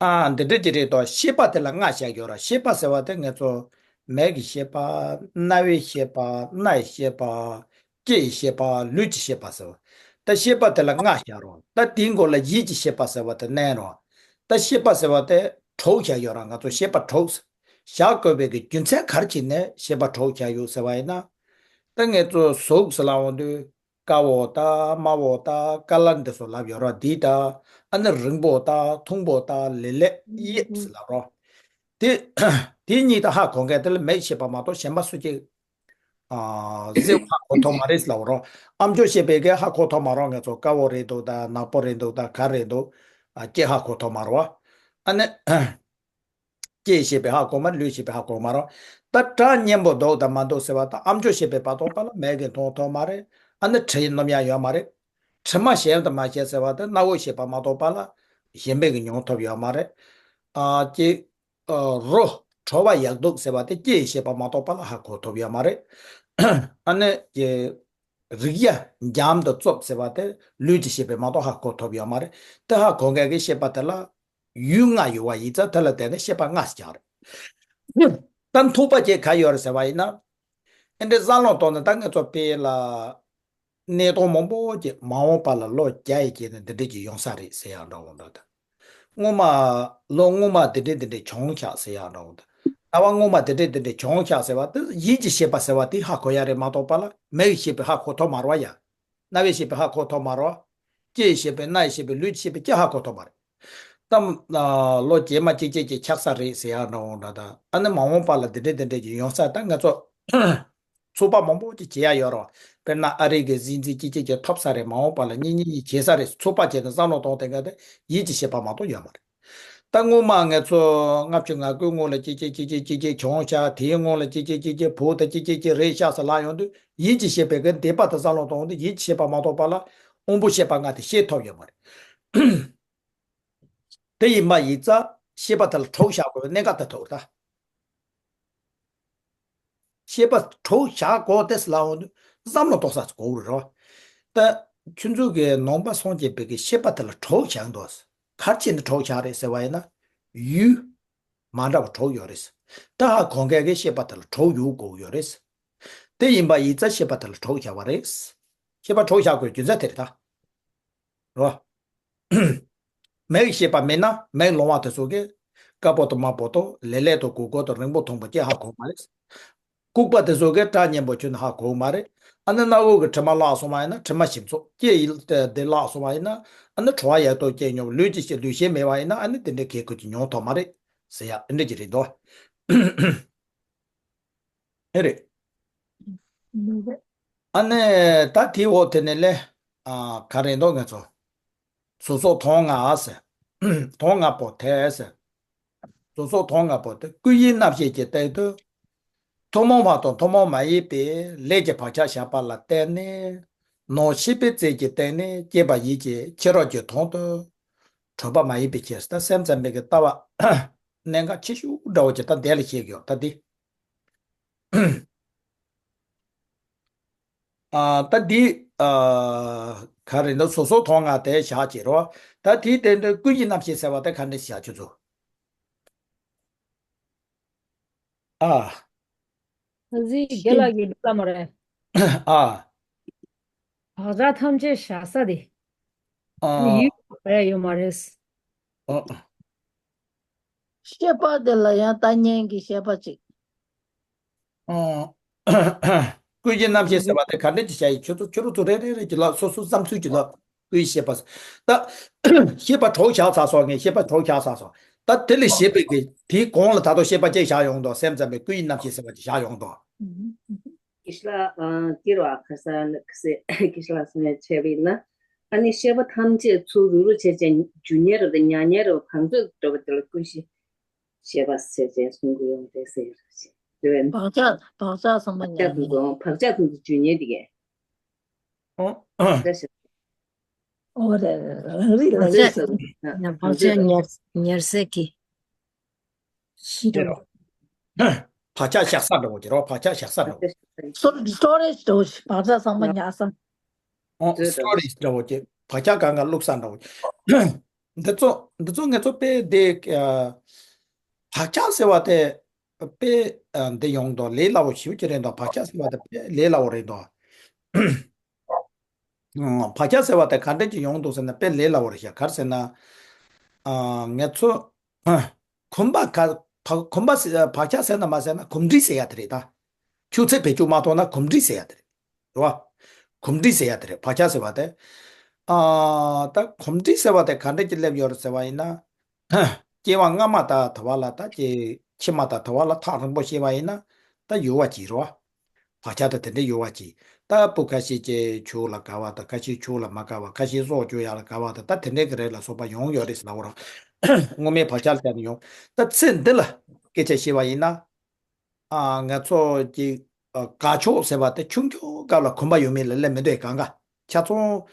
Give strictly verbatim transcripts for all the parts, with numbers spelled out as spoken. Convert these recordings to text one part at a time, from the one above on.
ཨ་འདི་འདྲ་ཅིག་རེད་དོ། ཤེས་པ་དེ་ལ་ལྔ་བཞག་ཡོད་ར། ཤེས་པ་ཟེར་བ་དེ་ངེད་ཚོ་མིག་གི་ཤེས་པ། རྣ་བའི་ཤེས་པ། སྣ་ཡི་ཤེས་པ། ལྕེ་ཡི་ཤེས་པ། ལུས་ཀྱི་ཤེས་པ་ཟེར་བ། ད་ཤེས་པ་དེ་ལ་ལྔ་བཞག་རོགས། ད་དེའི་མགོ་ལ་ཡིད་ཀྱི་ཤེས་པ་ཟེར་བ་དེ་བསྣན་རོགས། ད་ཤེས་པ་ཟེར་བ་དེ་དྲུག་བཞག་ཡོད་ར། ང་ཚོ་ཤེས་པ་དྲུག་བཞག་དགོས་པའི་གི་རྒྱུ་མཚན་ག་རེ་བྱས་ནས་ཤེས་པ་དྲུག་བཞག་ཡོད་ཟེར་བ་ཡིན་ན། ད་ངེད་ཚོ་གཟུགས་ཟེར་ལབ་འོང་དུས། དཀར་བོ་དང་དམར་བོ་དང་ཀ་ལར་འདི་ཚོ་ལབ་ཡོད་ར། འདི་དང་། ཨ་ནི་རིང་པོ་དང་ཐུང་པོ་དང་ལེབ་ལེབ་གཡས་ཟེར་ལབ་རོ། དེ་དེ་གཉིས་ད་ཧ་གོ་མཁན་དེ་ལ་མིག་ཤེས་པ་མ་གཏོགས་གཞན་པ་སུ་གཅིག་ཨ་གཟུགས་ཧ་གོ་ཐུབ་མ་རེད་ཟེར་ལབ་རོ། ཨམ་ཅོག་ཤེས་པའི་གི་ཧ་གོ་ཐུབ་མ་རོ། ང་ཚོ་དཀར་བོ་རེད་འདུག་དང་ནག་པོ་རེད་འདུག་དང་ག་རེད་འདུག་ཨ་ལྕེ་ཧ་གོ་ཐུབ་མ་རོ། ཨ་ནི། ལྕེ་ཤེས་པའི་ཧ་གོ་མ་རེད། ལུས་ཤེས་པའི་ཧ་གོ་མ་རེད། ད་སྒྲ་སྙན་པོ་འདུག་དང་མ་འདུག་ཟེར་བ་དང་ཨམ་ཅོག་ཤེས་པའི་བར་དོ་པ་ལ་མིག་གིས་མཐོང་ཐུབ་མ་རེད། ཨ་ནི་དྲི་སྣོམ་ཡག་ཡོད་མ་རེད། དྲི་མ་ཞིམ་དང་མ་ཞིམ་ཟེར་བ་དང་སྣ་བུག་ཤེས་པ་མ་གཏོགས་པ་ལ་གཞན་པའི་གི་མྱོང་ཐུབ་ཡོད་མ་རེད། ཨ་ཅེ། ཨ་རོ། བྲོ་བ་ཡག་སྡུག་ཟེར་བ་དེ་ལྕེ་ཤེས་པ་མ་གཏོགས་པ་ལ་ཧ་གོ་ཐུབ་ཡོད་མ་རེད། ཨ་ནི་ཀྱེ། རེག་ཡག་འཇམ་དང་རྩུབ་ཟེར་བ་དེ་ལུས་ཀྱི་ཤེས་པས་མ་གཏོགས་ཧ་གོ་ཐུབ་ཡོད་མ་རེད། དེ་ཧ་གོ་མཁན་གྱི་ཤེས་པ་དེ་ལ་ཡུལ་ལྔ་ཡོད་པ་ཡིན་ཙང་དེ་ལ་བརྟེན་ནས་ཤེས་པ་ལྔ་ཟེར་རྒྱག་རེད། ད་མཐུག་པ་ཅིག་ག་ཡོད་རེད་ཟེར་བ་ཡིན་ན། ཨེ་འདྲའི་བསམ་བློ་གཏོང་ན་ད་ངེད་ཚོ་དཔེ་ལ། གནས་སྟངས་མང་པོ་ཅིག་མ་འོངས་པ་ལ་ལོ་བརྒྱ་ཡི་རྗེས་ནས་འདི་འདྲ་ཅིག་ཡོང་ས་རེད་ཟེར་ཡག་འདྲ་བོ་འདྲ་ད། སྔོན་མ། ལོ་སྔོན་མ་འདི་འདྲ་འདི་འདྲ་བྱུང་ཤག་ཟེར་ཡག་འདྲ་བོ་འདྲ། ལྟ་བ་སྔོན་མ་འདི་འདྲ་འདི་འདྲ་བྱུང་ཤག་ཟེར་བ་དེ་ཡིད་ཀྱི་ཤེས་པ་ཟེར་བ་དེ་ཧ་གོ་ཡག་རེད་མ་གཏོགས་པ་ལ་མིག་གི་ཤེས་པས་ཧ་གོ་ཐུབ་མ་རེད་བ་ཡ། རྣ་བའི་ཤེས་པས་ཧ་གོ་ཐུབ་མ་རེད་བ། ལྕེ་ཡི་ཤེས་པས། སྣ་ཡི་ཤེས་པས། ལུས་ཀྱི་ཤེས་པས་ཅི་ཧ་གོ་ཐུབ་མ་རེད། ད། ལོ་རྗེས་མ་ཅིག་ཅིག་ཅིག་ཆགས་ས་རེད་ཟེར་ཡག་འདྲ་བོ་འདྲ་ད། ཨ་ནི་མ་འོངས་པ་ལ་འདི་འདྲ་འདི་འདྲ་ཅིག་ཡོང་ས་ད་ང་ཚོ། ཚོད་དཔག་མང་པོ་ཅིག་བྱེད་ཡག་ཡོད་རེད། དཔེར་ན་ཨ་རི་གི་སྲིད་འཛིན་ཅིག་ཅིག་ཅིག་ཐོབ་ས་རེད། མ་འོངས་པ་ལ་གཉིས་གཉིས་གཉིས་བྱེད་ས་རེད། ཚོད་དཔག་བྱས་ནས་བསམ་བློ་གཏོང་དེ་ག་དེ་ཡིད་ཀྱི་ཤེས་པ་མ་གཏོགས་ཡོད་མ་རེད། ད་སྔོན་མ་ང་ཚོ་ལྔ་བཅུ་ང་དགུའི་སྔོན་ལ་ཅིག་ཅིག་ཅིག་ཅིག་ཅིག་ཅིག་བྱུང་ཤག་དེའི་སྔོན་ལ་ཅིག་ཅིག་ཅིག་ཅིག་བུ་དང་ཅིག་ཅིག་ཅིག་རེད་ཤག་ཟེར་ལབ་ཡོང་དུས་ཡིད་ཀྱི་ཤེས་པའི་གི་འདས་པ་དེ་བསམ་བློ་གཏོང་དུས་ཡིད་ཀྱི་ཤེས་པ་མ་གཏོགས་པ་ལ་དབང་པོ་ཤེས་པ་ལྔ་དེ་ཤེས་ཐུབ་ཡོད་མ་རེད། དེ་ཡིན་པ་ཡིན་ཙང་ཤེས་པ་དེ་ལ་གྲོགས་བཞག་དགོས་པའི་གནད་འགག་དེ་ཐུག་ད། ཤེས་པ་གྲོགས་བཞག་དགོས་ཏེ་ལབ་འོང་དུས་བསམ་བློ་གཏོང་ས་དགོས་རེད་རོ། ད་ཁྱོད་ཚོ་གི་ནང་པ་སངས་རྒྱས་པའི་གི་ཤེས་པ་དེ་ལ་གྲོགས་བཞག་འདུག་ག་རེ་བྱས་ནས་གྲོགས་བཞག་རེད་ཟེར་བ་ཡིན་ན། ཡུལ་མ་འདྲ་བ་གྲོགས་ཡོད་རེད། ད་ཧ་གོ་མཁན་གི་ཤེས་པ་དེ་ལ་གྲོགས་ཡོད་དགོས་ཡོད་རེད། དེ་ཡིན་པ་ཡིན་ཙང་ཤེས་པ་དེ་ལ་གྲོགས་བཞག་པ་རེད། ཤེས་པ་གྲོགས་བཞག་དགོས་རྒྱུ་མཚན་དེ་རེད་ད། རོ། མིག་ཤེས་པ་མེད་ན་མིག་ལོང་བ་དེ་ཚོ་གིས་དཀར་པོ་དང་དམར་པོ་དང་ལེབ་ལེབ་དང་གུག་གུག་དང་རིང་པོ་ཐུང་པོ་ཅི་ཧ་གོ་མ་རེད། ལྐུགས་པ་དེ་ཚོ་གིས་སྒྲ་སྙན་པོ་ཁྱོན་ནས་ཧ་གོ་མ་རེད། ཨ་ནི་སྣ་བུག་གི་དྲི་མ་བརླག་སོང་བ་ཡིན་ན་དྲི་མ་ཞིམ་ཚོགས། ལྕེ་ཡི་དེ་བརླག་སོང་བ་ཡིན་ན་ཨ་ནི་བྲོ་བ་ཡག་ཏོག་སྐྱེས་མྱོང་། ལུས་ཀྱི་ལུས་ཤེས་མེད་པ་ཡིན་ན་ཨ་ནི་དེ་འདྲའི་གད་ཁུ་ཅིག་མྱོང་ཐུབ་མ་རེད་ཟེར་ཡག་འདི་འདྲ་ཅིག་རེད་འདུག་ཨེ་རེད། ཨ་ནི་ད་དེའི་འོག་དེ་ནས་ལས། ཨ་ག་རེ་འདུག་ང་ཚོ། གཟུགས་སོགས་དོན་ལྔ་ཟེར། དོན་ལྔ་པོ་དེ་ཟེར། གཟུགས་སོགས་དོན་ལྔ་པོ་དེ་ཀུན་གཞི་རྣམ་ཤེས་ཀྱི་སྟེང་དུ། ཐུན་མོང་བ་དང་ཐུན་མོང་མ་ཡིན་པའི་ལས་ཀྱི་བག་ཆགས་བཞག་པ་ལ་བརྟེན་ནས། ནང་ཤེས་པའི་རྩལ་གྱི་སྟེང་ནས་སྐྱེས་པ་ཡིད་ཀྱི་ཕྱི་རོལ་གྱི་དོན་དུ་གྲུབ་པ་མ་ཡིན་པའི་ཕྱིར། ད་སེམས་ཙམ་པའི་གི་ལྟ་བ་གནད་འགག་ཆེ་ཤོས་འདྲ་བོ་ཅིག་ད་འདི་ལ་བཤད་ཀྱི་ཡོད་ད་འདི། ཨ་ད་འདི་ཨ་ག་རེ་འདུག་གཟུགས་སོགས་དོན་ལྔ་དེ་བཞག་བྱས་རོ། ད་དེའི་སྟེང་དུ་ཀུན་གཞི་རྣམ་ཤེས་ཟེར་བ་དེ་ག་འདྲ་བཞག་ཁྱོད་ཚོ། ཨ། ཨ་ཙི་རྒན་ལགས་ཀྱིས་འདི་ལ་མ་རེད། ཨ། བག་ཆགས་ཐམས་ཅད་བཞག་ས་དེ། ཨ། ཡུལ་བས་ཡོད་མ་རེད། ཨ། ཤེས་པ་དེ་ལ་ཡང་ལྟ་ཉན་གྱི་ཤེས་པ་ཅིག་ཨ། ཀུན་གཞི་རྣམ་ཤེས་ཟེར་བ་དེ་ག་འདྲ་ཅིག་བྱ་ཡི་ཁྱོད་ཚོ་ཁྱོད་རང་ཚོ་རེ་རེ་རེ་གྱི་ལ་སོ་སོ་བསམ་ཚུལ་གྱི་ལ་ཀུན་ཤེས་པ། ད་ཤེས་པ་གྲོགས་བཞག་ཚར་སོང་། ངས་ཤེས་པ་གྲོགས་བཞག་ཚར་སོང་། ད་དེ་ལས་གཞན་པའི་གི་དེའི་གོང་ལ་ད་དུང་ཤེས་པ་ཅིག་བཞག་ཡོང་དོ། སེམས་ཙམ་པའི་ཀུན་གཞི་རྣམ་ཤེས་ཟེར་བ་ཅིག་བཞག་ཡོང་དོ། ཀི་ཤ་ལ་ཨ་ཀི་རོ་ཨ་ཁ་ས་ནི་ཁི་སེ་ཀི་ཤ་ལ་སོང་ཡ་ཆེ་བས་ན། ཨ་ནི་ཤེས་པ་ཐམས་ཅད་ཚུར་རུ་རུ་བྱས་བྱས་རྒྱུ་ཉེ་རུ་དང་ཉ་ཉེ་རུ་གང་ཚོད་འགྲོ་བ་དེ་ལ་ཀུན་གཞི་ཤེས་པ་ཟེར་བྱས་གསུང་གི་ཡོང་རེད་ཟེར་རེད། དེ་བས་ན་བག་ཆགས་བག་ཆགས་ཚང་མ་བག་ཆགས་ཉར་དུ་འགྲོ་བག་ཆགས་དུ་འགྲོ་རྒྱུ་ཉེ་དེ་གས། ཨོ། བག་ཆགས་ཨོ་རེད་རང་རིགས་ལ་བག་ཆགས་རེད་ཟེར་ན་བག་ཆགས་ཉར་ཉར་སའི་གི་ཤི་དེ་རོ། རོ། བག་ཆགས་བཞག་ས་འདྲ་བོ་ཅིག་རོ། བག་ཆགས་བཞག་ས་འདྲ་བོ། སོ་སི་ཊོ་རེཇ་འདྲ་བོ་ཞིག་བག་ཆགས་ཚང་མ་ཉར་ས། ཨོ་སི་ཊོ་རེཇ་འདྲ་བོ་ཅིག་བག་ཆགས་གང་ག་བླུགས་ས་འདྲ་བོ་ཅིག་འདི་ཚོ་འདི་ཚོ་ངེད་ཚོ་དཔེ་འདི་ཨ། བག་ཆགས་ཟེར་བ་དེ་དཔེ་ཨ། འདི་ཡོང་དོ་ལས་སླ་བོ་ཞེ་པོ་ཅིག་རེད་འདུག་བག་ཆགས་ཟེར་བ་དེ་དཔེ་ལས་སླ་བོ་རེད་འདུག་ཨ། བག་ཆགས་ཟེར་བ་དེ་ག་འདྲ་ཅིག་ཡོང་འདུག་ཟེར་ན་དཔེ་ལས་སླ་བོ་རེད་ཤག་ག་རེ་ཟེར་ན། ཨ། ངེད་ཚོ་ཨ། གོམས་པ་ག་བ་གོམས་པ་ཟེར་བག་ཆགས་ཟེར་ན་མ་ཟེར་ན་གོམས་འདྲིས་ཟེར་ཡ་དེ་རེད་ད། ཆུ་ཚད་བེད་སྤྱོད་མ་ཐོག་ན་གོམས་འདྲིས་ཟེར་ཡ་དེ་རེད། རེད་བ། གོམས་འདྲིས་ཟེར་ཡ་དེ་རེད་བག་ཆགས་ཟེར་བ་དེ། ཨ། ད་གོམས་འདྲིས་ཟེར་བ་དེ་ག་འདྲ་ཅིག་སླེབས་ཡོད་རེད་ཟེར་བ་ཡིན་ན། སྐྱེ་བ་སྔ་མ་དང་དུ་བ་ལ་ད་ཀྱེ་ཕྱི་མ་དང་དུ་བ་ལ་ཐག་རིང་པོ་བྱས་པ་ཡིན་ན་ད་ཡུར་བ་གྱིས་རོ། བག་ཆགས་དང་དེ་འདྲའི་ཡུར་བ་གྱིས། ད་སྤུ་ཁ་ཤས་ཀྱིས་ཆུ་ལ་དགའ་བ་དང་ཁ་ཤས་ཆུ་ལ་མ་དགའ་བ་ཁ་ཤས་སྲོག་གཅོད་ཡ་ལ་དགའ་བ་དང་ད་དེ་འདྲའི་གི་རིགས་ལ་སོགས་པ་ཡོང་ཡོད་རེད་ཟེར་ལབ་རོ། སྔོན་མའི་བག་ཆགས་ལ་བརྟེན་ནས་ཡོང་། ད་ཚེ་འདི་ལ་སྐད་ཆ་བཤད་པ་ཡིན་ན། ཨ། ང་ཚོ་གི་ཨ། དགའ་ཕྱོགས་ཟེར་བ་དེ་ཆུང་ཆུང་སྐབས་ལ་གོམས་པ་ཡོད་མེད་ལ་སླེབས་མི་འདུག་གང་ག་ཆ་ཚང་།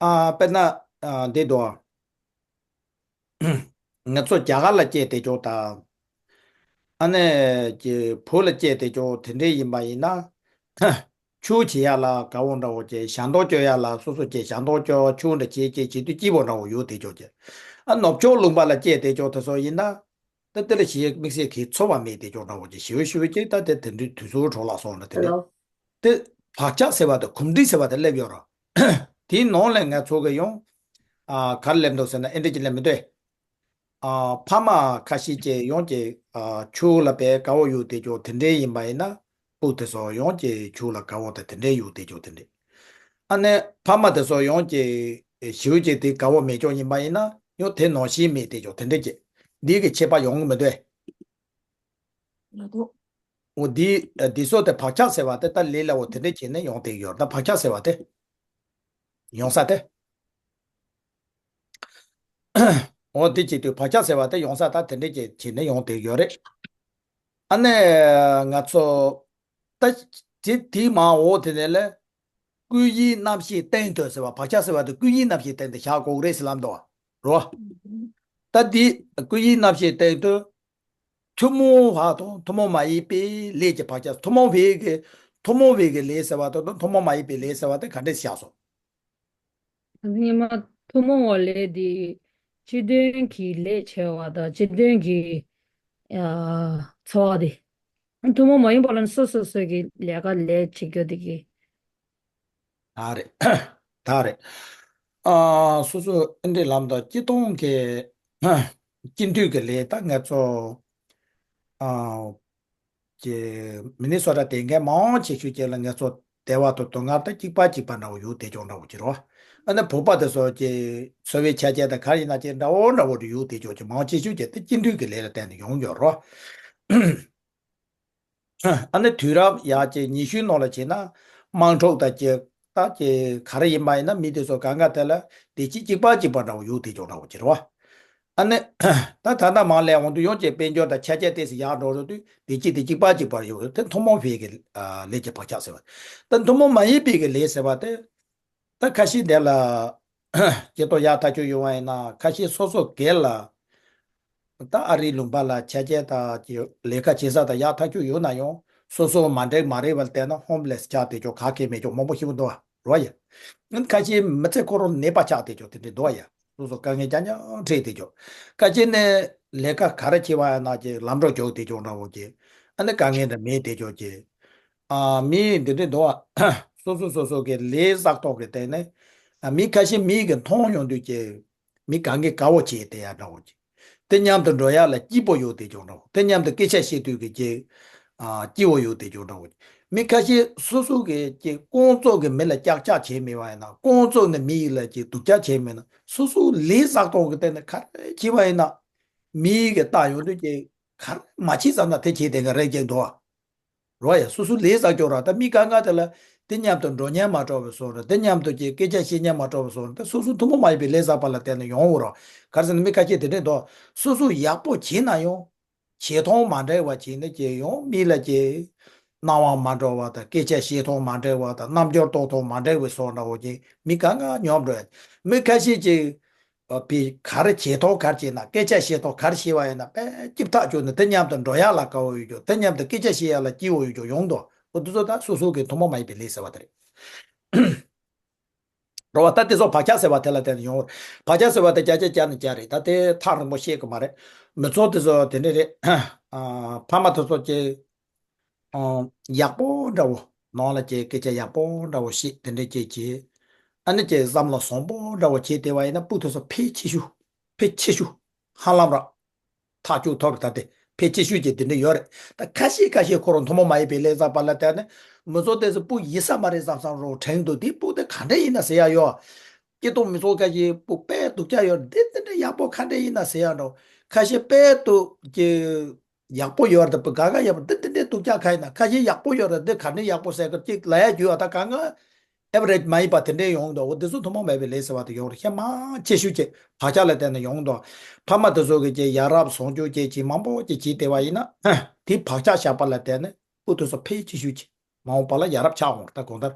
ཨ། དཔེར་ན་ཨ། འདི་འདུག་ང་ཚོ་རྒྱ་གར་ལ་སྐྱེས་བསྡད་ཀྱོག་དང་། ཨ་ནི་ཀྱི་བོད་ལ་སྐྱེས་བསྡད་ཀྱོག་དེ་འདྲའི་ཡིན་པ་ཡིན་ན། ཆུ་བྱེད་ཡ་ལ་དགའ་བོ་འདྲ་བོ་ཀྱི་ཞལ་འདོན་སྐྱོར་ཡ་ལ་སོ་སོ་ཀྱི་ཞལ་འདོན་སྐྱོར་ཆུ་འདྲ་བྱེད་ཀྱི་བྱེད་དུས་སྐྱིད་པོ་འདྲ་བོ་ཡོད་བསྡད་ཀྱོག་ཀྱི། ཨ། ནུབ་ཕྱོགས་ལུང་པ་ལ་སྐྱེས་བསྡད་ཀྱོག་དེ་ཚོ་ཡིན་ན། ད་དེ་ལ་ཞེ་དམིགས་བསལ་གྱི་ཚོར་བ་མེད་བསྡད་ཀྱོག་འདྲ་བོ་ཀྱི་ཞེ་པོ་ཞེ་པོ་ཀྱི་ད་དེ་དེ་འདྲའི་དུས་ཚོད་འཕྲོ་བརླག་སོང་ན་དེ་ནི། དེ་བག་ཆགས་ཟེར་བ་དང་གོམས་འདྲིས་ཟེར་བ་དེ་སླེབས་ཡོད་རེད། དེའི་ནང་ལས་ང་ཚོ་གི་ཡང་། ཨ། ག་རེ་སླེབས་འདུག་ཟེར་ན་ཨེ་འདྲ་ཅིག་སླེབས་མི་འདུག་ཨ། ཕ་མ་ཁ་ཤས་ཀྱིས་ཡང་ཀྱི། ཨ། ཆུ་ལ་དཔེ་དགའ་བོ་ཡོད་བསྡད་ཀྱོག་དེ་འདྲའི་ཡིན་པ་ཡིན་ན། སྤུ་དེ་ཚོ་ཡང་ཀྱི་ཆུ་ལ་དགའ་བོ་དང་དེ་འདྲའི་ཡོད་བསྡད་ཀྱོག་དེ་འདྲ། ཨ་ནི་ཕ་མ་དེ་ཚོ་ཡང་ཀྱི་ཞེ་པོ་ཅིག་དེ་དགའ་བོ་མེད་ཀྱོག་ཡིན་པ་ཡིན་ན་ཡང་དེ་ནང་བཞིན་མེད་བསྡད་ཀྱོག་དེ་འདྲ་ཀྱི། འདི་གི་ཁྱད་པར་ཡོང་གི་མི་འདུག་ང་ཚོ། འོ་འདི་འདི་ཚོ་དེ་བག་ཆགས་ཟེར་བ་དེ་ད་ལས་སླ་བོ་དེ་འདྲ་བྱས་ནས་ཡོང་བསྡད་ཡོད་རེད་ད་བག་ཆགས་ཟེར་བ་དེ། ཡོང་ས་དེ། འོ་དེ་བྱེད་དུས་བག་ཆགས་ཟེར་བ་དེ་ཡོང་ས་ད་དེ་འདྲ་བྱས་བྱས་ནས་ཡོང་བསྡད་ཡོད་རེད། ཨ་ནི་ང་ཚོ་ད་དེ་དེའི་མ་འོ་དེ་ནས་ལས་ཀུན་གཞིའི་རྣམ་ཤེས་སྟེང་དུ་ཟེར་བ་བག་ཆགས་ཟེར་བ་དེ་ཀུན་གཞིའི་རྣམ་ཤེས་སྟེང་དུ་བཞག་དགོས་རེད་ཟེར་ལབ་འདུག་བ། རོ། ད་དེ་ཀུན་གཞིའི་རྣམ་ཤེས་སྟེང་དུ། ཐུན་མོང་བ་དང་ཐུན་མོང་མ་ཡིན་པའི་ལས་ཀྱི་བག་ཆགས། ཐུན་མོང་བའི་གི་ཐུན་མོང་བའི་གི་ལས་ཟེར་བ་དང་ཐུན་མོང་མ་ཡིན་པའི་ལས་ཟེར་བ་དེ་ག་འདྲས་བཞག་སོང་། སྔོན་མ་ཐུན་མོང་བ་ལས་དེ་སྤྱི་དོན་གྱི་ལས་བྱས་པ་དང་སྤྱི་དོན་གྱི་ཨ། འཚོ་བ་དེ། ཐུན་མོང་མ་ཡིན་པ་ལ་ནི་སོ་སོ་སོ་གི་ལས་ཀ་ལས་བྱེད་རྒྱུ་དེ་གི། ད་རེད། ད་རེད། ཨ། སོ་སོ་ཨེ་འདྲའི་ལམ་དང་སྤྱི་གཏོང་གི་སྤྱི་འཐུས་ཀྱི་ལས་ད་ང་ཚོ། ཨ། ཀྱི་མི་ནི་སོ་ཊ་དེ་གའི་མང་ཆེ་ཤོས་ཀྱི་ལ་ང་ཚོ་སྡེ་བ་དང་དོན་ལྔ་ད་གཅིག་པ་གཅིག་པ་འདྲ་བོ་ཡོད་བསྡད་ཀྱོག་འདྲ་བོ་ཅིག་རེད་བ། ཨ་ནི་བོད་པ་དེ་ཚོ་ཀྱི་འཚོ་བའི་ཆ་རྐྱེན་དང་ག་རེ་ཡིན་ན་ཀྱི་འདྲ་བོ་འདྲ་བོ་ཡོད་བསྡད་ཀྱོག་ཀྱི་མང་ཆེ་ཤོས་ཀྱི་དེ་སྤྱི་འཐུས་ཀྱི་ལས་ལ་བརྟེན་ནས་ཡོང་ཡོད་རེད་བ། ཨ་ནི་དུས་རབས་ཡར་གྱི་ཉི་ཤུའི་ནང་ལ་བྱས་ན་དམངས་ཁྲོད་དང་གྱི་ད་ཀྱི་ག་རེ་ཡིན་པ་ཡིན་ན་མི་དེ་ཚོ་གང་ག་དེ་ལ་བདེ་སྐྱིད་གཅིག་པ་གཅིག་པ་འདྲ་བོ་ཡོད་བསྡད་ཀྱོག་འདྲ་བོ་ཅིག་རེད་བ། ཨ་ནི། ད་ད་ལྟ་མར་སླེབས་འོང་དུས་ཡོངས་ཀྱི་དཔལ་འབྱོར་དང་ཆ་རྐྱེན་ཏོག་ཙམ་ཡར་འགྲོ་འགྲོ་དུས་བདེ་སྐྱིད་དེ་གཅིག་པ་གཅིག་པར་ཡོད་དེ་ཐུན་མོང་བའི་གི་ལས་ཀྱི་བག་ཆགས་ཟེར་བ། ད་ཐུན་མོང་མ་ཡིན་པའི་གི་ལས་ཟེར་བ་དེ། ད་ཁ་ཤས་དེ་ལ་སྐྱེ་སྟོབས་ཡག་ཐག་ཆོད་ཡོང་བ་ཡིན་ན་ཁ་ཤས་སོ་སོ་སྒེར་ལ། ད་ཨ་རིའི་ལུང་པ་ལ་ཆ་རྐྱེན་དང་ཀྱི་ལས་ཀ་བྱེད་ས་དང་ཡག་ཐག་ཆོད་ཡོད་ན་ཡང་སོ་སོ་མ་འགྲིག་མ་རེད་བ་བལྟས་ན་ཧོམ་ལེ་སི་ཆགས་བསྡད་ཀྱོག་ག་གེ་མེད་ཀྱོག་མང་པོ་ཞིག་འདུག་བ། རོ་ཡ། ཁ་ཤས་མི་ཚེ་ཁོ་རང་ནད་པ་ཆགས་བསྡད་ཀྱོག་དེ་འདྲ་འདུག་བ་ཡ། སོ་སོ་དཀའ་ངལ་རྐྱང་རྐྱང་འཕྲད་བསྡད་ཀྱོག་ཁ་ཤས་ནས་ལས་ཀ་ག་རེ་བྱེད་པ་ཡིན་ན་ཀྱི་ལམ་འགྲོ་རྒྱུག་བསྡད་ཀྱོག་འདྲ་བོ་ཀྱི། ཨ་ནི་དཀའ་ངལ་འདྲ་མེད་བསྡད་ཀྱོག་ཀྱི། ཨ། མི་འདི་འདྲ་འདུག་བ། སོ་སོ་སོ་སོ་གི་ལས་བསགས་ཐོག་གི་སྟེང་ནས། ཨ། མི་ཁ་ཤས་མི་གི་མཐོང་ཡོང་དུས་ཀྱི། མི་གང་གིས་དགའ་བོ་བྱས་བསྡད་ཡ་འདྲ་བོ་ཅིག་དེ་མཉམ་དུ་འགྲོ་ཡ་ལ་སྐྱིད་པོ་ཡོད་བསྡད་ཀྱོག་འདྲ་བོ། དེ་མཉམ་དུ་སྐད་ཆ་བཤད་དུས་ཀྱི་ཀྱི། ཨ། སྐྱིད་པོ་ཡོད་བསྡད་ཀྱོག་འདྲ་བོ། མི་ཁ་ཤས་སོ་སོ་གི་ཀྱི་ཀོང་ཚོགས་ཀྱི་མི་ལ་ཀྱག་ཀྱག་བྱས་མེད་པ་ཡིན་ན། ཀོང་ཚོགས་ནས་མི་ཡི་ལ་ཀྱི་སྡུག་ཅག་བྱས་མེད་ན། སོ་སོ་ལས་བསགས་ཐོག་གི་སྟེང་ནས་ག་རེ་བྱས་པ་ཡིན་ན། མི་ཡི་གི་ལྟ་ཡོང་དུས་ཀྱི་ག་རེ་མ་བྱས་ཙམ་ན་དེ་བྱས་བསྡད་མཁན་རེད་ཀྱི་འདུག་རོ་ཡ། སོ་སོ་ལས་བསགས་ཀྱོག་ར། ད་མི་གང་ག་དེ་ལ་དེ་མཉམ་དུ་འགྲོ་ཉན་མ་འགྲོ་བའི་བཟོ་འདྲ། དེ་མཉམ་དུ་ཀྱི་སྐད་ཆ་བཤད་ཉན་མ་འགྲོ་བའི་བཟོ་འདྲ། ད་སོ་སོ་ཐུན་མོང་མ་ཡིན་པའི་ལས་བསགས་པ་ལ་བརྟེན་ནས་ཡོང་འོ་རོ། ག་རེ་ཟེར་ན་མི་ཁ་ཤས་དེ་འདྲས་འདུག་སོ་སོ་ཡག་པོ་བྱས་ན་ཡང་བྱེད་སྟངས་མ་འདྲ་བ་བྱས་ནས་ཀྱི་ཡང་མི་ལ་ཀྱི་སྣང་བ་མ་འདྲ་བ་དང་། སྐད་ཆ་བཤད་སྟངས་མ་འདྲ་བ་དང་། རྣམ་འགྱུར་གཏོང་སྟངས་མ་འདྲ་བའི་བཟོ་འདྲ་བོ་ཀྱི་མི་གང་ག་ཉོབ་འགྲོ་ཡ། མི་ཁ་ཤས་ཀྱི། ཨ། པའི་ག་རེ་བྱེད་ཐོག་ག་རེ་བྱེད་ན། སྐད་ཆ་བཤད་ཐོག་ག་རེ་བཤད་པ་ཡིན་ན་དཔེ་སྐྱིད་ཐག་ཆོད་ནས་དེ་མཉམ་དུ་འགྲོ་ཡག་ལ་དགའ་བོ་ཡོད་ཀྱོག་དེ་མཉམ་དུ་སྐད་ཆ་བཤད་ཡག་ལ་སྐྱིད་པོ་ཡོད་ཀྱོག་ཡོང་འདུག་འོ་དེ་ཚོ་ད་སོ་སོ་གི་ཐུན་མོང་མ་ཡིན་པའི་ལས་ཟེར་བ་དེ་རེད། རེད་བ། ད་དེ་ཚོ་བག་ཆགས་ཟེར་བ་དེ་ལ་བརྟེན་ནས་ཡོང་བ་རེད། བག་ཆགས་ཟེར་བ་དེ་བརྒྱ་ཆ་བརྒྱ་ནས་བརྒྱ་རེད། ད་དེ་ཐག་རིང་པོ་བཤད་དགོས་མ་རེད། མི་ཚོགས་དེ་ཚོ་དེ་འདྲ་རེད། ཨ། ཕ་མ་དེ་ཚོ་ཀྱི་ཨང་། ཡག་པོ་འདྲ་བོ། ནང་ལ་ཀྱི་སྐད་ཆ་ཡག་པོ་འདྲ་བོ་བཤད་དེ་འདྲ་ཀྱི་ཀྱི། ཨ་ནི་ཀྱི་བསམ་བློ་བཟང་པོ་འདྲ་བོ་བྱས་བསྡད་པ་ཡིན་ན་སྤུ་དེ་ཚོ་ཕལ་ཆེ་ཤོས། ཕལ་ཆེ་ཤོས། ཧ་ལམ་ར། ཐག་གཅོད་ཐོབ་རེད་ད་དེ། ཕལ་ཆེ་ཤོས་ཀྱི་དེ་འདྲ་ཡོད་རེད། ད་ཁ་ཤས་ཁ་ཤས་ཁོ་རང་ཐུན་མོང་མ་ཡིན་པའི་ལས་བསགས་པ་ལ་བལྟས་ནས་མི་ཚོ་དེ་ཚོ་སྤུ་ཡིན་ས་མ་རེད་བསམ་བསམ་རོ་དྲན་འདུག་དེ་སྤུ་དེ་ག་འདྲ་ཡིན་ན་ཟེར་ཡ་ཡོད། སྐྱེ་སྟོབས་མི་ཚོ་ཁ་ཤས་སྤུ་དཔེ་སྡུག་ཅག་ཡོད་རེད། དེ་དེ་འདྲ་ཡག་པོ་ག་འདྲ་ཡིན་ན་ཟེར་ཡ་འགྲོ། ཁ་ཤས་དཔེ་སྡུག་གི་ཡག་པོ་ཡོད་རེད། དེ་དགའ་དགའ་ཡོད་པ་འདི་འདི་འདྲའི་སྡུག་ཅག་ཁ་ཡིན་ན། ཁ་ཤས་ཡག་པོ་ཡོད་རེད། འདི་ག་འདྲའི་ཡག་པོ་ཟེར་གི་ཅིག་ལ་ཡ་རྒྱུ་ཡོད་ད་གང་ག་ཨེ་བ་རེཇ་མ་ཡིན་པ་དེ་འདྲའི་ཡོང་འདུག་འོ་འདི་ཚོ་ཐུན་མོང་མེད་པའི་ལས་ཟེར་བ་དེ་ཡོང་རེད། ཤ་མང་ཆེ་ཤོས་ཀྱི་བག་ཆགས་ལ་བརྟེན་ནས་ཡོང་འདུག་ཕ་མ་དེ་ཚོ་གི་ཀྱི་ཡ་རབས་བཟང་སྤྱོད་ཅེས་ཀྱི་མང་པོ་ཅིག་བྱས་བསྡད་པ་ཡིན་ན། དེ་བག་ཆགས་བཞག་པ་ལ་བརྟེན་ནས་སྤུ་དེ་ཚོ་ཕལ་ཆེ་ཤོས་ཀྱི་མ་འོངས་པ་ལ་ཡ་རབས་ཆགས་འོང་རེད། ད་གང་ལྟར་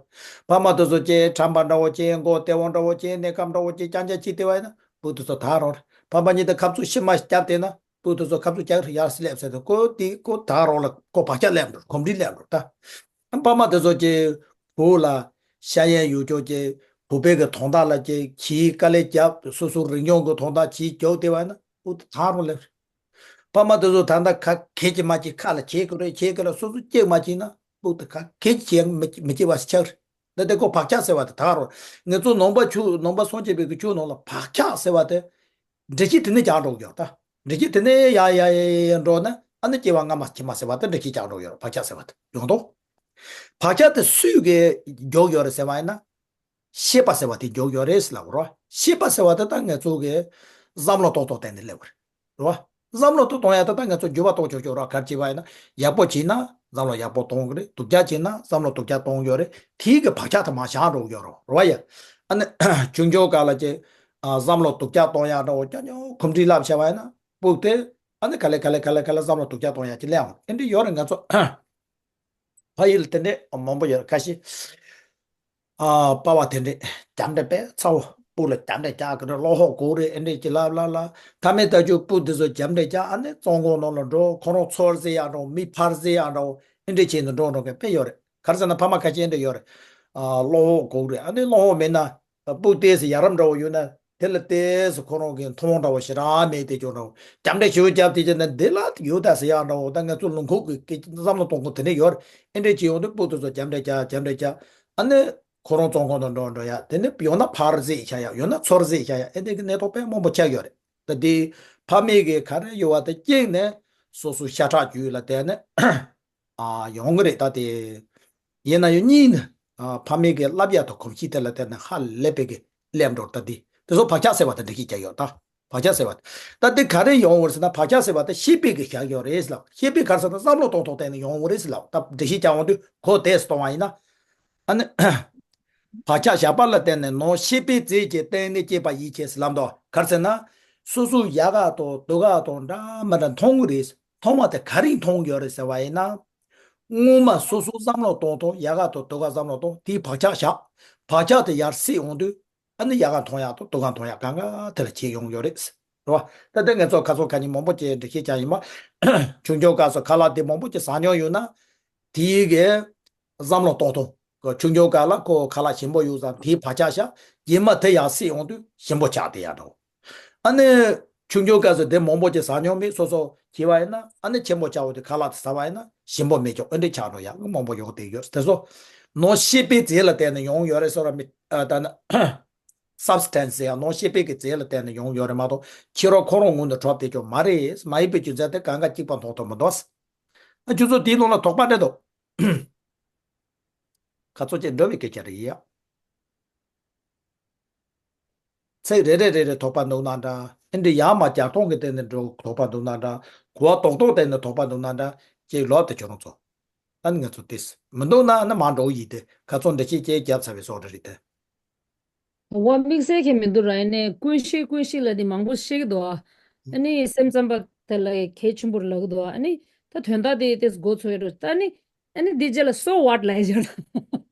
ཕ་མ་དེ་ཚོ་ཀྱི་ཁྲམ་པ་འདྲ་བོ་ཅིག་མགོ་ལྟེ་བ་འདྲ་བོ་ཅིག་གནས་སྐབས་འདྲ་བོ་ཅིག་རྐྱང་རྐྱང་བྱས་བསྡད་པ་ཡིན་ན་སྤུ་དེ་ཚོ་དག་རོགས་རེད། ཕ་མ་གཉིས་དེ་ཁ་ཚུགས་ཤི་མ་བརྒྱབ་བསྡད་ན། སྤུ་དེ་ཚོ་ཁ་ཚུགས་རྒྱག་རེད་ཡར་སླེབས་ཟེར་ཏེ་ཁོ་དེ་ཁོ་ད་རོགས་ལ་ཁོ་བག་ཆགས་སླེབས་འགྲོ། གོམས་འདྲིས་སླེབས་འགྲོ་ད། ཕ་མ་དེ་ཚོ་ཀྱི་བུ་ལ་ཤ་ཡན་ཡོད་ཀྱོག་ཀྱི་བུ་པའི་གི་དོན་དག་ལ་ཀྱི་གྱིས་དཀའ་ལས་བརྒྱབ། སོ་སོ་རིག་སྙོམས་གི་དོན་དག་གྱིས་རྒྱོབ་བསྡད་པ་ན་སྤུ་དེ་ད་རོགས་སླེབས་རེད། ཕ་མ་དེ་ཚོ་ད་ལྟ་ཁ་གད་ཀྱི་མ་གྱིས་ཁ་ལ་བྱེད་དགོས་རེད། བྱེད་དགོས་ལ་སོ་སོ་སྐྱེས་མ་བྱེད་ན་སྤུ་དེ་ཁ་གད་ཀྱི་བྱེད་མི་མི་བྱེད་པ་ཞིག་ཆགས་རེད། ད་དེ་ཁོ་བག་ཆགས་ཟེར་བ་དེ་ད་རོགས། ངེད་ཚོ་ནང་པ་ཆོས་ནང་པ་སངས་རྒྱས་པའི་གི་ཆོས་ནང་ལ་བག་ཆགས་ཟེར་བ་དེ། འདྲེ་ཁྱི་དེ་ནས་རྒྱག་འགྲོ་གི་ཡོད་ད། འདྲེ་ཁྱི་དེ་ནས་ཡ་ཡ་ཡ་ཡ་འགྲོ་ན་ཨ་ནི་སྐྱེ་བ་སྔ་མ་ཕྱི་མ་ཟེར་བ་དེ་འདྲེ་ཁྱི་རྒྱག་འགྲོ་ཡོད་རེད། བག་ཆགས་ཟེར་བ་དེ་ཡོང་དོ། བག་ཆགས་དེ་སུས་གི་རྒྱོག་ཡོད་རེད་ཟེར་བ་ཡིན་ན། ཤེས་པ་ཟེར་བ་དེ་རྒྱོག་ཡོད་རེད་ཟེར་ལབ་རོ། ཤེས་པ་ཟེར་བ་དེ་ད་ངེད་ཚོ་གི་བསམ་བློ་ཏོག་ཏོག་བསྟན་ནས་སླེབས་པ་རེད། རེད་བ། བསམ་བློ་ཏོག་གཏོང་ཡ་ད་ལྟ་ང་ཚོ་འགྱུར་བ་གཏོང་ཆོག་ཆོག་ར། ག་རེ་བྱས་པ་ཡིན་ན་ཡག་པོ་བྱས་ན་བསམ་བློ་ཡག་པོ་གཏོང་གི་རེད། སྡུག་ཅག་བྱས་ན་བསམ་བློ་སྡུག་ཅག་གཏོང་གི་ཡོད་རེད། དེའི་གི་བག་ཆགས་དེ་མར་བཞག་འགྲོ་གི་ཡོད་རེད། རེད་བ་ཡ། ཨ་ནི་ཆུང་ཆུང་སྐབས་ལ་ཀྱི་ཨ་བསམ་བློ་སྡུག་ཅག་གཏོང་ཡ་འདྲ་བོ་ཀྱང་ཀྱང་གོམས་འདྲིས་བསླབ་བྱས་པ་ཡིན་ན་སྤུ་དེ་ཨ་ནི་ག་ལེ་ག་ལེ་ག་ལེ་ག་ལེ་བསམ་བློ་སྡུག་ཅག་གཏོང་ཡ་ཅིག་སླེབས་འོང་། ཨེ་འདྲ་ཡོད་རེད། ང་ཚོ་ཕ་ཡུལ་དེ་འདྲས་མང་པོ་ཡོད་རེད། ཁ་ཤས། ཨ་པ་བ་དེ་འདྲས་རྒྱབ་འདྲེ་དཔེ་ཚ་བོ། སྤུ་ལ་རྒྱབ་འདྲེ་རྒྱག་གི་རེད། བློ་ཁོག་དགོས་རེད། ཨེ་འདྲས་ཀྱི་ལབ་ལབ་ལབ། ཐ་མའི་ད་ཅུ་སྤུ་འདི་ཚོ་རྒྱབ་འདྲེ་རྒྱག་ཨ་ནི་བཙོན་ཁང་ནང་ལ་འགྲོ། ཁོ་རང་ཚོར་ཟེར་ཡག་འགྲོ། མི་ཕར་ཟེར་ཡག་འགྲོ། ཨེ་འདྲས་བྱས་ནས་འགྲོ་འགྲོ་མཁན་དཔེ་ཡོད་རེད། ག་རེ་ཟེར་ན་ཕ་མ་ཁ་ཤས་ཨེ་འདྲས་ཡོད་རེད། ཨ་བློ་ཁོག་དགོས་རེད། ཨ་ནི་བློ་ཁོག་མེད་ན་སྤུ་ཏོག་ཙམ་ཡ་རབས་འདྲ་བོ་ཡོད་ན། དེ་ལ་ཏོག་ཙམ་ཁོ་རང་གི་མཐོང་འདྲ་བོ་ཞེ་དྲག་མེད་དེ་ཅོག་འདྲ་བོ། རྒྱབ་འདྲེ་ཞེ་པོ་རྒྱབ་དེ་ཅོག་ན་འདི་ལ་ཡོད་ད་ཟེར་ཡག་འདྲ་བོ། ད་ང་ཚོ་ལུང་ཁུག་གི་སྐད་བསམ་བློ་གཏོང་ཁུངས་དེ་འདྲ་ཡོད་རེད། ཨེ་འདྲས་ཅིག་ཡོང་དུས་སྤུ་ཏོག་ཙམ་རྒྱབ་འདྲེ་རྒྱག་རྒྱབ་འདྲེ་རྒྱག་ཨ་ནི་ཁོ་རང་བཙོན་ཁང་དུ་འགྲོ་འགྲོ་ཡག་དེ་ནི་ཡང་ན་ཕར་བཟེད་བཞག་ཡག་ཡང་ན་ཚུར་བཟེད་བཞག་ཡག་ཨེ་འདྲས་ཀྱི་གནས་སྟངས་དཔེ་མང་པོ་ཆགས་ཡོད་རེད། ད་དེ་ཕ་མེས་ཀྱི་ག་རེ་ཡོད་པ་དེ་སྐྱེས་ནས་སོ་སོ་ཤ་ཁྲག་རྒྱུད་ལ་བསྡད་ནས། ཨ་ཡོང་གི་རེད། ད་དེ་ཡིན་ན་ཡང་གཉིས་ནི་ཨ་ཕ་མེས་ཀྱི་བསླབ་ཡག་དང་གོམས་གཤིས་དེ་ལ་བརྟེན་ནས་ཧ་ལས་པའི་གི་སླེབས་འགྲོ། ད་དེ་དེ་ཚོ་བག་ཆགས་ཟེར་བ་དང་འདྲ་ཤེས་ཀྱང་ཡོད་ད། བག་ཆགས་ཟེར་བ་ད་དེ་ག་རེ་ཡོང་བ་རེད་ཟེར་ན། བག་ཆགས་ཟེར་བ་ད་ཤེས་པའི་གི་བཞག་ཡོད་རེད་ཟེར་ལབ། ཤེས་པའི་ག་རེ་ཟེར་ན་བསམ་བློ་གཏོང་ཐོག་བརྟེན་ནས་ཡོང་བ་རེད་ཟེར་ལབ། ད་འདྲ་ཤེས་ཀྱང་ཡོང་དུས་གོ་དེས་གཏོང་བ་ཡིན་ན། ཨ་ནི། བག་ཆགས་བཞག་པ་ལ་བརྟེན་ནས་ནང་ཤེས་པའི་རྫས་ཀྱི་སྟེང་ནས་སྐྱེས་པ་ཡིད་ཆེས་ཟེར་ལབ་འདུག་ག་རེ་ཟེར་ན། སོ་སོ་ཡག་ག་དང་སྡུག་ག་དང་འདྲ་མི་འདྲ་མཐོང་གི་རེད། མཐོང་བ་དེ་ག་རེ་མཐོང་གི་ཡོད་རེད་ཟེར་བ་ཡིན་ན། སྔོན་མ་སོ་སོ་བསམ་བློ་གཏོང་ཐོག་ཡག་ག་དང་སྡུག་ག་བསམ་བློ་གཏོང་དེའི་བག་ཆགས་བཞག་བག་ཆགས་དེ་ཡར་སད་འོང་དུས། ཨ་ནི་ཡག་ག་མཐོང་ཡག་དང་སྡུག་ག་མཐོང་ཡག་གང་ག་དེ་ལ་བྱེད་ཡོང་ཡོད་རེད། རེད་བ། ད་ལྟ་ངས་ཚོ་ཁ་སང་ཁ་ཉིན་མང་པོ་ཅིག་འགྲེལ་བཤད་བྱས་ཡིན་པ། ཆུང་ཆུང་སྐབས་སུ་ཁ་ལག་དེ་མང་པོ་ཅིག་ཟ་མྱོང་ཡོད་ན། དེའི་གི་བསམ་བློ་གཏོང་ཐོག་ཆུང་ཆུང་སྐབས་ལ་ཁོ་ཁ་ལག་ཞིམ་པོ་ཡོད་ཙང་དེའི་བག་ཆགས་བཞག་རྗེས་མ་དེ་ཡར་སད་འོང་དུས་ཞིམ་པོ་ཆགས་བསྡད་ཡག་འདྲ་བོ། ཨ་ནི། ཆུང་ཆུང་སྐབས་སུ་དེ་མང་པོ་ཅིག་ཟ་མྱོང་མེད་སོ་སོ་བྱས་པ་ཡིན་ན། ཨ་ནི་ཆེན་པོ་ཆགས་འོང་དུས་ཁ་ལག་དེ་ཟ་བ་ཡིན་ན་ཞིམ་པོ་མེད་ཀྱང་ཨེ་འདྲས་ཆགས་འགྲོ་ཡག་མང་པོ་ཡོང་བསྡད་ཡོད་དེ་ཚོ། ནང་ཤེས་པའི་རྫས་ལ་བརྟེན་ནས་ཡོང་ཡོད་རེད་ཟེར་བ་མི་ཨ་ད་ནི། སབ་སི་ཊན་སི་ཟེར་ཡག་ནང་ཤེས་པའི་གི་རྫས་ལ་བརྟེན་ནས་ཡོང་ཡོད་རེད་མ་གཏོགས་ཕྱི་རོལ་ཁོ་རང་ངོས་ནས་གྲུབ་བསྡད་ཀྱང་མ་རེད། མ་ཡིན་པའི་རྒྱུ་མཚན་དེ་གང་ག་གཅིག་པ་མཐོང་ཐུབ་མི་འདུག་ཨ་ཁྱོད་ཚོ་དེའི་ནང་ལ་དོགས་པ་འདྲ་འདུག་ཁ་ཚོ་ཅིག་འགྲོ་བའི་སྐད་ཆ་རེད་ཡ། ཚིག་རེ་རེ་རེ་རེ་དོགས་པ་འདུག་ན་འདྲ། ཨེ་འདྲས་ཡར་མར་རྒྱག་སྟངས་ཀྱི་སྟེང་ནས་འགྲོ་དོགས་པ་འདུག་ན་འདྲ། གོ་བ་རྡོག་རྡོག་སྟེང་ནས་དོགས་པ་འདུག་ན་འདྲ། ཅིག་ལབ་དེ་ཁྱོད་རང་ཚོ། ཨ་ནི་ང་ཚོ་ཏིས་མི་འདུག་ན་ཨ་ནི་མར་འགྲོ་ཡིན་ཏེ། ཁ་ཚོ་འདྲ་ཞིག་ཅིག་བརྒྱབ་ཚར་བའི་བཟོ་འདྲ་རེད་དེ། འོ་དམིགས་བསལ་གྱི་མི་འདུག་ར། ཨ་ནི་ཀུན་ཤེས་ཀུན་ཤེས་ལ་དེ་མང་པོ་བཤད་ཀྱི་འདུག་ཨ་ནི་སེམས་ཙམ་པ་དེ་ལ་གལ་ཆེན་པོ་རེད་ལབ་ཀྱི་འདུག་ཨ་ནི་ད་དོན་དག་དེ་ཏིས་མགོ་ཚོས་འགྲོ། ད་ཨ་ནི། ཨ་ནི་འདི་རྗེས་ལ་so what་ལབ་ཡ་ཅིག་ཡོད་ན།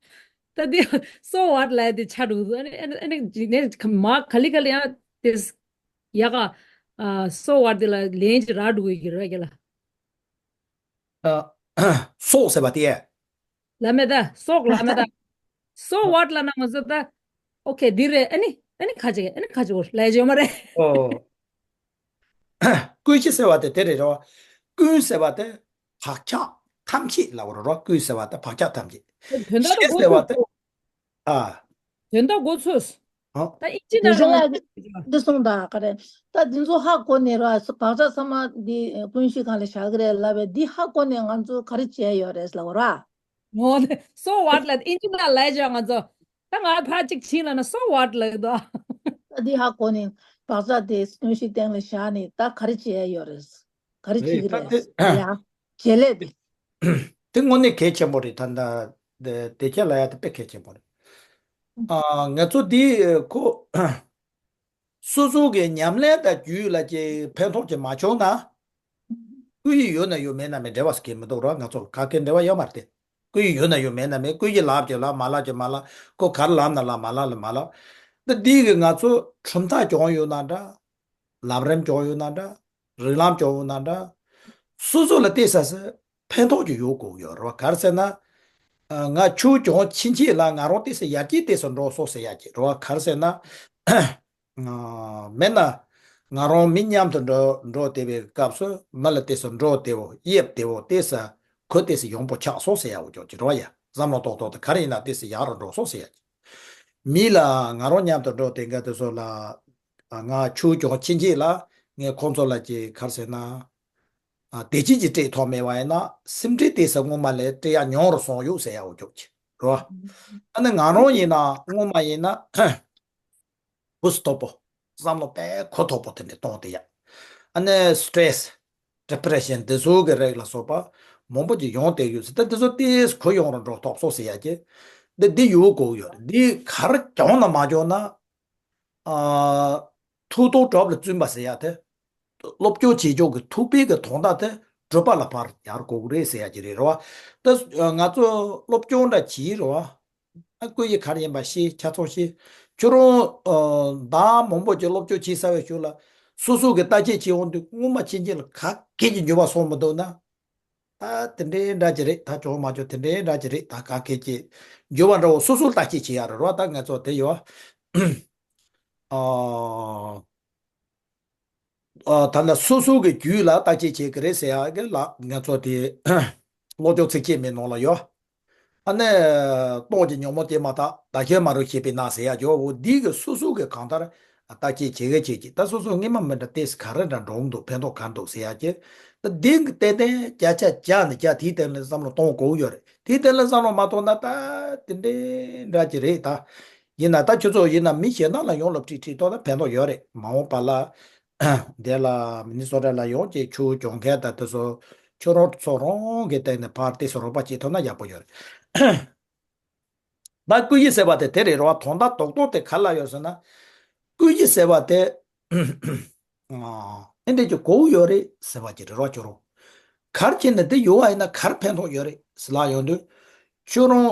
ད་འདི་so what་ལབ་ཡ་དེ་ཆགས་འགྲོ་གི་འདུག་ཨ་ནི་ཨ་ནི་ཨ་ནི་འཇིག་རྟེན་མ་ག་ལེ་ག་ལེ་ཡང་དེ་ཡག་ག་ཨ་so what་དེ་ལ་ལན་ཅིག་རག་འགྲོ་གི་ཡོད་རེད་རྒན་ལགས། ཨ། སོག་ཟེར་བ་དེ། ལབ་མེད་ད། སོག་ལབ་མེད་ད། so what་ལབ་ན་ང་ཚོ་ད། ཨོ་ཁེ། འདི་རེད། ཨ་ནི་ཨ་ནི་ཁ་ཅིག་ཨ་ནི་ཁ་ཅིག་འོ་ལས་བྱེད་མ་རེད། ཨོ། ཀུན་གཞི་ཟེར་བ་དེ་དེ་རེད་རོ། ཀུན་ཟེར་བ་དེ་བག་ཆགས་ཐམས་ཅད་ལབ་རོ་རོ། ཀུན་ཟེར་བ་དེ་བག་ཆགས་ཐམས་ཅད། དོན་དག་ཞེས་ཟེར་བ་དེ། ཨ། དོན་དག་གོ་ཚོད། ཨ། ད་ཨིན་ཇི་ན་རང་འདི་སོང་ད་ག་རེ། ད་འདི་ཚོ་ཧ་གོ་ནས་ར་བག་ཆགས་ཚང་མ་འདི་ཀུན་གཞི་སྒང་ལ་བཞག་གི་རེད་ལབ་པས། འདི་ཧ་གོ་ནས་ང་ཚོ་ག་རེ་བྱས་ཡོད་རེད་ལབ་ར། ངོ་ནས་so what ལ་ཨིན་ཇི་ན་ལས་བྱེད་ང་ཚོ། ད་ང་ཕར་གཅིག་ཕྱིན་ལ་ན་so what ལབ་འདུག་ད་འདི་ཧ་གོ་ནས་བག་ཆགས་དེ་ཀུན་གཞི་སྟེང་ལ་བཞག་ནས་ད་ག་རེ་བྱས་ཡོད་རེད། ག་རེ་བྱེད་ཀྱི་རེད། ད་དེ་ཡ། བྱེད་ལས་དེ། དེ་དངོས་གནས་གལ་ཆེན་པོ་རེད། ད་ད་དེ་དེ་ཁྱེད་ལ་ཡ་དེ་དཔེ་གལ་ཆེན་པོ་རེད། ཨ། ང་ཚོ་འདི་ཁོ་སོ་སོ་གི་ཉམས་ལེན་དང་རྒྱུད་ལ་ཅིག་ཕན་ཐོགས་ཅིག་མ་བྱུང་ན། ཀུན་གཞི་ཡོད་ན་ཡོད། མེད་ན་མེད། འབྲེལ་བ་ཟེར་གྱི་མི་འདུག་རོ། ང་ཚོ་ག་གེ་འབྲེལ་བ་ཡོད་མ་རེད་དེ། ཀུན་གཞི་ཡོད་ན་ཡོད། མེད་ན་མེད། ཀུན་གཞི་ལབ་ཀྱི་ལབ། མ་ལབ་ཀྱི་མ་ལབ། ཁོ་ག་རེ་ལབ་ན་ལབ། མ་ལབ་ལ་མ་ལབ། ད་འདི་གི་ང་ཚོ་གྲུབ་མཐའ་སྦྱོང་ཡོད་ན་འདྲ། ལམ་རིམ་སྦྱོང་ཡོད་ན་འདྲ། རིགས་ལམ་སྦྱོང་ཡོད་ན་འདྲ། སོ་སོ་ལ་བལྟས་ས་སི་ཕན་ཐོགས་ཀྱི་ཡོད་དགོས་ཡོད་རོ། ག་རེ་ཟེར་ན། ཨ། ང་ཆུ་གྱོང་ཕྱིན་ཆད་ལ་ང་རང་བལྟས་ས་ཡར་རྒྱས་བལྟས་ས་འགྲོ་སོང་ཟེར་ཡ་ཅིག་རོ། ག་རེ་ཟེར་ན། ཨ། མེད་ན་ང་རང་མི་མཉམ་དུ་འགྲོ་འགྲོ་བསྡད་པའི་སྐབས་སུ་མི་ལ་བལྟས་ས་འགྲོ་བདེ་བོ། དབྱིབས་བདེ་བོ། བལྟས་ས་ཁོ་བལྟས་ས་ཡོང་པོ་ཆགས་སོང་ཟེར་ཡ་འོ་ཅོག་ཅིག་རོ་ཡ། བསམ་བློ་ཏོག་ཏོག་དེ་ག་རེ་ཡིན་ན་བལྟས་ས་ཡག་རུ་འགྲོ་སོང་ཟེར་ཡ་ཅིག་མི་ལ་ང་རང་མཉམ་དུ་འགྲོ་བསྡད་མཁན་དེ་ཚོ་ལ། ཨ། ང་ཆུ་གྱོང་ཕྱིན་ཆད་ལ་ངས་ཁོང་ཚོ་ལ་ཅིག་ག་རེ་ཟེར་ན། ཨ། བདེ་སྐྱིད་ཅིག་སྤྲད་ཐུབ་མེད་པ་ཡིན་ན། སེམས་ཁྲལ་བལྟས་ས་སྔོན་མ་ལས་སྤྲད་ཡ་ཉུང་རུ་སོང་ཡོད་ཟེར་ཡ་འོ་ཅོག་ཅིག་རོ། ཨ་ནི་ང་རང་ཡིན་ན་སྔོན་མ་ཡིན་ན་འུ་སུ་དོག་པོ། བསམ་བློ་དཔེ་གོ་དོག་པོ་དེ་འདྲ་གཏོང་བསྡད་ཡ། ཨ་ནི་སི་ཊེ་རེ་སི། ཌི་པི་རེ་ཤན། འདི་ཚོ་གི་རིགས་ལ་སོགས་པ་མང་པོ་ཅིག་ཡོང་བསྡད་ཡོད་ཟེར། ད་འདི་ཚོ་ཏོག་ཙམ་གོ་ཡོང་རུ་འགྲོ་ཐུབ་སོང་ཟེར་ཡ་ཅིག་འདི་འདི་ཡོད་དགོས་ཡོད་རེད། འདི་ག་རེ་བྱུང་ན་མ་བྱུང་ན། ཨ། ཐུགས་དོན་གྲུབ་ལ་བརྩོན་པ་ཟེར་ཡ་དེ། སློབ་སྦྱོང་བྱེད་ཕྱོགས་ཀྱི་ཐུགས་ཕན་གྱི་དོན་དག་དེ་གྲུབ་པ་ལ་ཕར་ཡར་དགོས་ཀྱི་རེད་ཟེར་ཡ་ཅིག་རེད་རོ། ད་ང་ཚོ་སློབ་སྦྱོང་འདྲ་བྱེད་རོ། ཨ། ཀུན་གཞི་ག་རེ་ཡིན་པ་ཤེས། ཆ་ཚང་ཤེས། ཁྱོད་རང་། ཨ། ཟླ་མང་པོ་ཅིག་སློབ་སྦྱོང་བྱས་ཚར་བའི་གཞུག་ལ་སོ་སོ་གི་བརྟག་དཔྱད་བྱེད་འོང་དུས་སྔོན་མ་ཕྱིན་ཆད་ལ་ག་གེ་ཅིག་འགྱུར་བ་སོང་མི་འདུག་ན། ད་དེ་འདྲའི་འདྲ་ཅིག་རེད། ད་བྱུང་མ་བྱུང་དེ་འདྲའི་འདྲ་ཅིག་རེད། ད་ག་གེ་ཅིག་འགྱུར་བ་འདྲ་བོ་སོ་སོར་བརྟག་དཔྱད་བྱེད་ཡ་རེད་རོ། ད་ང་ཚོ་དེ་ཡོད། ཨ། ཨ། ད་ལྟ་སོ་སོ་གི་རྒྱུད་ལ་བརྟག་དཔྱད་བྱེད་ཀྱི་རེད་ཟེར་ཡ་གི་ལ་ང་ཚོ་དེ་བློ་སྦྱོང་ཚིགས་བཅད་མའི་ནང་ལ་ཡོད། ཨ་ནི། ལྟོགས་ཀྱི་ཉོན་མོངས་སྐྱེས་མ་ཐག། བདག་གཞན་མ་རིག་ཤེས་པས་ན་ཟེར་ཡ་ཇོ་བོ་འདི་གི་སོ་སོ་གི་གང་ལྟར་བརྟག་དཔྱད་བྱེད་གི་བྱེད་ཀྱི། ད་སོ་སོ་སྔོན་མ་མི་འདྲ་ཏོག་ཙམ་ག་རེ་འདྲ་འགྲོ་གི་འདུག་ཕན་ཐོགས་ག་འདུག་ཟེར་ཡ་ཅིག་ད་འདི་གི་ཏན་ཏན་བརྒྱ་ཆ་བརྒྱ་ནས་བརྒྱ་དེའི་སྟེང་ལ་བསམ་བློ་གཏོང་དགོས་ཡོད་རེད། དེའི་སྟེང་ལ་བསམ་བློ་མ་གཏོང་ན་ད་དེ་འདྲའི་འདྲ་ཅིག་རེད་ད། ཡིན་ན་ད་ཁྱོད་ཚོ་ཡིན་ན་མི་གཞན་དག་ལ་ཡོངས་ལ་ཁྲིད་ཁྲིད་ཐུབ་ན་ཕན་ཐོགས་ཡོད་རེད། མ་འོངས་པ་ལ། དེ་ལ་མི་ནི་སོ་ཊ་ལ་ཡོང་ཅིག་ཆུ་གྱོང་མཁན་དང་དེ་ཚོ་ཁྱོད་རང་ཚོ་རང་གི་སྟེང་ནས་ཕར་ཏོག་ཙམ་རོགས་པ་བྱེད་ཐུབ་ན་ཡག་པོ་ཡོད་རེད། ད་ཀུན་གཞི་ཟེར་བ་དེ་དེ་རེད་རོ། དོན་དག་རྡོག་རྡོག་དེ་ག་ལ་ཡོད་ཟེར་ན། ཀུན་གཞི་ཟེར་བ་དེ། ཨ། ཨེ་འདྲ་ཅིག་དགོས་ཡོད་རེད་ཟེར་བ་ཅིག་རེད་རོ། ཁྱོད་རང་ག་རེ་བྱས་ནས་དེ་ཡོད་པ་ཡིན་ན་ག་རེ་ཕན་ཐོགས་ཡོད་རེད་ཟེར་ལབ་ཡོང་དུས། ཁྱོད་རང་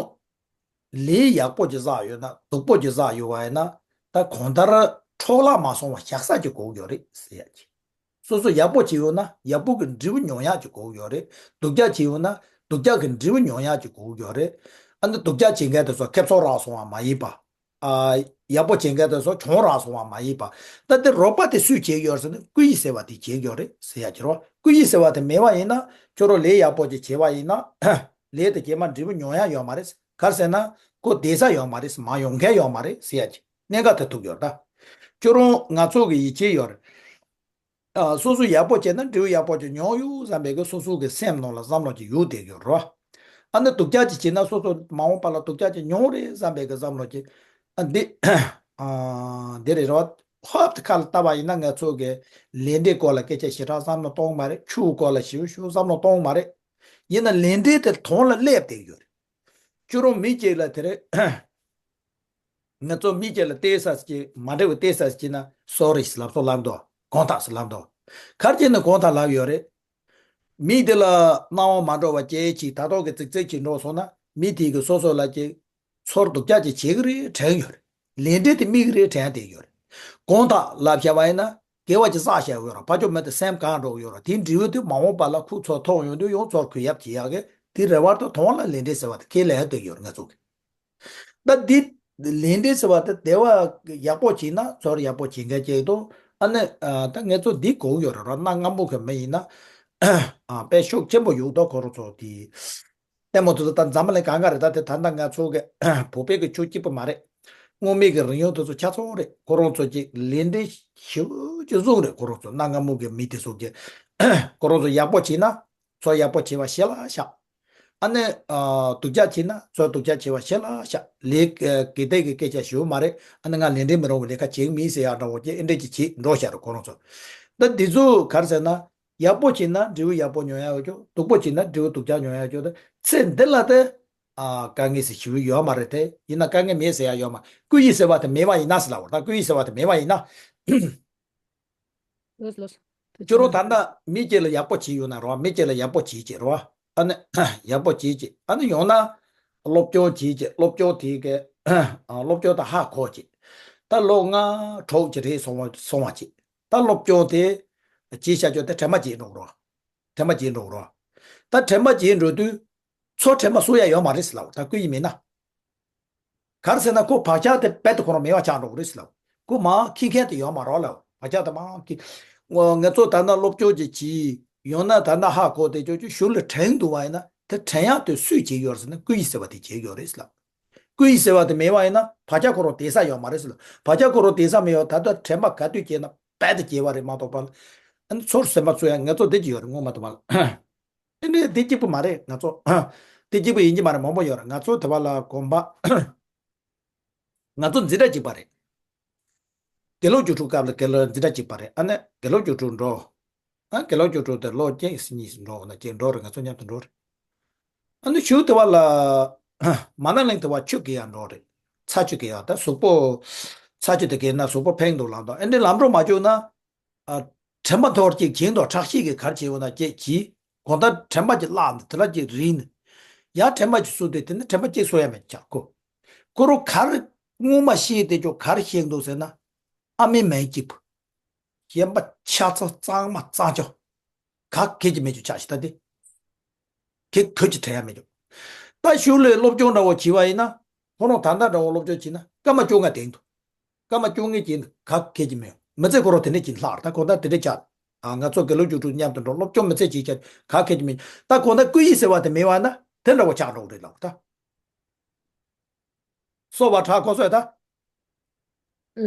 ལས་ཡག་པོ་ཅིག་བསགས་ཡོད་ན། སྡུག་པོ་ཅིག་བསགས་ཡོད་པ་ཡིན་ན། ད་གང་ལྟར་འཕྲོ་བརླག་མ་སོང་བ་བཞག་ས་ཅིག་དགོས་ཡོད་རེད་ཟེར་ཡ་ཅིག་སོ་སོ་ཡག་པོ་བྱས་ཡོད་ན་ཡག་པོ་གི་འབྲས་བུ་མྱོང་ཡག་ཅིག་དགོས་ཡོད་རེད། སྡུག་ཅག་བྱས་ཡོད་ན་སྡུག་ཅག་གི་འབྲས་བུ་མྱོང་ཡག་ཅིག་དགོས་ཡོད་རེད། ཨ་ནི་སྡུག་ཅག་བྱེད་མཁན་དེ་ཚོ་ཁེབས་སང་རག་སོང་བ་མ་ཡིན་པ། ཨ། ཡག་པོ་བྱེད་མཁན་དེ་ཚོ་གྱོང་རག་སོང་བ་མ་ཡིན་པ། ད་དེ་རོགས་པ་དེ་སུས་བྱེད་ཀྱི་ཡོད་ཟེར་ན་ཀུན་གཞི་ཟེར་བ་དེ་བྱེད་ཀྱི་ཡོད་རེད་ཟེར་ཡ་ཅིག་རོ། ཀུན་གཞི་ཟེར་བ་དེ་མེད་པ་ཡིན་ན་ཁྱོད་རང་ལས་ཡག་པོ་ཅིག་བྱས་པ་ཡིན་ན། ལས་དེ་རྗེས་མ་འབྲས་བུ་མྱོང་ཡག་ཡོད་མ་རེད། ག་རེ་ཟེར་ན་ཁོ་བསྡད་ས་ཡོད་མ་རེད། མ་ཡོང་མཁན་ཡོད་མ་རེད་ཟེར་ཡ་ཅིག་གནད་འགག་དེ་ཐུག་ཡོད་ད། ཁྱོད་རང་ང་ཚོ་གི་ཡིད་ཆེས་ཡོད་རེད། ཨ། སོ་སོ་ཡག་པོ་བྱས་ན་འབྲས་བུ་ཡག་པོ་ཅིག་མྱོང་ཡོང་བསམ་པའི་གི་སོ་སོ་གི་སེམས་ནང་ལ་བསམ་བློ་ཅིག་ཡོད་བསྡད་ཡོད་རོ། ཨ་ནི་སྡུག་ཅག་ཅིག་བྱས་ན་སོ་སོ་མ་འོངས་པ་ལ་སྡུག་ཅག་ཅིག་མྱོང་རེད་བསམ་པའི་གི་བསམ་བློ་ཅིག་ཨ། འདི། ཨ། འདི་རེད་རོ། ཧོབ་ཏེ་ཁ་ལ་བལྟས་པ་ཡིན་ན་ང་ཚོ་གི་ལས་འབྲས་སྐོར་ལ་སྐད་ཆ་ཞེ་དྲག་བསམ་བློ་གཏོང་མ་རེད། ཆུ་སྐོར་ལ་ཞེ་པོ་ཞེ་པོ་བསམ་བློ་གཏོང་མ་རེད། ཡིན་ན་ལས་འབྲས་དེ་དོན་ལ་སླེབས་བསྡད་ཡོད་རེད། ཁྱོད་རང་མི་གཅིག་ལ་དེ་རེད། ང་ཚོ་མི་གཅིག་ལ་བལྟས་ས་ཅིག་མ་འདྲ་བའི་བལྟས་ས་ཅིག་ན་སོ་རི་ལབ་སོ་ལབ་འདུག་དགོངས་དག་ཟེར་ལབ་འདུག་ག་རེ་བྱས་ནས་དགོངས་དག་ལབ་ཡོད་རེད། མི་དེ་ལ་སྣང་བ་མ་འགྲོ་བ་སྐྱེ་ཅིག་ད་ལྟོ་གི་ཙིག་ཙིག་ཅིག་འགྲོ་སོང་ན་མི་དེ་གི་སོ་སོ་ལ་ཅིག་ཚོར་སྡུག་ཅག་ཅིག་བྱེད་ཀྱི་རེད་དྲན་ཡོད་རེད། ལས་འབྲས་དེ་དམིགས་ཀྱི་རེད་དྲན་བསྡད་ཡོད་རེད། དགོངས་དག་ལབ་བྱས་པ་ཡིན་ན་དགེ་བ་ཅིག་བསགས་བཞག་ཡོད་རེད། ཕ་ཆོས་མེད་དུ་སེམས་གང་འགྲོ་ཡོད་རེད། དེའི་འབྲས་བུ་དེ་མ་འོངས་པ་ལ་ཁུ་ཚུར་ཐོགས་ཡོང་དུས་ཡང་ཚུར་གུས་ཡབ་བྱེད་ཡག་གི་དེ་རེ་བར་དུ་དོན་ལ་ལས་འབྲས་ཟེར་བ་དེ་ཁས་ལེན་བསྡད་ཡོད་རེད་ང་ཚོ་གི། ད་འདི་ ལས་འབྲས་ཟེར་བ་དེ་བདེ་བ་ཡག་པོ་བྱས་ན་ཚོར་ཡག་པོ་བྱེད་མཁན་ཅིག་འདུག་ཨ་ནི་ད་ངེད་ཚོ་འདི་གོ་གི་ཡོད་རེད་ར། གནའ་སྔ་མོ་གི་མི་ཡིན་ན་དཔེ་ཤུགས་ཆེན་པོ་ཡོད་དོ། ཁོ་རང་ཚོ་དེ་ལྟད་མོ་དེ་ཚོ་ད་འཛམ་བུ་གླིང་གང་ག་རེད། ད་དེ་ད་ལྟ་ང་ཚོ་གི་བོད་པའི་གི་ཆོས་སྐྱིད་པོ་མ་རེད། སྔོན་མའི་གི་རིག་གཞུང་དེ་ཚོ་ཆ་ཚང་རེད། ཁོ་རང་ཚོ་གི་ལས་འབྲས་ཞེ་པོ་ཅིག་བཟུང་རེད། ཁོ་རང་ཚོ་གནའ་སྔ་མོ་གི་མི་དེ་ཚོ་གི་ཁོ་རང་ཚོ་ཡག་པོ་བྱས་ན་ཚོ་ཡག་པོ་བྱས་པ་ཞེ་ལ་ཤ། ཨ་ནི་སྡུག་ཅག་བྱས་ན་ཚོ་སྡུག་ཅག་བྱས་པ་ཞེ་ལ་ཤ། ལས་དགེ་སྡིག་གི་སྐད་ཆ་ཞུ་མ་རེད། ཨ་ནི་ང་ལས་འབྲས་མི་རུང་བའི་ལས་ཀ་བྱེད་མིན་ཟེར་ཡག་འདྲ་བོ་ཅིག་ཨེ་འདྲས་ཅིག་བྱེད་འགྲོ་ཤ་རེད། ཁོ་རང་ཚོ་ད་འདི་ཚོ་ག་རེ་ཟེར་ན། ཡག་པོ་བྱས་ན་འབྲས་བུ་ཡག་པོ་མྱོང་ཡག་ཡོད་ཀྱོ། སྡུག་པོ་བྱས་ན་འབྲས་བུ་སྡུག་ཅག་མྱོང་ཡག་ཡོད་ཀྱོ། ད་ཚེ་འདི་ལ་དེ་ཨ་དཀའ་ངལ་ཟེར་ཞིག་ཡོད་མ་རེད། དེ་ཡིན་ན་དཀའ་ངལ་མེད་ཟེར་ཡག་ཡོད་མ། ཀུན་གཞི་ཟེར་བ་དེ་མེད་པ་ཡིན་ན་ཟེར་ལ་བར། ད་ཀུན་གཞི་ཟེར་བ་དེ་མེད་པ་ཡིན་ན། ལོས་ལོས། ཁྱོད་རང་ད་ལྟ་མི་གཅིག་ལ་ཡག་པོ་བྱས་ཡོད་ན་རོ། མི་གཅིག་ལ་ཡག་པོ་བྱས་ཀྱི་རོ། ཨ་ནི་ཡག་པོ་བྱས་ཀྱི་ཨ་ནི་ཡང་ན་སློབ་སྦྱོང་བྱས་ཀྱི་སློབ་སྦྱོང་དེ་གི་སློབ་སྦྱོང་དང་ཧ་གོ་ཀྱི་ད་ལོ་ལྔ་དྲུག་ཅིག་རེད་སོང་བ་སོང་བ་ཅིག་ད་སློབ་སྦྱོང་དེ་བྱས་བྱ་ཆོག་དེ་དྲན་པ་བརྗེད་འགྲོ་རོགས། དྲན་པ་བརྗེད་འགྲོ་རོགས། ད་དྲན་པ་བརྗེད་འགྲོ་དུས་ཚོ་དྲན་པ་གསོ་ཡ་ཡོད་མ་རེད་ཟེར་ལ། ད་ཀུན་གཞི་མེད་ན། ག་རེ་ཟེར་ན་ཁོ་བག་ཆགས་དེ་རྦད་དེ་ཁོ་རང་མེད་པ་ཆགས་འགྲོ་གི་རེད་ཟེར་ལ། ཁོ་མ་ཁྱི་མཁན་དེ་ཡོད་མ་རོགས་ལ། བག་ཆགས་དེ་མ་ཁྱི། ང་ཚོ་ད་ན་སློབ་སྦྱོང་ཅིག་བྱས་ཡང་ན་ད་ན་ཧ་གོ་དེ་ཅོ་ཅོ་གཞུག་ལ་དྲན་འདུག་བ་ཡིན་ན་དེ་དྲན་ཡག་དེ་སུས་བྱེད་ཡོད་རེད་ཟེར་ན་ཀུན་གཞི་ཟེར་བ་དེ་བྱེད་ཡོད་རེད་ཟེར་ལ། ཀུན་གཞི་ཟེར་བ་དེ་མེད་པ་ཡིན་ན་བག་ཆགས་ཁོ་རང་དེ་ས་ཡོད་མ་རེད་ཟེར་ལ། བག་ཆགས་ཁོ་རང་དེ་ས་མེད་པ་ད་ལྟ་དྲན་པ་ག་དུས་སྐྱེས་ན་རྦད་དེ་སྐྱེ་བ་རེད་མ་གཏོགས་པ་ལ། ཨ་ནི་ཚོར་སེམས་པ་ཚོ་ཡང་ངེད་ཚོ་བདེ་སྐྱིད་ཡོད་རེད་ངོ་མ་གཏོགས་པ་ལ། དེ་འདྲའི་བདེ་སྐྱིད་པོ་མ་རེད་ང་ཚོ། བདེ་སྐྱིད་པོ་ཡིན་གྱི་མ་རེད་མང་པོ་ཡོད་རེད་ང་ཚོ་དེ་བ་ལ་གོམ་པ། ང་ཚོ་འཛིན་གྲྭ་གཅིག་པ་རེད། དགེ་སློབ་རྒྱུགས་སྤྲོད་སྐབས་ལ་དགེ་སློབ་འཛིན་གྲྭ་གཅིག་པ་རེད། ཨ་ནི་དགེ་སློབ་རྒྱུགས་སྤྲོད་འགྲོ། ཨ་དགེ་སློབ་རྒྱུགས་སྤྲོད་དེ་ལོ་གཅིག་གཉིས་འགྲོ་ན་གཅིག་འགྲོ་རེད། ང་ཚོ་མཉམ་དུ་འགྲོ་རེད། ཨ་ནི་གཞུག་དེ་བ་ལ་མ་ན་ལིང་དེ་བ་ཆུ་རྐྱལ་ཡག་འགྲོ་རེད། ཚྭ་ཆུ་རྐྱལ་ཡག་ད་གཟུགས་པོ། ཚྭ་ཆུ་དེ་རྐྱལ་ན་གཟུགས་པོ་ཕེང་འདུག་ལབ་འདུག་ཨེ་འདྲའི་ལམ་འགྲོ་མ་བཅུག་ན། ཨ། དྲན་པ་འཐོར་གྱི་གྱེན་དུ་ཁྲག་ཤེད་ཀྱི་གར་བྱེད་འོ་ན་ཅེས་གྱིས། གང་ལྟར་དྲན་པ་ཀྱི་བརླག་ནས་དེ་ལ་ཅིག་རིལ་ནས། ཡར་དྲན་པ་ཅིག་གསོས་ཏེ་དེ་ནི་དྲན་པ་ཅིག་གསོ་ཡ་མེད་ཀྱག་གོ། ཁོ་རང་གར་སྔོན་མ་ཤེས་དེ་ཅོ་གར་ཤེས་འདུག་ཟེར་ན། ཨ་མའི་མིང་གཅིག་པུ། གཞན་པ་ཆ་ཚང་གཙང་མ་གཙང་ཆོག་ག་གེ་ཅིག་མེད་ཅོ་ཆ་ཞིག་ད་དེ། ཁྱེད་ཁོས་ཀྱི་དྲན་ཡ་མེད་ཀྱོག་ད་གཞུག་ལས་སློབ་སྦྱོང་འདྲ་བོ་བྱས་པ་ཡིན་ན། ཁོ་རང་ད་ལྟ་འདྲ་བོ་སློབ་སྦྱོང་བྱས་ན་སྐར་མ་བཅོ་ལྔ་དེང་དུ། སྐར་མ་བཅོ་ལྔའི་རྗེས་འདུག་ག་གེ་ཅིག་མེད། མི་ཚེ་ཁོ་རང་དེ་འདྲས་ཀྱིས་ལྷག་ད་ཁོ་ད་དེ་འདྲས་ཆགས། ཨ་ང་ཚོ་དགེ་སློབ་རྒྱུགས་སྤྲོད་མཉམ་དུ་འགྲོ་སློབ་སྦྱོང་མི་ཚེ་གཅིག་ཆགས་ག་གེ་ཅིག་མེད། ད་ཁོ་ན་ཀུན་གཞི་ཟེར་བ་དེ་མེད་པ་ན་དེ་འདྲ་བོ་ཆགས་འགྲོ་གི་རེད་ལབ་ད། སོ་བ་ཁྲ་ཁོ་སོས་ད།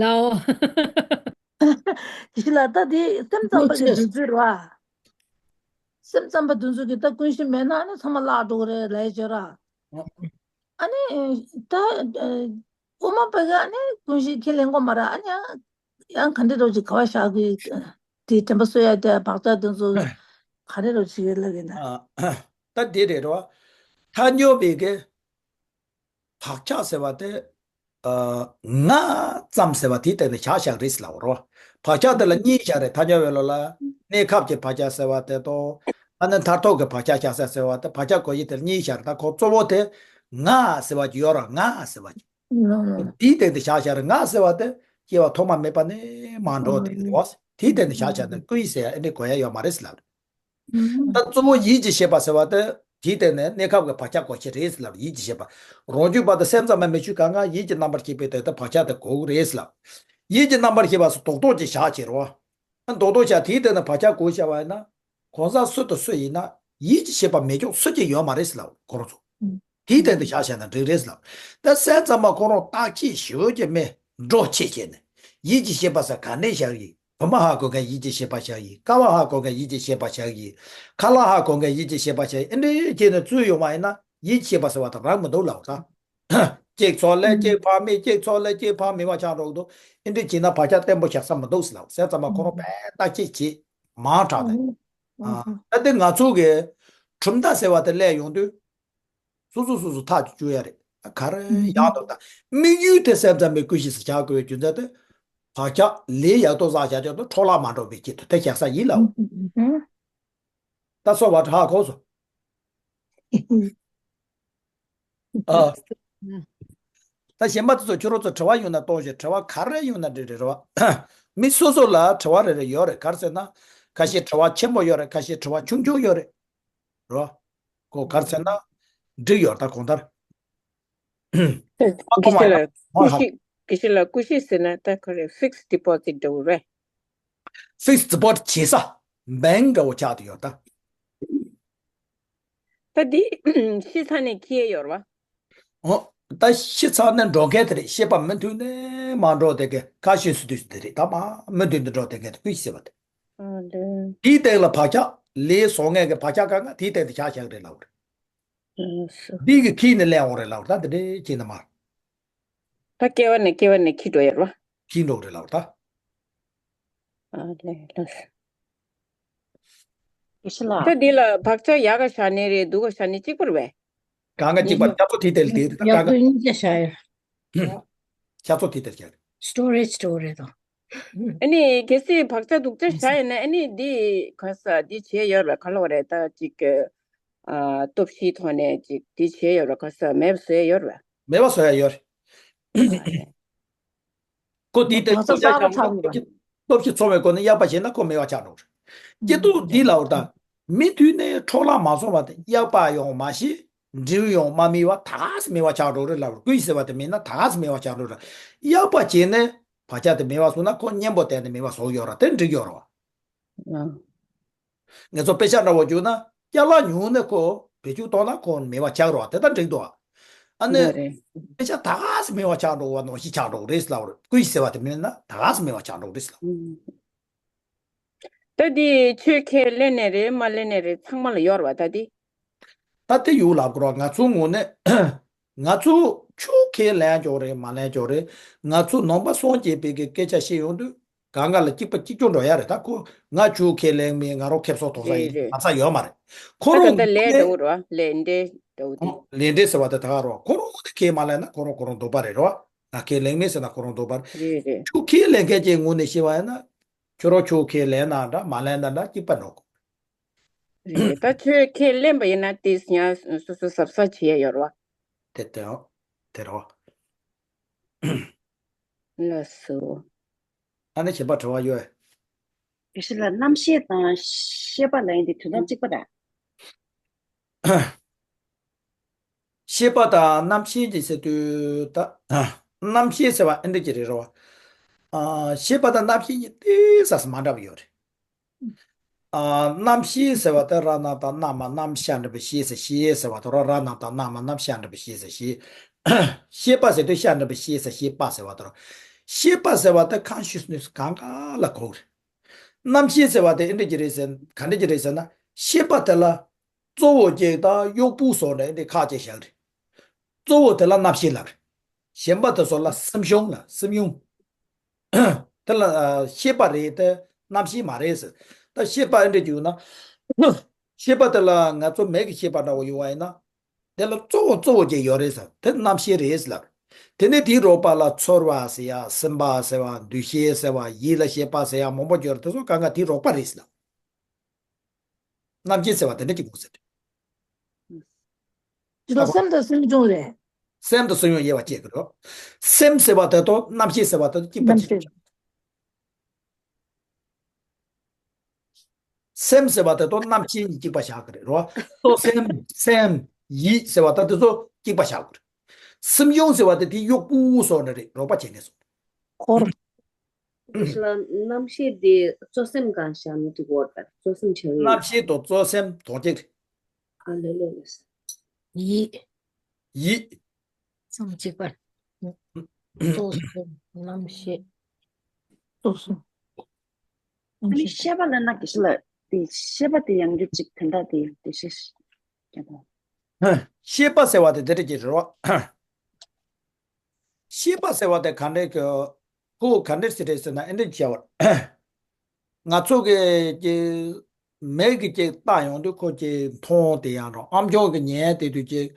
ལའོ། ཞི་ལ་ད་དེ་སེམས་ཙམ་པ་གི་འདུ་ཚུལ་ར། སེམས་ཙམ་པ་འདུ་ཚུལ་གི་ད་ཀུན་གཞི་མེད་ན་ནི་ཚང་མ་བརླག་འགྲོ་གི་རེད་ལས་བྱོས་ར། ཨ་ནི་ད་དབུ་མ་པ་གི་ཨ་ནི་ཀུན་གཞི་ཁས་ལེན་གོ་མ་ར་ཨ་ནི་ཡང་ག་འདྲ་རོ་ཅིག་ག་བ་བཞག་གི་དེ་དྲན་པ་གསོ་ཡ་དེ་བག་ཆགས་དེ་ཚོ་ག་རེ་རོ་ཅིག་ལབ་ཡིན་ན། ད་དེ་རེད་རོ། ཐལ་འགྱུར་བའི་གི་བག་ཆགས་ཟེར་བ་དེ། ང་ཙམ་ཟེར་བ་དེའི་སྟེང་ནས་བཞག་བཞག་རེད་ཟེར་ལབ་རོ། བག་ཆགས་དེ་ལ་གཉིས་བཞག་རེད། ཐལ་འགྱུར་བའི་ལོ་ལ། གནས་སྐབས་ཀྱི་བག་ཆགས་ཟེར་བ་དེ་དང་། ཨ་ནི་མཐར་ཐུག་གི་བག་ཆགས་བཞག་ས་ཟེར་བ་དེ་བག་ཆགས་གོ་ཡི་དེ་ལ་གཉིས་བཞག་རེད། ད་ཁོ་གཙོ་བོ་དེ་ང་ཟེར་བ་ཅིག་ཡོད་ར་ང་ཟེར་བ་ཅིག་དེའི་སྟེང་དུ་བཞག་བཞག་རེད། ང་ཟེར་བ་དེ་སྐྱེ་བ་ཐོག་མ་མེད་པ་ནས་མ་འགྲོ་དེ་རེད་བ། དེའི་སྟེང་དུ་བཞག་བཞག་ན་ཀུན་གཞི་ཟེར་ཡ་ཨེ་འདྲ་གོ་ཡ་ཡོད་མ་རེད་ཟེར་ལབ་རེད། ད་གཙོ་བོ་ཡིད་ཀྱི་ཤེས་པ་ཟེར་བ་དེ་དེའི་སྟེང་ནས་གནས་སྐབས་ཀྱི་བག་ཆགས་གོ་ཤེས་རེད་ཟེར་ལབ་རེད། ཡིད་ཀྱི་ཤེས་པ། རང་རྒྱུད་པ་དང་སེམས་ཙམ་པ་མི་ཆོས་གང་ག་ཡིད་ཀྱི་རྣམ་པར་ཤེས་པའི་དོན་དུ་བག་ཆགས་དེ་གོ་གི་རེད་ཟེར་ལབ། ཡིད་ཀྱི་རྣམ་པར་ཤེས་པ་སོགས་རྡོག་རྡོག་ཅིག་བཞག་བྱེད་རོ། རྡོག་རྡོག་བཞག་དེའི་སྟེང་ནས་བག་ཆགས་གོ་བཞག་པ་ཡིན་ན། གང་ཟག་སུ་དང་སུ་ཡིན་ན་ཡིད་ཀྱི་ཤེས་པ་མེད་ཀྱོག་སུ་གཅིག་ཡོད་མ་རེད་ཟེར་ལབ་ཁོ་རང་ཚོ། དེའི་སྟེང་དུ་བཞག་བྱས་ན་འགྲིག་རེད་ཟེར་ལབ། ད་སེམས་ཙམ་པ་ཁོ་རང་བརྟག་དཔྱད་ཞེ་པོ་ཅིག་མེད་འགྲོ་བྱེད་བྱས་ནས་ཡིད་ཀྱི་ཤེས་པ་ཟེར་ག་འདྲས་བཞག་ཡིན། བུ་མོ་ཧ་གོ་མཁན་ཡིད་ཀྱི་ཤེས་པ་བཞག་ཡིན། ཀ་བ་ཧ་གོ་མཁན་ཡིད་ཀྱི་ཤེས་པ་བཞག་ཡིན། ཁ་ལག་ཧ་གོ་མཁན་ཡིད་ཀྱི་ཤེས་པ་བཞག་ཡིན། ཨེ་འདྲས་བྱས་ནས་ཚུར་ཡོང་བ་ཡིན་ན་ཡིད་ཀྱི་ཤེས་པ་ཟེར་བ་དང་རག་མི་འདུག་ལབ་ད། གཅིག་ཚོགས་ལས་གཅིག་ཕར་མེད། གཅིག་ཚོགས་ལས་གཅིག་ཕར་མེད་པ་ཆགས་འགྲོ་གི་འདུག་ཨེ་འདྲས་བྱས་ན་བག་ཆགས་བརྟན་པོ་བཞག་ས་མི་འདུག་ཟེར་ལབ། སེམས་ཙམ་པ་ཁོ་རང་དཔེ་བརྟག་དཔྱད་བྱེད་མང་དྲགས་ནས། ཨ་ད་དེ་ང་ཚོ་གི་གྲུབ་མཐའ་ཟེར་བ་དེ་སླེབས་ཡོང་དུས། སོ་སོ་སོ་སོ་ཐག་གཅོད་ཡ་རེད། ག་རེ་ཡག་འདུག་ད། དམིགས་ཡུལ་དེ་སེམས་ཙམ་པའི་ཀུན་གཞི་ཟེར་བྱ་དགོས་པའི་རྒྱུ་མཚན་དེ། བག་ཆགས་ལས་ཡག་ཏུ་བསགས་བྱ་ཆོག་ཏུ་འཕྲོ་བརླག་མ་འགྲོ་བའི་ཆེད་དུ་དེ་བཞག་ས་ཡིན་ལ། ད་སོ་བ་ཧ་གོ་སོང་། ཨ། ད་གཞན་པ་དེ་ཚོ་ཁྱོད་རང་ཚོ་དྲི་བ་ཡོང་ན་གཏོང་ཞིག་དྲི་བ་ག་རེ་ཡོང་ན་འགྲིག་རེད་རེད་བ། མི་སོ་སོ་ལ་དྲི་བ་རེ་རེ་ཡོད་རེད། ག་རེ་ཟེར་ན། ཁ་ཤས་དྲི་བ་ཆེན་པོ་ཡོད་རེད། ཁ་ཤས་དྲི་བ་ཆུང་ཆུང་ཡོད་རེད། རོ། ཁོ་ག་རེ་ཟེར་ན། འགྲིག་ཡོད་ད་གང་ལྟར། དགེ་བཤེས་ལགས། ཀུ་ཤུ། དགེ་བཤེས་ལགས། ཀུ་ཤུ་ཟེར་ན་ད་ཁོ་རེ་fixed deposit འདྲ་བོ་རེད། Fixed deposit བྱེད་ས་bank འདྲ་བོ་ཆགས་བསྡད་ཡོད་ད། ད་འདི་ཤི་ཚར་ནས་འཁྱེར་ཡོད་རེད་བ། ཨོ། ད་ཤི་ཚར་ནས་འགྲོ་མཁན་དེ་རེད། ཤེས་པ་མུ་མཐུད་ནས་མ་འགྲོ་དེ་གི་ཁ་ཤས་སུ་དུས་སུ་དེ་རེད། ད་མ་མུ་མཐུད་དུ་འགྲོ་དེ་གི་ཀུ་ཤུ་ཟེར་བ་དེ། ཨ་ལེ། དེའི་སྟེང་ལ་བག་ཆགས་ལས་བཟོ་མཁན་གྱི་བག་ཆགས་གང་ག་དེའི་སྟེང་དུ་བཞག་བཞག་རེད་ལབ་རེད། ཨ་སོ། འདི་གི་ཁྱེར་ནས་ལེན་འོང་རེད་ལབ་རེད། ད་དེ་འདྲའི་ཁྱེར་ནས་མར། ད་སྐྱེ་བ་ནས་སྐྱེ་བ་ནས་འཁྱེར་འགྲོ་ཡོད་རེད་བ། འཁྱེར་འགྲོ་རེད་ལབ་རེད་ད། ཨ་ལེ་ལགས། ཡེ་ཤེས་ལགས། ད་འདི་ལ་བག་ཆགས་ཡག་ག་བཞག་ནི་རེད་སྡུག་ག་བཞག་ནི་གཅིག་པ་རེད་པས། གང་ག་གཅིག་པ། ཡག་སྐྱབས་མཚོ་དེའི་སྟེང་ལ་དེ་ཡག་གང་ག་སྡུག་གཉིས་ཀ་བཞག་ཡོད། སྐྱབས་མཚོ་དེའི་སྟེང་ལ་བཞག་རེད། སི་ཊོ་རེཇ་སི་ཊོ་རེཇ་དང་། ཨ་ནི་གལ་སྲིད་བག་ཆགས་སྡུག་ཅག་བཞག་ཡོད་ན་ཨ་ནི་འདི་ག་ས་འདི་བྱས་ཡོད་རེད་པས། ག་ལབ་དགོས་རེད། ད་ཅིག་ཨ་སྟོབས་ཤིག་ཐོག་ནས་ཅིག་འདི་བྱས་ཡོད་རེད་པས། ག་ས་མེད་པ་བཟོས་ཡོད་རེད་པས། མེད་པ་བཟོ་ཡ་ཡོད་རེད། ཨ་ལེ། ཁོ་དེའི་སྟེང་བག་ཆགས་གསར་པ་ཆགས་མེད་པ། སྟོབས་ཤིག་ཚོར་བའི་སྒོ་ནས་གཡག་པ་བྱས་ན་ཁོ་མེད་པ་ཆགས་འགྲོ་གི་རེད། སྐྱིད་སྡུག་འདི་ལབ་དང་། མུ་མཐུད་ནས་འཕྲོ་བརླག་མ་སོང་བ་དང་། གཡག་པ་ཡང་མ་ཤི། འབྲས་བུ་ཡང་མ་སྨིན་པ། ད་ག་སེ་མེད་པ་ཆགས་འགྲོ་གི་རེད་ལབ་རེད། ཀུ་ཤུ་ཟེར་བ་དེ་མེད་ན་ད་ག་སེ་མེད་པ་ཆགས་འགྲོ་གི་རེད། གཡག་པ་བྱས་ནས་བག་ཆགས་དེ་མེད་པ་སོང་ན་ཁོ་གཉེན་པོ་བསྟེན་ནས་མེད་པ་བཟོ་གི་ཡོད་རེད། དེ་འགྲིག་གི་ཡོད་རེད་པ། ཨ། ང་ཚོ་དཔེ་ཆ་འདྲ་བོ་བརྒྱུད་ན་ཅ་ལག་ཉོས་ནས་ཁོ་བེད་སྤྱོད་གཏོང་ན་ཁོ་མེད་པ་ཆགས་རེད་པ། དེ་ལྟར་འགྲིག་འདུག་པ། ཨ་ནི་ལགས་རེད། དཔེ་ཆ་ད་ག་སེ་མེད་པ་ཆགས་འགྲོ་བ་ནང་བཞིན་ཆགས་འགྲོ་གི་རེད་ལབ་རེད། ཀུ་ཤུ་ཟེར་བ་དེ་མེད་ན་ད་ག་སེ་མེད་པ་ཆགས་འགྲོ་གི་རེད་ལབ། ཨུམ། ད་འདི་ཆོས་ཁས་ལེན་ནའི་རེད། མ་ལེན་ནའི་རེད། ཚང་མ་ལ་ཡོད་རེད་པ། ད་འདི། ད་དེ་ཡོད་ལབ་དགོས་རེད་པ། ང་ཚོའི་ངོས་ནས། ང་ཚོ་ཆོས་ཁས་ལེན་ཀྱོག་རེད་མ་ལེན་ཀྱོག་རེད། ང་ཚོ་ནང་པ་སངས་རྒྱས་པའི་གི་སྐད་ཆ་བཤད་ཡོང་དུས་གང་ག་ལ་གཅིག་པ་གཅིག་རྐྱང་འགྲོ་ཡ་རེད། ད་ཁོ་ང་ཆོས་ཁས་ལེན་མིན། ང་རང་ཁེ་བཟང་གཏོང་ས་ཡིན། རེད་རེད། ང་ཚ་ཡོད་མ་རེད། ཁོ་ད་རང་ད་ལས་འདྲ་བོ་རེད་པ། ལས་འབྲས་འདྲ་བོ་དེ། ལས་འབྲས་ཟེར་བ་དེ་ད་ག་རེད་པ། ཁོ་རང་དེ་ཁས་མ་ལེན་ན་ཁོ་རང་ཁོ་རང་སྡུག་པ་རེད་རེད་པ། ང་ཁས་ལེན་མིན་ཟེར་ན་ཁོ་རང་སྡུག་པ་རེད། རེད་རེད། ཆོས་ཁས་ལེན་མཁན་གྱི་ངོས་ནས་བཤད་པ་ཡིན་ན། ཁྱོད་རང་ཆོས་ཁས་ལེན་ན་འདྲ་མ་ལེན་ན་འདྲ་གཅིག་པ་འགྲོ་དགོས། རེད། ད་ཆོས་ཁས་ལེན་པ་ཡིན་ན་དེ་ཡང་སོ་སོ་གཟབ་གཟབ་བྱེད་ཡ་ཡོད་རེད་པ། དེ་དེ་རོ། དེ་རོ། ལགས་སོ། ཨ་ནི་གཞན་པ་དྲི་བ་ཡོད། དགེ་བཤེས་ལགས། རྣམ་ཤེས་དང་ཤེས་པ་ལབ་ཡ་དེ་དོན་དག་གཅིག་པ་རེད། ཤེས་པ་དང་རྣམ་ཤེས་ཀྱི་ཟེར་དུས་ད། རྣམ་ཤེས་ཟེར་བ་ཨེ་འདྲ་ཅིག་རེད་རོ། ཨ། ཤེས་པ་དང་རྣམ་ཤེས་གཉིས་ཏོག་ཙམ་མ་འདྲ་བ་ཡོད་རེད། ཨ། རྣམ་ཤེས་ཟེར་བ་དེ་ར་ན་བཏགས་རྣ་མ་རྣམ། ཤ་འགྲེང་བུ་ཤེས་ཟེར། ཤེས་ཟེར་བ་དེ་ར་ན་བཏགས་རྣ་མ་རྣམ། ཤ་འགྲེང་བུ་ཤེས་ཟེར་ཤེས། ཤེས་པ་ཟེར་དུས་ཤ་འགྲེང་བུ་ཤེས་ཟེར་ཤེས་པ་ཟེར་བ་དེ་ར། ཤེས་པ་ཟེར་བ་དེ་consciousness གང་ག་ལ་གོ་གི་རེད། རྣམ་ཤེས་ཟེར་བ་དེ་ཨེ་འདྲ་ཅིག་རེད་ཟེར། ག་འདྲ་ཅིག་རེད་ཟེར་ན། ཤེས་པ་དེ་ལ་གཙོ་བོ་གཅིག་དང་གཡོག་པོ་སོགས་འདྲ་ཨེ་འདྲ་ཁག་ཅིག་བཞག་གི་རེད། གཙོ་བོ་དེ་ལ་རྣམ་ཤེས་ལབ་རེད། གཞན་པ་དེ་ཚོ་ལ་སེམས་བྱུང་ལ་སེམས་མྱོང་། དེ་ལ་ཨ་ཤེས་པ་རེད་དེ་རྣམ་ཤེས་མ་རེད་ཟེར། ད་ཤེས་པ་ཨེ་འདྲ་ཅིག་ཡོད་ན། ཤེས་པ་དེ་ལ་ང་ཚོ་མིག་གི་ཤེས་པ་འདྲ་བོ་ཡོད་པ་ཡིན་ན། དེ་ལ་གཙོ་བོ་གཙོ་བོ་གཅིག་ཡོད་རེད་ཟེར། དེ་རྣམ་ཤེས་རེད་ལབ། དེ་ནས་དེའི་རོགས་པ་ལ་ཚོར་བ་ཟེར་ཡ། སེམས་པ་ཟེར་བ། འདུ་ཤེས་ཟེར་བ། ཡིད་ལ་བྱེད་པ་ཟེར་ཡ་མང་པོ་ཡོད་རེད། དེ་ཚོ་གང་ག་དེའི་རོགས་པ་རེད་ལབ། རྣམ་ཤེས་ཟེར་བ་དེ་འདྲ་གཅིག་པོ་ཟེར། ཅི་ལ་སེམས་དང་སེམས་བྱུང་རེད། སེམས་དང་སེམས་བྱུང་དབྱེ་བ་བྱེད་ཀྱི་རེད། སེམས་ཟེར་བ་དེ་དང་རྣམ་ཤེས་ཟེར་བ་དེ་གཅིག་པ་རྣམ་གཅིག་ཤེས། སེམས་ཟེར་བ་དེ་དང་རྣམ་ཤེས་གཉིས་གཅིག་པ་བཞག་གི་རེད་རོ། གཙོ་སེམས། སེམས། ཡིད་ཟེར་བ་དེ་དེ་ཚོ་གཅིག་པ་བཞག་གི་རེད། སེམས་བྱུང་ཟེར་བ་དེ་དེའི་གཡོག་པོ་སོགས་འདྲ་རེད། རོགས་པ་བྱེད་མཁན་སོགས། འཁོར། དེ་ལ་རྣམ་ཤེས་དེ་གཙོ་སེམས་སྒང་བཞག་ན་འགྲིག་གི་རེད་པ། གཙོ་སེམས་བྱ་བའི། རྣམ་ཤེས་དང་གཙོ་སེམས་དོན་གཅིག་རེད། ཨ་ལེ་ལེ་ལེ། ཡིད། ཡིད། ཚང་གཅིག་པ། གཙོ་སེམས། རྣམ་ཤེས། གཙོ་སེམས། ཨ་ནི་ཤེས་པ་ལབ་ན་དགེ་བཤེས་ལགས། དེ་ཤེས་པ་དེ་ཡང་རྒྱུ་གཅིག་དོན་དག་དེ་དེ་ཤེས། ཤེས་པ་ཟེར་བ་དེ་དེ་འདྲ་ཅིག་རེད་བ། ཤེས་པ་ཟེར་བ་དེ་ག་འདྲ་གི། ཁོ་ག་འདྲ་ཞིག་རེད་ཟེར་ན་ཨེ་འདྲ་བྱས་པ། ང་ཚོ་གི་ཀྱི་མིག་གིས་ཅིག་བལྟ་ཡོང་དུས་ཁོ་ཅིག་མཐོང་དེ་ཡང་རང་ཨམ་ཅོག་གིས་ཉན་དེ་དུས་ཅིག་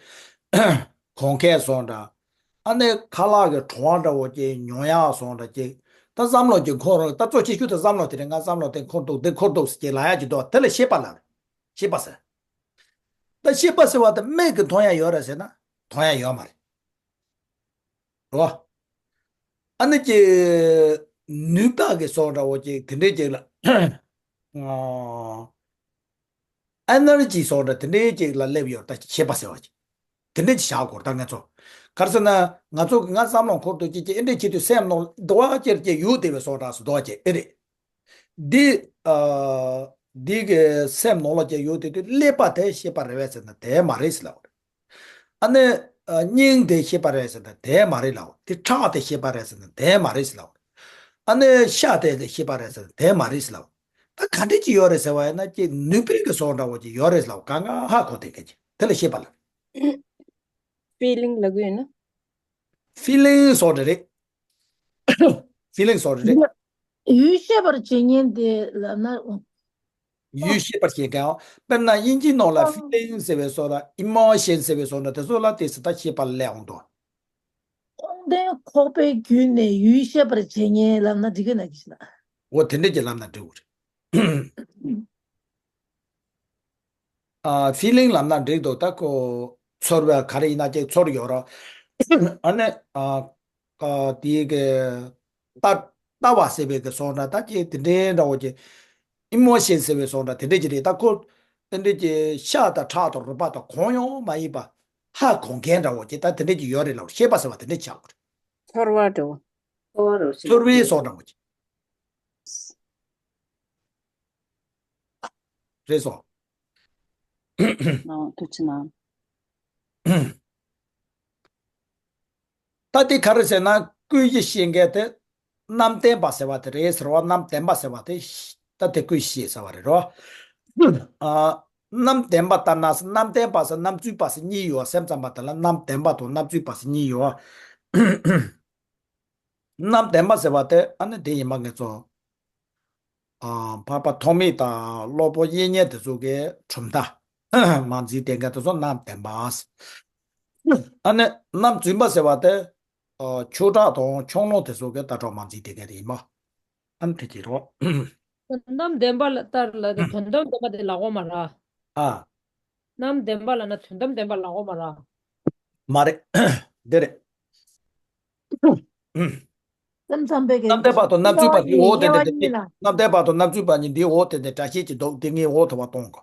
གོན་མཁན་སོགས་འདྲ། ཨ་ནི་ཁ་ལག་གི་བྲོ་བ་འདྲ་བོ་ཅིག་མྱོང་ཡག་སོགས་འདྲ་ཅིག་ད་བསམ་བློ་ཅིག་འཁོར་རོགས། ད་གཙོ་ཆེ་ཤོས་དེ་བསམ་བློ་དེ་རེད། ང་བསམ་བློ་དེ་འཁོར་འདུག་འདི་འཁོར་འདུག་ཟེར་ཅིག་ལབ་ཡག་ཅིག་འདུག་དེ་ལ་ཤེས་པ་ལབ་རེད། ཤེས་པ་ཟེར། ད་ཤེས་པ་ཟེར་བ་དེ་མིག་གིས་མཐོང་ཡག་ཡོད་རེད་ཟེར་ན་མཐོང་ཡག་ཡོད་མ་རེད། རོ། ཨ་ནི་ཀྱི་ནུས་པ་གི་སོགས་འདྲ་བོ་ཅིག་དེ་འདྲའི་ཅིག་ལ། ཨ། ཨེ་ནར་ཇི་སོགས་འདྲ་དེ་འདྲའི་ཅིག་ལ་སླེབས་ཡོད། ད་ཤེས་པ་ཟེར་བ་ཅིག་དེ་འདྲའི་ཅིག་བཞག་དགོས། ད་ང་ཚོ་ ག་རེ་ཟེར་ན། ང་ཚོ་གི་ང་བསམ་བློ་འཁོར་འདུག་ཅེས་ཀྱི་ཨེ་འདྲས་བྱེད་དུས་སེམས་ནང་དུ་བ་ཅེར་ཅེར་ཡུག་དེ་བའི་སོགས་གྲགས་སུ་འདུག་ཅེས་ཨེ་རེད། འདི། ཨ། འདི་གི་སེམས་ནང་ལ་ཅེར་ཡུག་དེ་དུས་ཀླད་པ་དེ་ཤེས་པ་རེད་བས་ཟེར་ན་དེ་མ་རེད་ཟེར་ལབ་པ་རེད། ཨ་ནི། ཨ། སྙིང་དེ་ཤེས་པ་རེད་ཟེར་ན་དེ་མ་རེད་ལབ་པ་རེད། དེ་ཁྲག་དེ་ཤེས་པ་རེད་ཟེར་ན་དེ་མ་རེད་ཟེར་ལབ་པ་རེད། ཨ་ནི་ཤ་དེ་ཤེས་པ་རེད་ཟེར་ན་དེ་མ་རེད་ཟེར་ལབ་པ། ད་ག་འདྲས་ཅིག་ཡོད་རེད་ཟེར་བ་ཡིན་ན་ཅིག་ནུས་པའི་གི་སོགས་འདྲ་བོ་ཅིག་ཡོད་རེད་ལབ་པ་གང་ག་ཧ་གོ་དེ་ག་ཅིག་དེ་ལ་ཤེས་པ་ལ། ཕི་ལིང་ལབ་གི་ཡོད་ན། ཕི་ལིང་སོགས་འདྲ་རེད། ཕི་ལིང་སོགས་རེད། ཡུལ་ཤེས་པར་བྱེད་ཉན་དེ་ལབ་ན། ཡུལ་ཤེས་པར་བྱེད་མཁན། དཔེར་ན་དབྱིན་ཇིའི་ནང་ལ་ཕི་ལིང་ཟེར་བའི་སོགས་ལ་ཨི་མོ་ཤན་ཟེར་བའི་སོགས་ལ་དེ་ཚོ་ལ་དེ་སྲིད་ད་ཤེས་པ་ལས་འོང་དོ། ཁོང་དོན་ཁོག་པའི་བརྒྱུད་ནས་ཡུལ་ཤེས་པར་བྱེད་ཉན་ལབ་ན་འགྲིག་གི་ན་གི་ཤི་ན། འོ་དེ་འདྲས་ཀྱི་ལབ་ན་འགྲིག་གི་རེད། ཨ། ཕི་ལིང་ལབ་ན་འགྲིག་འདུག་ད་ཁོ་ཚོར་བ་ག་རེ་ཡིན་ན་ཅིག་ཚོར་ཡོད་ར། ཨ་ནི། ཨ། ཨ། དེའི་གི་ལྟ་ལྟ་བ་ཟེར་བའི་གི་སོགས་འདྲ་ད་ཅིག་དེ་འདྲའི་འདྲ་བོ་ཅིག་ཨི་མོ་ཤན་ཟེར་བའི་སོགས་འདྲ་དེ་འདྲས་ཅིག་རེད། ད་ཁོ་དེ་འདྲས་ཀྱི་ཤ་དང་ཁྲག་དང་རུས་པ་དང་གང་ཡང་མ་ཡིན་པ་ཧ་གོ་མཁན་འདྲ་བོ་ཅིག་ད་དེ་འདྲས་ཅིག་ཡོད་རེད་ལབ། ཤེས་པ་ཟེར་བ་དེ་འདྲས་ཆགས་དགོས་རེད། ཚོར་བ་འདྲ་བོ། ཚོར་བའི་སོགས་འདྲ་བོ་ཅིག་རེད་སོ། ཨ། ཐུགས་རྗེ་གནང་། ད་དེ་ག་རེ་ཟེར་ན་ཀུན་གཞི་ཤེས་མཁན་དེ་རྣམ་བདེན་པ་ཟེར་བ་དེ་རེད་ཟེར་བ། རྣམ་བདེན་པ་ཟེར་བ་དེ་ད་དེ་ཀུན་གཞི་ཟེར་བ་རེད་རོ། ཨ། རྣམ་བདེན་པ་ལྟར་ན་རྣམ་བདེན་པ་ཟེར་རྣམ་རྫུན་པ་ཟེར་གཉིས་ཡོད། སེམས་ཙམ་པ་དེ་ལ་རྣམ་བདེན་པ་དང་རྣམ་རྫུན་པ་ཟེར་གཉིས་ཡོད། རྣམ་བདེན་པ་ཟེར་བ་དེ་ཨ་ནི་དེ་ཡིན་པ་ངེད་ཚོ། ཨ། འཕགས་པ་ཐོགས་མེད་དང་སློབ་དཔོན་དབྱིག་གཉེན་དེ་ཚོ་གི་གྲུབ་མཐའ་མ་འཛིན་དེ་འགའ་དེ་ཚོ་རྣམ་བདེན་པ། ཨ་ནི་རྣམ་རྫུན་པ་ཟེར་བ་དེ། ཨ། ཆོས་གྲགས་དང་ཕྱོགས་གླང་དེ་ཚོ་གི་ལྟ་གྲུབ་མ་འཛིན་དེ་འགའ་དེ་ཡིན་པ། ཨ་ནི་དེ་གྱིས་རོ། དོན་དམ་བདེན་པ་ལ་ལྟར་ལ་དེ་དོན་དམ་བདེན་པ་དེ་ལག་འོག་མ་ར། ཨ། རྣམ་བདེན་པ་ལ་ན་དོན་དམ་བདེན་པ་ལག་འོག་མ་ར། མ་རེད། འདི་རེད། སེམས་ཙམ་པའི་གི་རྣམ་བདེན་པ་དང་རྣམ་རྫུན་པ་འདི་འོག་དེ་འདྲ་དེ། རྣམ་བདེན་པ་དང་རྣམ་རྫུན་པ་གཉིས་འདི་འོག་དེ་འདྲ་འདྲ་བཤད་ཀྱི་འདུག་དེ་ངས་འོག་ཐོག་པ་གཏོང་གོ།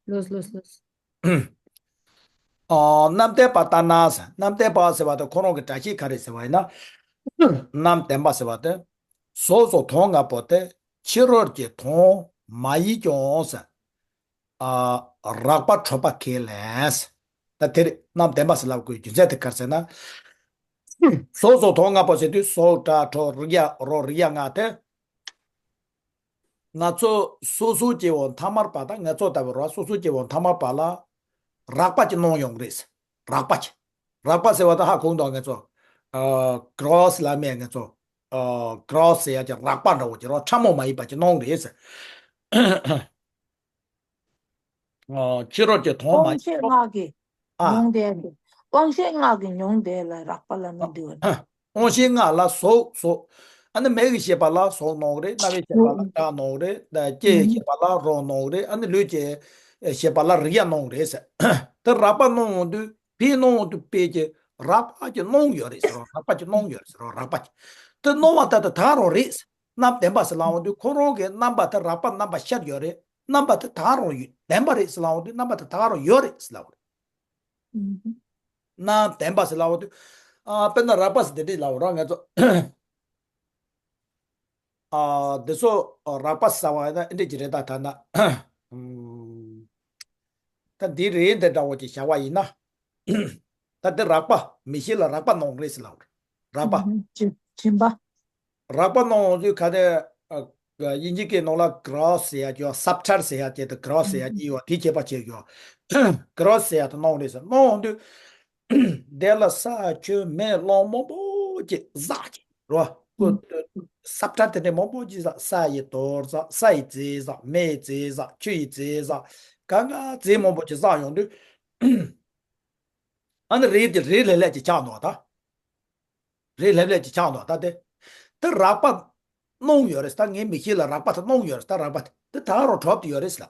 ལོས་ལོས་ལོས། ཨ། རྣམ་བདེན་པ་ལྟར་ན། རྣམ་བདེན་པ་ཟེར་བ་དེ་ཁོ་རང་གི་སྒྲ་བཤད་ག་རེ་ཟེར་བ་ཡིན་ན། རྣམ་བདེན་པ་ཟེར་བ་དེ། གཟུགས་སོགས་དོན་ལྔ་པོ་དེ་ཕྱི་རོལ་གྱི་དོན་མ་ཡིན་ཀྱང་ཟེར། ཨ། རགས་པ་འཕྲོད་པ་ཁས་ལེན། ད་དེ་རེད། རྣམ་བདེན་པ་ཟེར་ལབ་དགོས་རྒྱུ་མཚན་དེ་ག་རེ་ཟེར་ན། གཟུགས་སོགས་དོན་ལྔ་པོ་ཟེར་དུས་གཟུགས་སྒྲ་དྲི་རོ་རེག་ཡག་རོ་རེག་ཡག་ལྔ་དེ། ང་ཚོ་སོ་སོ་སྐྱེ་བོ་ཐ་མལ་པ་དང་ང་ཚོ་ལྟ་བུ་ར་སོ་སོ་སྐྱེ་བོ་ཐ་མལ་པ་ལ་རགས་པ་ཅིག་སྣང་ཡོང་གི་རེད། རགས་པ་ཅིག་རགས་པ་ཟེར་བ་དང་ཧ་གོ་འདུག་ང་ཚོ། ཨ། གྲོགས་ལ་མེད་ང་ཚོ། ཨ། གྲོགས་ཟེར་ཡ་ཅིག་རགས་པ་འདྲ་བོ་ཅིག་རོ། ཕྲ་མོ་མ་ཡིན་པ་ཅིག་སྣང་གི་རེད། ཨ། ཕྱི་རོལ་གྱི་དོན་མ། དབང་ཤེས་ལྔ་གི་ཨ། མྱོང་འདས་དེ། དབང་ཤེས་ལྔ་གི་མྱོང་འདས་ལ་རགས་པ་ལ་མི་འདུ་བ་ནི། དབང་ཤེས་ལྔ་ལ་གཟུགས་གཟུགས། ཨ་ནི་མིག་གི་ཤེས་པ་ལ་གཟུགས་སྣང་གི་རེད། རྣ་བའི་ཤེས་པ་ལ་སྒྲ་སྣང་གི་རེད། ལྕེའི་ཤེས་པ་ལ་རོ་སྣང་གི་རེད། ཨ་ནི་ལུས་ཀྱི་ཤེས་པ་ལ་རེག་ཡག་སྣང་གི་རེད་ཟེར། དེ་རགས་པ་སྣང་འོང་དུས་དེ་སྣང་འོང་དུས་དཔེ་ཀྱི་རགས་པ་ཅིག་སྣང་ཡོད་རེད་ཟེར་རོ། རགས་པ་ཅིག་སྣང་ཡོད་རེད་ཟེར་རོ། རགས་པ་ཅིག་དེ་སྣང་བ་ད་ལྟ་ད་རུང་རེད། རྣམ་བདེན་པ་ཟེར་ལབ་འོང་དུས་ཁོ་རང་གི་རྣམ་པ་དེ་རགས་པ་རྣམ་པ་ཤར་ཡོད་རེད། རྣམ་པ་དེ་ད་རུང་ཡོད་བདེན་པ་རེད་ཟེར་ལབ་འོང་དུས་རྣམ་པ་དེ་ད་རུང་ཡོད་རེད་ཟེར་ལབ་རེད། ཨུམ། རྣམ་བདེན་པ་ཟེར་ལབ་འོང་དུས། ཨ། དཔེར་ན་རགས་པ་ཟེར་དེ་འདྲས་ལབ་རོགས་ང་ཚོ། ཨ། འདི་ཚོ་རགས་པ་ཟེར་བ་ཡིན་ན་ཨེ་འདྲས་ཀྱི་རེད་ད་ཐ་ན། ཨུམ། ད་འདི་རེད་འདི་འདྲ་བོ་ཅིག་བྱ་བ་ཡིན་ན། ད་འདི་རགས་པ་མིག་ཤེས་ལ་རགས་པ་སྣང་རེད་ཟེར་ལབ་རེད། རགས་པ། ཨུམ། དྲན་པ། རགས་པ་སྣང་འོང་དུས་ག་ནས། ཨ། དབྱིན་ཇི་སྐད་ནང་ལ་གྲོགས་ཟེར་ཡ་ཅིག་ཡོད། སབ་ཊལ་ཟེར་ཡ་ཅིག་དང་གྲོགས་ཟེར་ཡ་གཉིས་ཡོད། དེ་ཁྱད་པར་ཕྱེ་ཡོད། གྲོགས་ཟེར་ཡ་དེ་སྣང་རེད་ཟེར། སྣང་འོང་དུས། དེ་ལ་ས་ཆུ་མེ་རླུང་མང་པོ་ཅིག་ཟག་ཅིག་རོ། ཁོ་སབ་ཊལ་དེ་འདྲ་མང་པོ་ཅིག་ཟག་ས་ཡི་དོར་ཟག་ས་ཡི་རྫས་ཟག་མེ་ཡི་རྫས་ཟག་ཆུ་ཡི་རྫས་ཟག་ག་ང་རྫས་མང་པོ་ཅིག་ཟག་ཡོང་དུས། ཨ་ནི་རེད་དེ་རེད་ལྷེབ་ལྷེབ་ཅིག་ཆགས་འདུག་ད། རེད་ལྷེབ་ལྷེབ་ཅིག་ཆགས་འདུག་ད་དེ། དེ་རགས་པ་སྣང་ཡོད་རེད། ད་ངའི་མིག་ཤེས་ལ་རགས་པ་དེ་སྣང་ཡོད་རེད། ད་རགས་པ་དེ་དེ་ད་རུང་གྲུབ་ཏུ་ཡོད་རེད་ལབ།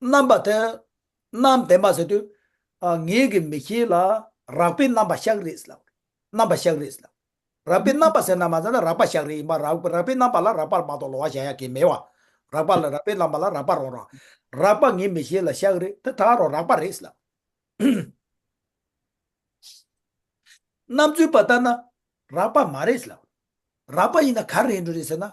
རྣམ་པ་དེ། རྣམ་བདེན་པ་ཟེར་དུས། ཨ། ངའི་གི་མིག་ཤེས་ལ་རགས་པའི་རྣམ་པ་ཤར་རེད་ལབ། རྣམ་པ་ཤར་རེད་ལབ། རགས་པའི་རྣམ་པ་ཟེར་ན་མ་ཟེར་ན་རགས་པ་ཤར་རེད་ཡིན་པ། རགས་རགས་པའི་རྣམ་པ་ལ་རགས་པ་མ་གཏོགས་ལོགས་པ་གཞན་ཡང་གང་ཡང་མེད་པ། རགས་པ་ལ་རགས་པའི་རྣམ་པ་ལ་རགས་པ་རང་རང་། རགས་པ་ངའི་མིག་ཤེས་ལ་ཤར་རེད། དེ་ད་རུང་རགས་པ་རེད་ལབ། རྣམ་རྫུན་པ་ལྟར་ན་རགས་པ་མ་རེད་ལབ། རགས་པ་ཡིན་ན་ག་རེ་འགྲོ་རེད་ཟེར་ན།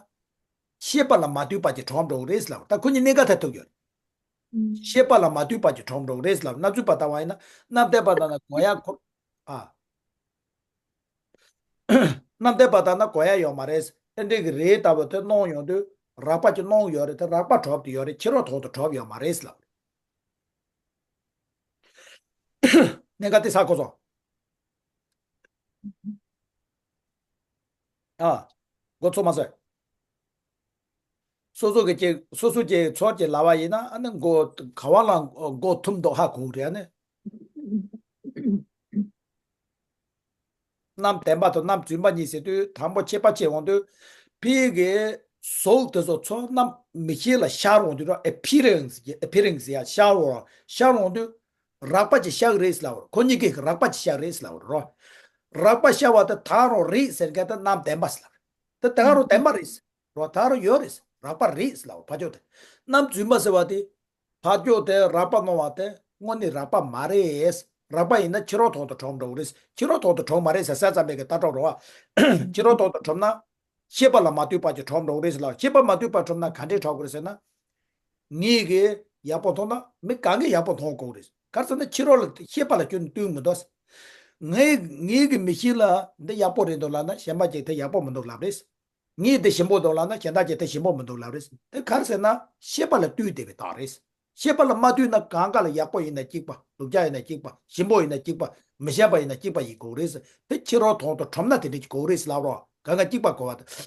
ཤེས་པ་ལ་མ་ལྟོས་པ་གྱིས་གྲོགས་འགྲོ་གི་རེད་ལབ། ད་ཁོ་གཉིས་གནད་འགག་ཐད་ཐུག་ཡོད་རེད། ཤེས་པ་ལ་མ་ལྟོས་པ་གྱིས་གྲོགས་འགྲོ་གི་རེད་ལབ། རྣམ་རྫུན་པ་ལྟ་བ་ཡིན་ན་རྣམ་བདེན་པ་ལྟར་ན་གོ་ཡ་ཁོ། ཨ། རྣམ་བདེན་པ་ལྟར་ན་གོ་ཡ་ཡོད་མ་རེད། ཨེ་འདྲས་ཀྱི་རེད་ལྟ་བུ་དེ་སྣང་ཡོང་དུས་རགས་པ་གྱིས་སྣང་ཡོད་རེད། དེ་རགས་པ་གྲུབ་དེ་ཡོད་རེད། ཕྱི་རོལ་ཐོག་ཏུ་གྲུབ་ཡོད་མ་རེད་ལབ། གནད་འགག་དེ་ས་གོ་སོང་། ཨ། མགོ་ཚོད་མ་ཟོས། སོ་སོ་གི་ཅིག་སོ་སོ་གི་ཚོད་ཀྱི་ལབ་པ་ཡིན་ན་ཨ་ནི་མགོ་ག་བ་ལ་མགོ་ཐུམ་མདོག་ཧ་གོ་རེད་ཨ་ནི། རྣམ་བདེན་པ་དང་རྣམ་རྫུན་པ་གཉིས་ཟེར་དུས་དང་པོ་ཁྱད་པར་ཕྱེ་འོང་དུས་ཕི་གི་གཟུགས་དེ་ཚོ་ཚོ་རྣམ་མིག་ཤེས་ལ་ཤར་འོང་དུས་ར་appearance ཀྱི་appearance ཡ་ཤར་འོང་ཤར་འོང་དུས་རགས་པ་ཅིག་ཤར་གི་རེད་ལབ་རོ། ཁོ་གཉིས་ཀའི་རགས་པ་ཅིག་ཤར་གི་རེད་ལབ་རོ། རགས་པ་ཤར་བ་དེ་ད་རུང་རེད་ཟེར་མཁན་དེ་རྣམ་བདེན་པ་ཟེར་ལབ་རེད། དེ་ད་རུང་བདེན་པ་རེད་ཟེར་རོ། ད་རུང་ཡོད་རེད་ཟེར། རགས་པ་རེད་ཟེར་ལབ་རོ་ཕར་ཕྱོགས་དེ། རྣམ་རྫུན་པ་ཟེར་བ་དེ་ཕར་ཕྱོགས་དེ་རགས་པ་སྣང་བ་དེ་དངོས་གནས་རགས་པ་མ་རེད། རགས་པ་ཡིན་ན་ཕྱི་རོལ་ཐོག་ཏུ་གྲུབ་འགྲོ་གི་རེད། ཕྱི་རོལ་ཐོག་ཏུ་གྲུབ་མ་རེད་ཟེར་ས་ཙམ་པའི་གི་ལྟ་གྲུབ་རེད་བ། ཕྱི་རོལ་ཐོག་ཏུ་གྲུབ་ན། ཤེས་པ་ལ་མ་ལྟོས་པ་གྱིས་གྲུབ་འགྲོ་གི་རེད་ཟེར་ལ། ཤེས་པ་མ་ལྟོས་པ་གྲུབ་ན་ག་འདྲས་གྲུབ་གི་རེད་ཟེར་ན། ངེད་ཀྱིས་ཡག་པོ་མཐོང་ན་མི་གང་གིས་ཡག་པོ་མཐོང་དགོས་རེད། ག་རེ་ཟེར་ན་ཕྱི་རོལ་ལ་ཤེས་པ་ལ་སྐྱོན་ནས་ལྟོས་མི་འདུག་ངའི་ངེད་ཀྱི་མིག་ཤེས་ལ་འདི་ཡག་པོ་རེད་འདུག་ལབ་ན་གཞན་པ་ཅིག་དེ་ཡག་པོ་མི་འདུག་ལབ་རེད། ངས་འདི་ཞིམ་པོ་འདུག་ལབ་ན་གཞན་དག་ཅིག་དེ་ཞིམ་པོ་མི་འདུག་ལབ་རེད། དེ་ག་རེ་ཟེར་ན་ཤེས་པ་ལ་ལྟོས་བསྡད་པའི་རྟགས་རེད། ཤེས་པ་ལ་མ་ལྟོས་ན་གང་ག་ལ་ཡག་པོ་ཡིན་ན་གཅིག་པ། སྡུག་ཅག་ཡིན་ན་གཅིག་པ། ཞིམ་པོ་ཡིན་ན་གཅིག་པ། མི་ཞིམ་པ་ཡིན་ན་གཅིག་པ་ཡིན་དགོས་རེད་ཟེར། དེ་ཕྱི་རོལ་ཐོག་ཏུ་གྲུབ་ན་དེ་འདྲ་ཅིག་དགོས་རེད་ཟེར་ལབ་རོགས། གང་ག་གཅིག་པ་དགོས་པ་དང་།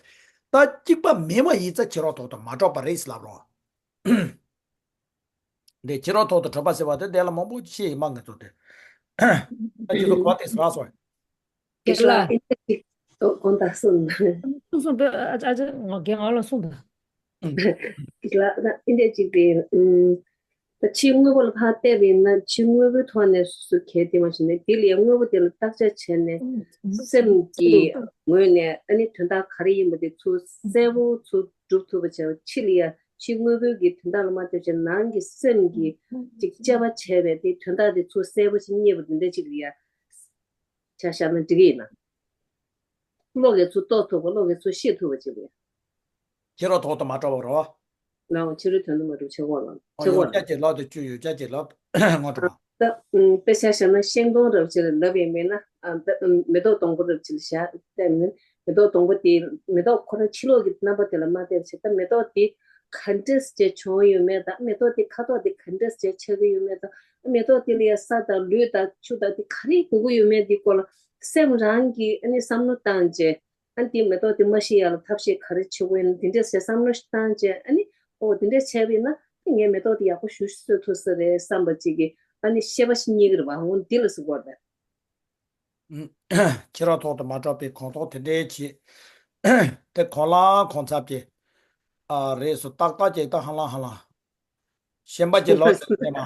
ད་གཅིག་པ་མེད་པ་ཡིན་ཙང་ཕྱི་རོལ་ཐོག་ཏུ་མ་གྲུབ་པ་རེད་ཟེར་ལབ་རོགས། འདི་ཕྱི་རོལ་ཐོག་ཏུ་གྲུབ་པ་ཟེར་བ་དེ་འདི་ལ་མང་པོ་བཤད་ཡིན་མ་ངེས་ཚོ་དེ། ད་ཁྱེད་ཚོ་གོ་དེ་ཟ་སོང་། རྒན་ལགས། དགོངས་དག་གསུངས། གསུངས་གསུངས་པས་ཨ་ཅག་ཨ་ཅག་ང་རྒན་ང་ལ་གསུངས་དང་། ལ་ཨིན་དེ་གཅིག་དེ། ད་ཕྱི་དངོས་པོ་ལ་ཕར་བལྟས་པ་ཡིན་ན་ཕྱི་དངོས་པོའི་ཐོག་ནས་སུ་གལ་ཏེ་མ་བྱས་ནས་དེ་ལས་དངོས་པོ་དེ་ལ་བརྟག་དཔྱད་བྱས་ནས་སེམས་ཀྱི་ངོས་ནས་ཨ་ནི་དོན་དག་ག་རེ་ཡིན་པ་དེ་ཚུར་གསལ་པོ་ཚུར་སྒྲུབ་ཐུབ་པ་བྱས་པ་ཕྱི་ལ་ཡ་ཕྱི་དངོས་པོའི་གི་དོན་དག་ལ་མ་ལྟོས་བྱས་ནང་གི་སེམས་ཀྱི་ཅིག་དཔྱད་པ་བྱས་པའི་དེ་དོན་དག་དེ་ཚུར་གསལ་པོ་ཞིག་རྙེད་པ་དེ་འདྲ་ཅིག་ལ་ཡ་ཆ་བཞག་ན་འགྲིག་གི་ཡིན་ན། བློ་གིས་ཚུར་རྟོགས་ཐུབ་པ་བློ་གིས་ཚུར་ཤེས་ཐུབ་པ་ཅིག་རེད། ཕྱི་རོལ་ཐོག་ཏུ་མ་གྲུབ་པ་རོ། ནའོ་ཕྱི་རོལ་དོན་དུ་མ་གྲུབ་ཆེ་གོ་ལ་ཆེ་གོ་ཡོད་ལ། ཅག་ཅེ་ལབ་དུ་བཅུ་ཡོད་ཅག་ཅེ་ལབ་ངོ་གྲུབ་པ། ད་དཔེ་ཆ་བཞག་ན་ཤིང་སྡོང་རབ་ཅིག་ལ་ལབ་ཡིན་མིན་ན་མེ་ཏོག་སྡོང་པོ་རབ་ཅིག་ལ་བཞག་བལྟས་མིན་མེ་ཏོག་སྡོང་པོ་དེ་མེ་ཏོག་ཁོ་རང་ཕྱི་ལོགས་ཀྱི་རྣམ་པ་དེ་ལ་མ་བལྟས་ཕྱིར་ད་མེ་ཏོག་དེ་ག་འདྲས་བྱས་བྱུང་ཡོད་མེད་དང་མེ་ཏོག་དེ་ཁ་དོག་དེ་ག་འདྲས་བྱས་ཆགས་ཀྱི་ཡོད་མེད་དང་མེ་ཏོག་དེ་ལ་ཡ་ས་དང་ལུད་དང་ཆུ་དང་དེ་ག་རེ་དགོས་ཀྱི་ཡོད་མེད་དེ་སྐོར་ལ་སེམས་རང་གིས་ཨ་ནི་བསམ་བློ་བཏང་རྗེས། ཨ་ནི་དེ་མེ་ཏོག་དེ་མ་ཤི་ཡག་ལ་ཐབས་ཤེས་ག་རེ་བྱེད་དགོས་ཡིན་ན་དེ་འདྲས་ཟེར་བསམ་བློ་ཞིག་བཏང་རྗེས་ཨ་ནི་ཨོ་དེ་འདྲས་བྱས་པ་ཡིན་ན་ངས་མེ་ཏོག་དེ་ཡག་པོ་ཞེ་པོ་ཅིག་གསོད་ཐུབ་ས་རེད་བསམ་པ་ཅིག་གིས་ཨ་ནི་ཤེས་པ་ཞིག་རྙེད་ཀྱི་རེད་བ། འོ་འདི་ལ་ཟེར་དགོས་རེད། ཕྱི་རོལ་ཐོག་ཏུ་མ་གྲུབ་པའི་གོ་རྟོགས་དེ་འདྲས་བྱེད། དེ་གང་ལ་གང་འཚམ་གྱི་ཨ་རེད་སོ་ཏག་ཏག་ཅིག་ད་ཧ་ལམ་ཧ་ལམ། གཞན་པ་ཅིག་ལབ་ཟེར་ན།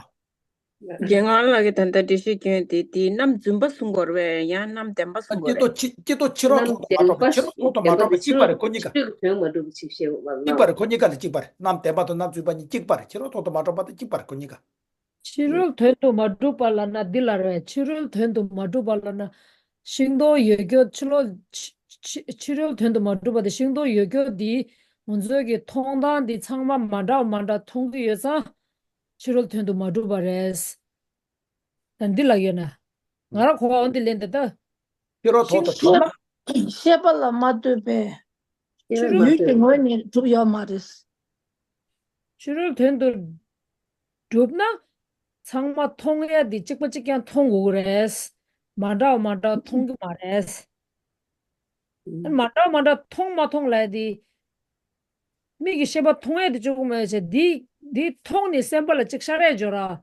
རྒན་ལགས་ཀྱིས་ད་ལྟ་འགྲེལ་བཤད་སྐྱོན་དེ་དེའི་རྣམ་རྫུན་པ་གསུང་དགོས་རེད་པས་ཡང་རྣམ་བདེན་པ་གསུང་དགོས་རེད། སྐྱེ་ཏོ་ཕྱི་སྐྱེ་ཏོ་ཕྱི་རོལ་ཐོག་ཏུ་མ་གྲུབ་པ་ཕྱི་རོལ་ཐོག་ཏུ་མ་གྲུབ་པ་གཅིག་པ་རེད་ཁོ་གཉིས་ཀ། ཕྱི་རོལ་ཐོག་མ་གྲུབ་པ་ཅིག་བཤད་དགོས་པ་གཅིག་པ་རེད་ཁོ་གཉིས་ཀ་ལ་གཅིག་པ་རེད། རྣམ་བདེན་པ་དང་རྣམ་རྫུན་པ་གཉིས་གཅིག་པ་རེད། ཕྱི་རོལ་ཐོག་ཏུ་མ་གྲུབ་པ་དང་གཅིག་པ་རེད་ཁོ་གཉིས་ཀ། ཕྱི་རོལ་དོན་དུ་མ་གྲུབ་པ་ལབ་ན་འདི་ལ་རེད། ཕྱི་རོལ་དོན་དུ་མ་གྲུབ་པ་ལབ་ན། ཤིང་སྡོང་ཡོད་རྒྱུ་ཕྱི་ལོགས་ཕྱི་ཕྱི་ཕྱི་རོལ་དོན་དུ་མ་གྲུབ་པ་དེ་ཤིང་སྡོང་ཡོད་རྒྱུ་འདི་ང་ཚོའི་གི་མཐོང་སྟངས་འདི་ཚང་མ་མ་འདྲ་བ་མ་འདྲ་མཐོང་གི་ཡོད་ཙང་ཕྱི་རོལ་དོན་དུ་མ་གྲུབ་པ་རེད། ད་འདི་ལ་ཡོད་ན་ང་རང་གོ་བ་འོ་འདི་ལེན་ད་ད། ཕྱི་རོལ་ཐོག་ཏུ་གྲུབ་ན། ཤེས་པ་ལ་མ་ལྟོས་པའི་ཕྱི་རོལ་ཡུལ་གྱི་ངོས་ནས་གྲུབ་ཡོད་མ་རེད། ཕྱི་རོལ་དོན་དུ་གྲུབ་ན་ཚང་མ་མཐོང་ཡ་དེ་གཅིག་པ་གཅིག་རྐྱང་མཐོང་དགོས་ཀྱི་རེད། མ་འདྲ་བ་མ་འདྲ་བ་མཐོང་གི་མ་རེད། མ་འདྲ་བ་མ་འདྲ་བ་མཐོང་མ་མཐོང་ལབ་ཡ་དེ་མིག་གི་ཤེས་པ་མཐོང་ཡ་དེ་གཅིག་པུ་མ་ཡོད་ཆེ་དེ་དེ་མཐོང་ནས་སེམས་པ་ལ་གཅིག་ཤར་ཡ་འབྱོར་ར།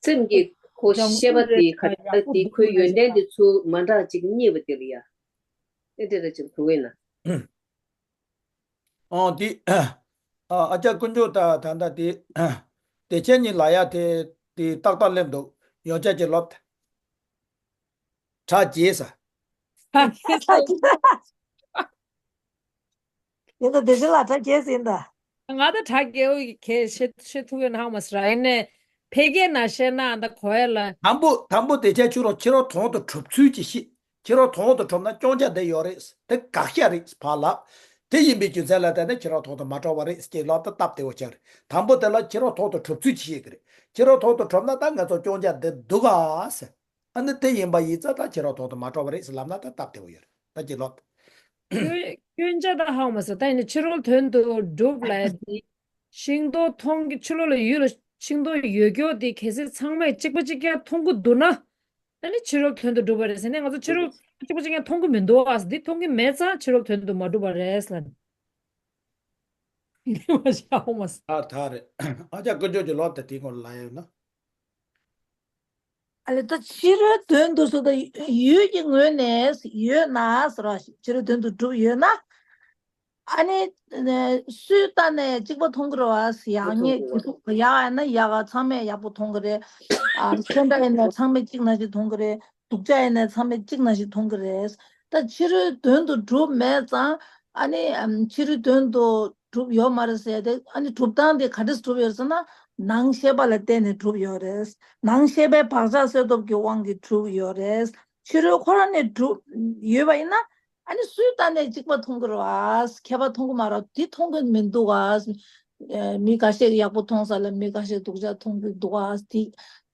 སེམས་ཀྱི་ཁོ་ཤེས་པ་དེ་ག་ད་དེ་ཁོའི་ཡོན་ཏན་དེ་ཚུར་མ་འདྲ་ཅིག་རྙེད་པ་དེ་ལ་ཡ། ཨེ་འདྲ་འདྲ་ཅིག་གོ་གི་ན། ཨོ་དེ། ཨ་ཨ་ཅག་དཀོན་མཆོག་ད་ད་ལྟ་དེ། དེ་ཆེན་གཉིས་ལ་ཡ་དེ་དེ་ཏག་ཏག་སླེབས་འདུག་ཡོང་ཆ་ཅིག་ལོབས། གྲ་རྒྱས་ས། ཡིན་ད་དེ་ཚོ་ལ་གྲ་རྒྱས་ཟིན་ད། ང་ད་གྲ་རྒྱས་འོ་གི་ཁྱེད་ཤེས་ཤེས་ཐུབ་ཡོད་ན་ཧ་མ་སི་ར་ཡིན་ནས་ཕལ་སྐད་ན་བཤད་ན་ཨ་ད་གོ་ཡ་ལ། དང་པོ་དང་པོ་དེ་ཆ་ཆུ་རོ་ཕྱི་རོ་གྲོང་དུ་གྲུབ་ཚུལ་གྱི་ཤེས་ ཕྱི་རོལ་དོན་དུ་གྲུབ་ན་སྐྱོན་ཆ་འདི་ཡོད་རེད། དེ་དགག་བྱ་རེད་ཕར་ལབ། དེ་ཡིན་པའི་རྒྱུ་མཚན་ལ་བརྟེན་ནས་ཕྱི་རོལ་དོན་དུ་མ་གྲུབ་པ་རེད་ཅེས་ལབ་ད་སྟབས་བདེ་བོ་ཆགས་རེད། དང་པོ་དེ་ལ་ཕྱི་རོལ་དོན་དུ་གྲུབ་ཚུལ་ཅིག་བཤད་ཀྱི་རེད། ཕྱི་རོལ་དོན་དུ་གྲུབ་ན་ད་ང་ཚོ་སྐྱོན་ཆ་འདི་འདུག་ག་ཟེར། ཨ་ནི་དེ་ཡིན་པ་ཡིན་ཙང་ད་ཕྱི་རོལ་དོན་དུ་མ་གྲུབ་པ་རེད་ཟེར་ལབ་ན་ད་སྟབས་བདེ་བོ་ཡོད་རེད། ད་ཅི་ལབ། སྐྱོན་སྐྱོན་ཆ་ད་ཧ་མ་སོང་། ད་ཡིན་ན་ཕྱི་རོལ་དོན་དུ་གྲུབ་ལབ་ཡ་དེ། ཤིང་སྡོང་མཐོང་གི་ཕྱི་ལོགས་ལ་ཡུལ་ལ་ཤིང་སྡོང་ཡོད་རྒྱུ་དེ་གལ་སྲིད་ཚང་མས་གཅིག་པ་གཅིག་རྐྱང་མཐོང་གི་འདུག་ན། ཨ་ནི་ཕྱི་རོལ་དོན་དུ་གྲུབ་པ་རེད་ཟེར་ནས། ང་ཚོ་ཕྱི་རོལ་གཅིག་པ་གཅིག་རྐྱང་མཐོང་གི་མི་འདུག་ཨ། འདི་མཐོང་གི་མེད་ཙང་ཕྱི་རོལ་དོན་དུ་མ་གྲུབ་པ་རེད་ལབ་ནས། མ་ཤ་འོ་མ་ས། ཨ་ད་རེད། ཨ་ཅག་དཀོན་མཆོག་གི་ལོ་དེ་དེའི་སྐོར་ལ་ཡོད་ན། ཨ་ལེ་ད་ཕྱི་རོལ་དོན་དུ་སོ་ད་ཡུལ་གྱི་ངོས་ནས་ཡོད་ན་ཟེར་བ་ཕྱི་རོལ་དོན་དུ་གྲུབ་ཡོད་ན། ཨ་ནི་སུས་ལྟ་ནས་གཅིག་པ་མཐོང་གི་རེད་བ། ཡག་ཉེས་གི་ཐུག་ཡག་ཡིན་ན་ཡག་ག་ཚང་མས་ཡག་པོ་མཐོང་གི་རེད། ཨ་ཁྱོད་འདྲ་ཡིན་ན་ཚང་མས་གཅིག་ནང་བཞིན་མཐོང་གི་རེད། སྡུག་ཅག་ཡིན་ན་ཚང་མས་གཅིག་ནང་བཞིན་མཐོང་གི་རེད། ད་ཕྱི་རོལ་དོན་དུ་གྲུབ་མེད་ཙང་ཨ་ནི་ཕྱི་རོལ་དོན་དུ་གྲུབ་ཡོད་མ་རེད་ཟེར་ཏེ། ཨ་ནི་གྲུབ་སྟངས་དེ་ག་འདྲས་གྲུབ་ཡོད་ཟེར་ན། ནང་ཤེས་པ་ལ་བརྟེན་ནས་གྲུབ་ཡོད་རེད། ནང་ཤེས་པའི་བག་ཆགས་སད་སྟོབས་ཀྱི་དབང་གིས་གྲུབ་ཡོད་རེད། ཕྱི་རོལ་ཁོ་རང་ནས་གྲུབ་ཡོད་པ་ཡིན་ན། ཨ་ནི་སུས་ལྟ་ནས་གཅིག་པ་མཐོང་གི་རེད་བ། ཁྱད་པར་མཐོང་གི་མ་རེད། འདི་མཐོང་གི་མི་འདུག་བ། ཨ་མི་ཁ་ཤས་ཀྱིས་ཡག་པོ་མཐོང་ས་ལ་མི་ཁ་ཤས་སྡུག་ཅག་མཐོང་གི་འདུག་བ། འདི་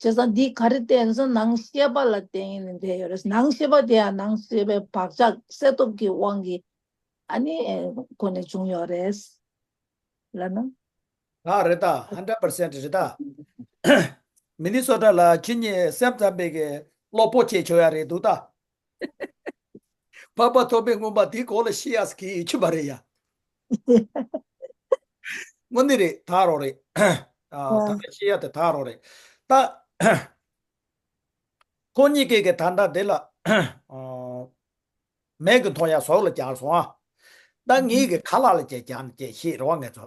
བྱས་ཙང་འདི་ག་རེ་བརྟེན་སོང་། ནང་ཤེས་པ་ལ་བརྟེན་ནས་འདི་ཡོད་རེད། ནང་ཤེས་པ་དེ་ཡང་ནང་ཤེས་པའི་བག་ཆགས་སད་སྟོབས་ཀྱི་དབང་གིས་ཨ་ནི་ཁོ་ནས་བྱུང་ཡོད་རེད་ལབ་ན། ཨ་རེད་ད། ཧན་ཌེ་རེད་པར་སེན་ཊི་རེད་ད། མི་ནི་སོ་ཊ་ལ་ཁྱེད་གཉིས་སེམས་ཙམ་པའི་གི་གློ་ཕོག་བྱེད་ཆོག་ཡ་རེད་འདུག་ད། འཕགས་པ་ཐོབ་པའི་མངོན་པ་དེའི་སྐོར་ལ་བཤད་ཡ་ཟེར་གི་ཡོད་ཆུ་བ་རེད་ཡ། དངོས་གནས་རེད། ད་རོགས་རེད། ཨ་ད་ལྟ་བཤད་ཡ་དེ་ད་རོགས་རེད། ད་ཁོ་གཉིས་ཀས་གི་ད་ལྟ་དེ་ལ་ཨ་མིག་གིས་མཐོང་ཡ་གཟུགས་ལ་སྦྱར་སོང་ཨ། ད་ངེད་ཀྱི་ཁ་ལག་ལ་བྱས་སྦྱར་ནས་བྱས་བཤད་རོགས་ངེད་ཚོ།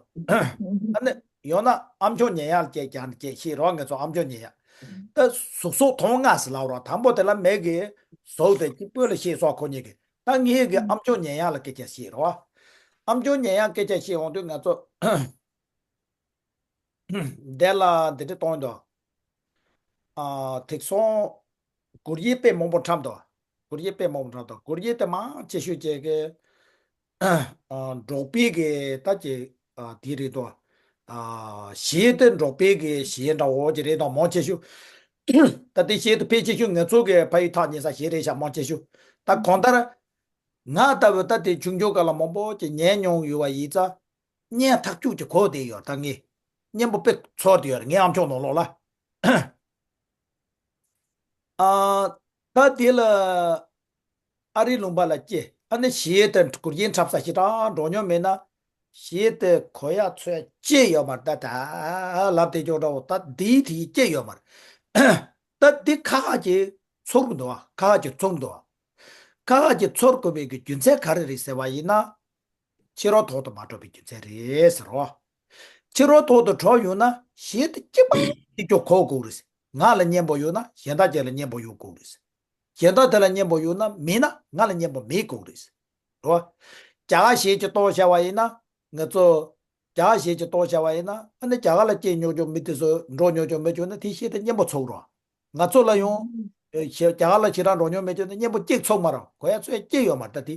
ཨ་ནི་ཡང་ན་ཨ་མཆོག་ཉན་ཡ་ལ་བྱས་སྦྱར་ནས་བྱས་བཤད་རོགས་ངེད་ཚོ་ཨ་མཆོག་ཉན་ཡ། ད་གཟུགས་གཟུགས་མཐོང་ལྔ་ཟེར་ལབ་རོགས། དང་པོ་དེ་ལ་མིག་གིས་གཟུགས་དེ་གཅིག་པོ་ལ་བཤད་སོང་ཁོ་གཉིས་ཀྱིས། ད་ངེད་ཀྱི་ཨ་མཆོག་ཉན་ཡ་ལ་སྐད་ཆ་བཤད་རོགས། ཨ་མཆོག་ཉན་ཡ་སྐད་ཆ་བཤད་འོང་དུས་ང་ཚོ། དེ་ལ་འདི་འདྲ་གཏོང་འདུག་ཨ་དེ་སོང་། གུར་ཡིག་དཔེ་མང་པོ་འཁྲབ་འདུག་གུར་ཡིག་དཔེ་མང་པོ་འཁྲབ་འདུག་གུར་ཡིག་དེ་མང་ཆེ་ཤོས་ཅིག་གི་ཨ་འབྲོག་པའི་གི་ད་ཅིག་ཨ་དེ་རེད་དོ། ཨ་གཞས་དེ་འབྲོག་པའི་གི་གཞས་འདྲ་བོ་ཅིག་རེད་དོ། མང་ཆེ་ཤོས་ད་དེ་གཞས་དེ་ཕལ་ཆེ་ཤོས་ང་ཚོ་གི་ཕ་ཡུལ་ཐག་ཉེ་ས་གཞས་རེད་ཤག་མང་ཆེ་ཤོས། ད་གང་ལྟར་ང་ལྟ་བུ་ད་དེ་ཆུང་ཆུང་སྐབས་ལ་མང་པོ་ཅིག་ཉན་མྱོང་ཡོད་པ་ཡིན་ཙང་། སྙན་ཐག་ཆོད་ཀྱི་གོ་བསྡད་ཡོད། ད་ངས་སྙན་པོ་དཔེ་ཚོར་བསྡད་ཡོད་རེད། ངའི་ཨ་མཆོག་ནང་ལོགས་ལ། ཨ་ད་དེ་ལ་ཨ་རིའི་ལུང་པ་ལ་སྐྱེས། ཨ་ནི་གཞས་དེ་གུར་ཡིག་འཁྲབ་ས་ཞེ་དྲག་འགྲོ་མྱོང་མེད་ན། གཞས་དེ་གོ་ཡ་ཚོར་ཡ་ཅི་ཡོད་མ་རེད། ད་ད་ལབ་བསྡད་ཀྱོག་འདྲ་བོ། ད་དེའི་དེའི་ཅི་ཡོད་མ་རེད། ད་དེ་ཁ་ཁ་ཅིག་ཚོར་གི་འདུག་བ། ཁ་ཁ་ཅིག་ཚོར་གི་འདུག་བ། ཁ་ཁ་ཅིག་ཚོར་དགོས་པའི་གི་རྒྱུ་མཚན་ག་རེ་རེད་ཟེར་བ་ཡིན་ན། ཕྱི་རོལ་དོན་དུ་མ་གྲུབ་པའི་རྒྱུ་མཚན་རེད་ཟེར་རོ། ཕྱི་རོལ་དོན་དུ་གྲུབ་ཡོད་ན་གཞས་དེ་གཅིག་པ་གཅིག་ཀྱང་གོ་དགོས་རེད། ང་ལ་སྙན་པོ་ཡོད་ན་གཞན་དག་ཅིག་ལ་སྙན་པོ་ཡོད་དགོས་རེད། གཞན་དག་དེ་ལ་སྙན་པོ་ཡོད་ན་མེད་ན་ང་ལ་སྙན་པོ་མེད་དགོས་རེད། རོ། རྒྱ་གར་གཞས་ཅིག་གཏོང་བྱ་བ་ཡིན་ན་ང་ཚོ། རྒྱ་གར་གཞས་ཅིག་གཏོང་བྱ་བ་ཡིན་ན་ཨ་ནི་རྒྱ་གར་ལ་སྐྱེས་མྱོང་ཆོག་མི་དེ་ཚོ་འགྲོ་མྱོང་ཆོག་མི་ཆོག་ན་དེ་གཞས་དེ་སྙན་པོ་ཚོར་རོ། ང་ཚོ་ལ་ཡང་། ཨེ་ཞེ་རྒྱ་གར་ལ་ཞེ་དྲག་འགྲོ་མྱོང་མེད་ཀྱང་ནི་སྙན་པོ་གཅིག་ཚོར་མ་རེད། གོ་ཡ་ཚོར་ཡ་གཅིག་ཡོད་མ་རེད། ད་དེ།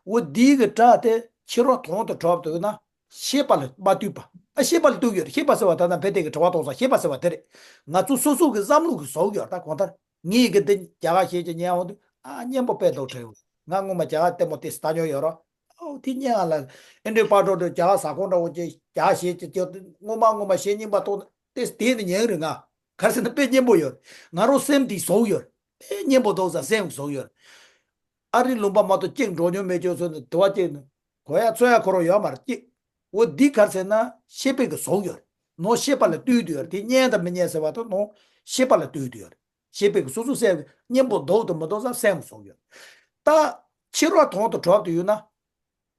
འོ་འདིའི་གི་སྒྲ་དེ་ཕྱི་རོལ་དོན་དུ་གྲུབ་འདུག་ན་ཤེས་པ་ལ་མ་ལྟོས་པ། ཨ་ཤེས་པ་ལ་ལྟོས་ཡོད་རེད། ཤེས་པ་ཟེར་བ་ད་ལྟ་བོད་སྐད་ཀྱི་དྲི་བ་གཏོང་ས་ཤེས་པ་ཟེར་བ་དེ་རེད། ང་ཚོ་སོ་སོ་གི་བསམ་བློ་གི་བཟོ་ཡོད་རེད། ད་གང་ལྟར་ངས་གི་འདི་རྒྱ་གར་གཞས་ཅིག་ཉན་འོང་དུས་ཨ་སྙན་པོ་དཔེ་ལྡོག་བྲལ་འོང་། ང་སྔོན་མ་རྒྱ་གར་ལྟད་མོ་དེ་ལྟ་མྱོང་ཡོད་རེད། ཨོ་དེ་སྙན་ཨ་ལ། ཨེ་འདྲའི་པར་འགྲོ་འགྲོ་རྒྱ་གར་ཟ་ཁང་འདྲ་བོ་ཅིག་རྒྱ་གཞས་ཅིག་ཅིག་སྔོན་མ་སྔོན་མ་གཞས་རྙིང་པ་གཏོང་། དེ་དེ་ནི་ཉན་རེད། ང་ག་རེ་ཟེར་ན་དཔེ་སྙན་པོ་ཡོད། ང་རང་སེམས་འདི་བཟོ་ཡོད། དཔེ་སྙན་པོ་འདུག་ཟེར་སེམས་བཟོ་ཡོད། ཨ་རིའི་ལུང་པ་མ་གཏོགས་གཅིག་འགྲོ་མྱོང་མེད་ཅོག་ཚོ་ནི་དུ་བ་གཅིག་ནི་གོ་ཡ་ཚོར་ཡ་ཁོ་རང་ཡོད་མ་རེད་གཅིག་འོ་འདི་ག་རེ་ཟེར་ན་ཤེས་པའི་གི་བཟོ་ཡོད། ནོ་ཤེས་པ་ལ་ལྟོས་དུ་ཡོད། དེ་སྙན་དང་མི་སྙན་ཟེར་བ་དང་ནོ་ཤེས་པ་ལ་ལྟོས་དུ་ཡོད། ཤེས་པའི་གི་སོ་སོ་སེམས་སྙན་པོ་འདུག་དང་མི་འདུག་ཟེར་སེམས་བཟོ་ཡོད། ད་ཕྱི་རོལ་དོན་དུ་གྲུབ་དུ་ཡོད་ན།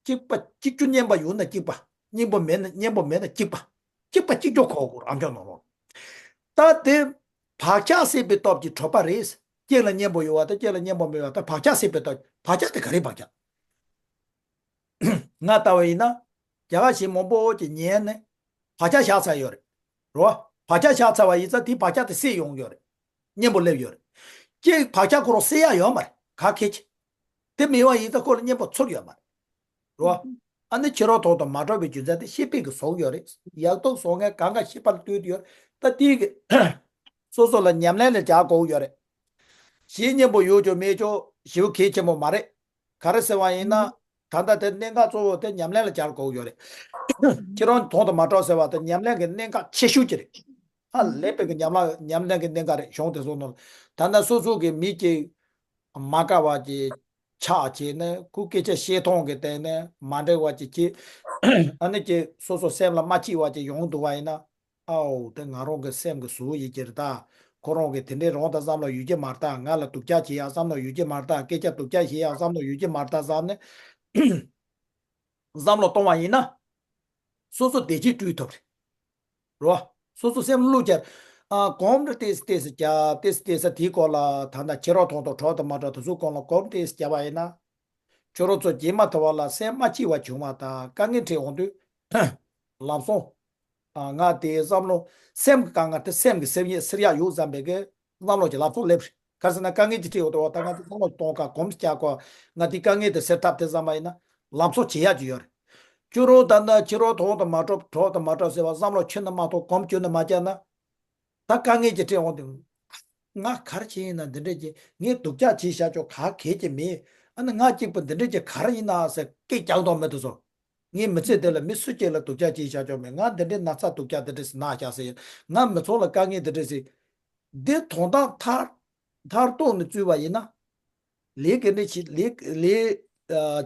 གཅིག་པ་གཅིག་གྱུར་སྙན་པ་ཡོད་ན་གཅིག་པ། སྙན་པོ་མེད་ན་སྙན་པོ་མེད་ན་གཅིག་པ། གཅིག་པ་གཅིག་གྱུར་གོ་དགོས་རེད། ཨ་མཆོག་ནང་ལོགས། ད་དེ་བག་ཆགས་སད་པའི་སྟོབས་ཀྱིས་གྲུབ་པ་རེད། གཅིག་ལ་སྙན་པོ་ཡོད་པ་དང་གཅིག་ལ་སྙན་པོ་མེད་པ་དང་བག་ཆགས་སད་པའི་སྟོབས། བག་ཆགས་དེ་ག་རེ་བག་ཆགས། ང་ལྟ་བ་ཡིན་ན། རྒྱ་གར་གཞས་མང་པོ་ཅིག་ཉན་ནས་བག་ཆགས་བཞག་ཚར་ཡོད་རེད། རོ། བག་ཆགས་བཞག་ཚར་བ་ཡིན་ཙང་དེ་བག་ཆགས་དེ་སད་ཡོང་གི་ཡོད་རེད། སྙན་པོ་སླེབས་ཡོད་རེད། གཅིག་བག་ཆགས་ཁོ་རང་སད་ཡ་ཡོད་མ་རེད། ག་གེ་ཆེ། དེ་མེད་པ་ཡིན་ཙང་ཁོ་ལ་གཉེན་པོ་ཚོར་ཡོད་མ་རེད། རེད་བ། ཨ་ནི་ཕྱི་རོལ་ཐོག་ཏུ་མ་གྲགས་པའི་རྒྱུ་མཚན་དེ་ཤེས་པས་ཀྱི་བཟོ་གི་ཡོད་རེད། ཡག་སྡུག་བཟོ་མཁན་གང་ག་ཤེས་པ་ལ་ལྟོས་ཏེ་ཡོད་རེད། ད་དེའི་གི་སོ་སོ་ལ་ཉམས་ལེན་ལ་སྦྱར་དགོས་ཡོད་རེད། གཞི་གཉེན་པོ་ཡོད་ཀྱང་མེད་ཀྱང་ཞེ་པོ་གལ་ཆེན་པོ་མ་རེད། ག་རེ་ཟེར་བ་ཡིན་ན། ད་ལྟ་དེ་གནད་འགག་གཙོ་བོ་དེ་ཉམས་ལེན་ལ་སྦྱར་དགོས་ཡོད་རེད། ཁྱེད་རང་དོན་དུ་མ་གྲགས་ཟེར་བ་དེ་ཉམས་ལེན་གྱི་གནད་འགག་ཆེ་ཤོས་ཅིག་རེད། ཧ་ལས་པའི་གི་ཉམས་ལ་ཉམས་ལེན་གྱི་གནད་འགག་རེད། གཞུང་དེ་ཚོ་ནང་ལ། ད་ལྟ་སོ་སོ་གི་མི་གཅིག་མ་དགའ་བ་ཅིག་ཆགས་བྱས་ནས་ཁོ་སྐད་ཆ་བཤད་སྟངས་ཀྱི་སྟེང་ནས་མ་འགྲིག་པ་ཅིག་བྱས། ཨ་ནི་ཅིག་སོ་སོ་སེམས་ལ་མ་སྐྱིད་པ་ཅིག་ཡོང་འདུག་པ་ཡིན་ན། ཨའོ་དེ་ང་རང་གི་སེམས་ཀྱི་ཟུག་ཡིན་གྱི་རེད་ད། ཁོ་རང་གིས་དེ་འདྲའི་རང་དང་བསམ་བློ་ཡོད་ཀྱི་མ་རེད་ད། ང་ལ་སྡུག་ཅག་བྱེད་ཡག་བསམ་བློ་ཡོད་ཀྱི་མ་རེད་ད། སྐད་ཆ་སྡུག་ཅག་བཤད་ཡག་བསམ་བློ་ཡོད་ཀྱི་མ་རེད་ད་བསམ་ནས་བསམ་བློ་གཏོང་བ་ཡིན་ན། སོ་སོ་བདེ་སྐྱིད་སྤྲུལ་ཐུབ་རེད། རོ། སོ་སོ་སེམས་བློ་བསྐྱར། ཨ་གོམས་རེ་ཏེས་ཏེས་རྒྱ་ཏེས་ཏེས་དེའི་སྐོར་ལ་ད་ལྟ་ཁྱེད་རང་ཐོག་ཏུ་གྲོགས་དང་མ་གྲོགས་དེ་ཚོའི་སྐོར་ལ་གོམས་ཏེས་རྒྱ་བ་ཡིན་ན། ཁྱོད་རང་ཚོ་རྗེས་མ་ཐོ་བ་ལ་སེམས་མ་སྐྱིད་པ་བྱུང་བ་དང་དཀའ་ངལ་འཕྲད་འོང་དུས། ལམ་སང་། ང་དེའི་བསམ་བློ། སེམས་ཀྱི་དཀའ་ངལ་དེ་སེམས་ཀྱི་སེལ་ཡག་སེལ་ཡག་ཡོད་བསམ་པའི་གི་བསམ་བློ་གྱི་ལམ་སང་སླེབས་རེད། ག་ཟེར་ན་དཀའ་ངལ་གྱི་འཕྲད་འོང་དུས་ད་ང་དེ་བསམ་བློ་གཏོང་ག་གོམས་རྒྱག་ག་ང་དེའི་དཀའ་ངལ་དེ་སེལ་ཐབས་དེ་བསམ་པ་ཡིན་ན་ལམ་སང་བྱེད་ཡག་ཅིག་ཡོད་རེད། ཁྱོད་རང་ད་ལྟ་ཁྱེད་རང་གྲོགས་དང་མ་གྲོགས་གྲོགས་དང་མ་གྲོགས་ཟེར་བ་བསམ་བློ་ཁྱོན་ནས་མ་གཏོང་གོམས་ཁྱོན་ནས་མ་རྒྱག་ན། ད་དཀའ་ངལ་གྱི་འཕྲད་འོང་དུས། ང་ག་རེ་བྱས་ཡིན་ན་འདི་འདྲས་ཀྱི་ངས་སྡུག་ཅག་བྱས་བཞག་ཆོག་ག་གལ་གྱི་མེད། ཨ་ནི་ང་གཅིག་པུ་འདི་འདྲས་ཀྱི་ག་རེ་ཡིན་ན་ཟེར་སྐད་རྒྱག་མདོག་མི་འདུག་སོ། ངས་མི་ཚེ་འདི་ལ་མི་སུ་གཅིག་ལ་སྡུག་ཅག་བྱས་བཞག་ཆོག་མེད། ང་འདི་འདྲས་ན་ཚ་སྡུག་ཅག་འདི་འདྲས་ཟེར་ན་བཞག་ཟེར། ང་མི་ཚང་ལ་དཀའ་ངལ་འདི་འདྲས་ཟེར། འདི་དོན་དག་མཐར་མཐར་གཏུགས་ནས་བརྩིས་པ་ཡིན་ན། ལས་ཀྱི་འདྲེ་ཆེ་ལས་ལས་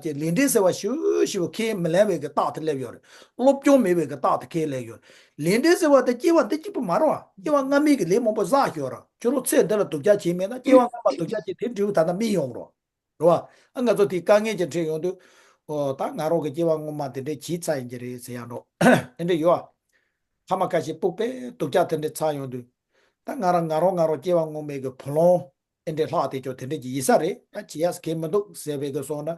ཀྱི་ལས་འདྲེ་ཟེར་བ་ཞུ་ཞུ་ཁས་མི་ལེན་པའི་གི་རྟགས་དེ་སླེབས་ཡོད་རེད། སློབ་སྦྱོང་མེད་པའི་གི་རྟགས་དེ་ཁས་ལེན་ཡོད་རེད། ལས་འདྲེ་ཟེར་བ་དེ་སྐྱེ་བ་འདི་གཅིག་པུ་མ་རེད་བ། སྐྱེ་བ་སྔ་མའི་གི་ལས་མང་པོ་བསགས་ཡོད་རེད། ཁྱོད་རང་ཚེ་འདི་ལ་སྡུག་ཅག་བྱས་མེད་ན་སྐྱེ་བ་སྔ་མ་སྡུག་ཅག་བྱས་དེ་འབྲས་བུ་ད་ལྟ་སྨིན་ཡོང་རོགས་རེད་བ། ཨ་ང་ཚོ་དེ་དཀའ་ངལ་གྱི་འཕྲད་ཡོང་དུས། ཨོ་ད་ང་རང་གི་སྐྱེ་བ་སྔོན་མ་དེ་འདྲས་བྱས་ཚར་ཡིན་གྱི་རེད་ཟེར་ཡ་འགྲོ། དེ་འདྲས་ཡོད་བ། ཐ་མ་ཁ་ཤས་ཕྲུ་གུ་སྡུག་ཅག་དེ་འདྲས་ཚར་ཡོང་དུས། ད་ང་རང་ང་རང་ང་རང་སྐྱེ་བ་སྔོན་མའི་གི་བུ་ལོན། ཨེ་འདྲས་ལྷག་དེ་ཅོ་དེ་འདྲས་ཀྱི་ཡིན་ས་རེད། ད་བྱེད་ཡ་གལ་མི་འདུག་ཟེར་བའི་གི་སོང་ན།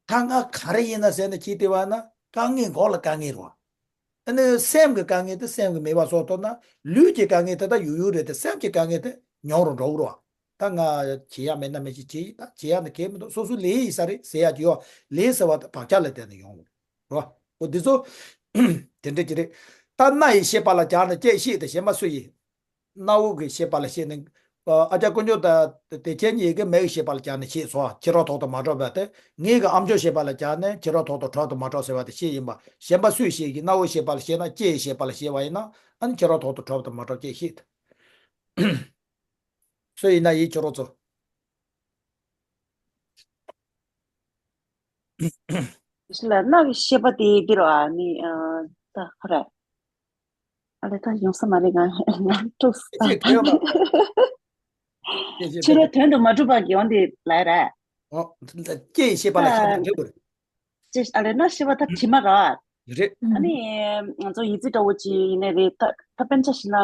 ད་ང་ག་རེ་ཡིན་ན་ཟེར་ནས་ཁྱེད་དེ་བ་ན་དཀའ་ངལ་འགོག་ལ་དཀའ་ངལ་རོ། ཨ་ནི་སེམས་ཀྱི་དཀའ་ངལ་དེ་སེམས་ཀྱི་མེད་པ་བཟོ་ཐུབ་ན་ལུས་ཀྱི་དཀའ་ངལ་དེ་ད་ཡོད་ཡོད་རེད་དེ་སེམས་ཀྱི་དཀའ་ངལ་དེ་ཉུང་རུ་འགྲོ་གི་རོ། ད་ང་བྱེད་ཡ་མེད་ན་མེད་ཅིག་བྱེད་ད་བྱེད་ཡ་ནི་གལ་མི་འདུག་སོ་སོ་ལས་ཡིན་ས་རེད་ཟེར་ཡ་ཅིག་ཡོད། ལས་ཟེར་བ་དེ་བག་ཆགས་ལ་བརྟེན་ནས་ཡོང་གི་རོ། འོ་འདི་ཚོ་དེ་འདྲ་ཅིག་རེད། ད་སྣ་ཡི་ཤེས་པ་ལ་སྦྱར་ན་ལྕེ་ཤེས་དེ་གཞན་པ་སུ་ཡིན། སྣ་བུག་གི་ཤེས་པ་ལ་ཤེས་ནས། ཨ་ཅག་དཀོན་མཆོག་དང་དེ་ཁྱེད་གཉིས་ཀྱིས་མིག་གི་ཤེས་པ་ལ་སྦྱར་ནས་ཤེས་སོ། ཕྱི་རོལ་ཐོག་ཏུ་མ་གྲུབ་པ་དེ་ངེད་ཀྱི་ཨ་མཆོག་ཤེས་པ་ལ་སྦྱར་ནས་ཕྱི་རོལ་ཐོག་ཏུ་གྲུབ་ཏུ་མ་གྲུབ་ཟེར་བ་དེ་ཤེས་ཡིན་པ། གཞན་པ་སུས་ཤེས་ཀྱི་སྣ་བུག་ཤེས་པ་ལ་ཤེས་ན་ལྕེ་ཡི་ཤེས་པ་ལ་ཤེས་པ་ཡིན་ན་ཨ་ནི་ཕྱི་རོལ་ཐོག་ཏུ་གྲུབ་ཏུ་མ་གྲུབ་ཅེས་ཤེས་ཐུབ། སུ་ཡིན་ན་ཡིན་ཁྱོད་རང་ཚོ། ཞི་ལ་སྣ་གི་ཤེས་པ་དེ་འདི་རོ་ཨ་ནི་ཨ་ད་ཁོ་ར། ཨ་ལས་ད་ཡོང་ས་མ་རེད་ང་ང་དཀྲུགས་ས། ཅེས་ག་ཡོང་ལ། ཅེས་ཅེས་ཕྱི་རོལ་དོན་དུ་མ་གྲུབ་པ་གི་ཡོང་དེ་ལ་ར། ཨོ། ཅེས་ཤེས་པ་ལ་ཤེས་ན་འགྲིག་གི་རེད། ཅེས་ཨ་ལས་ན་ཤེས་པ་ད་དྲི་མ་ར། རེད། ཨ་ནི་ང་ཚོ་ཡི་ཙི་འདྲ་བོ་ཅིག་ཡིན་ནའི་རེད་ད་ད་དཔེ་ཆ་ཞིག་ན།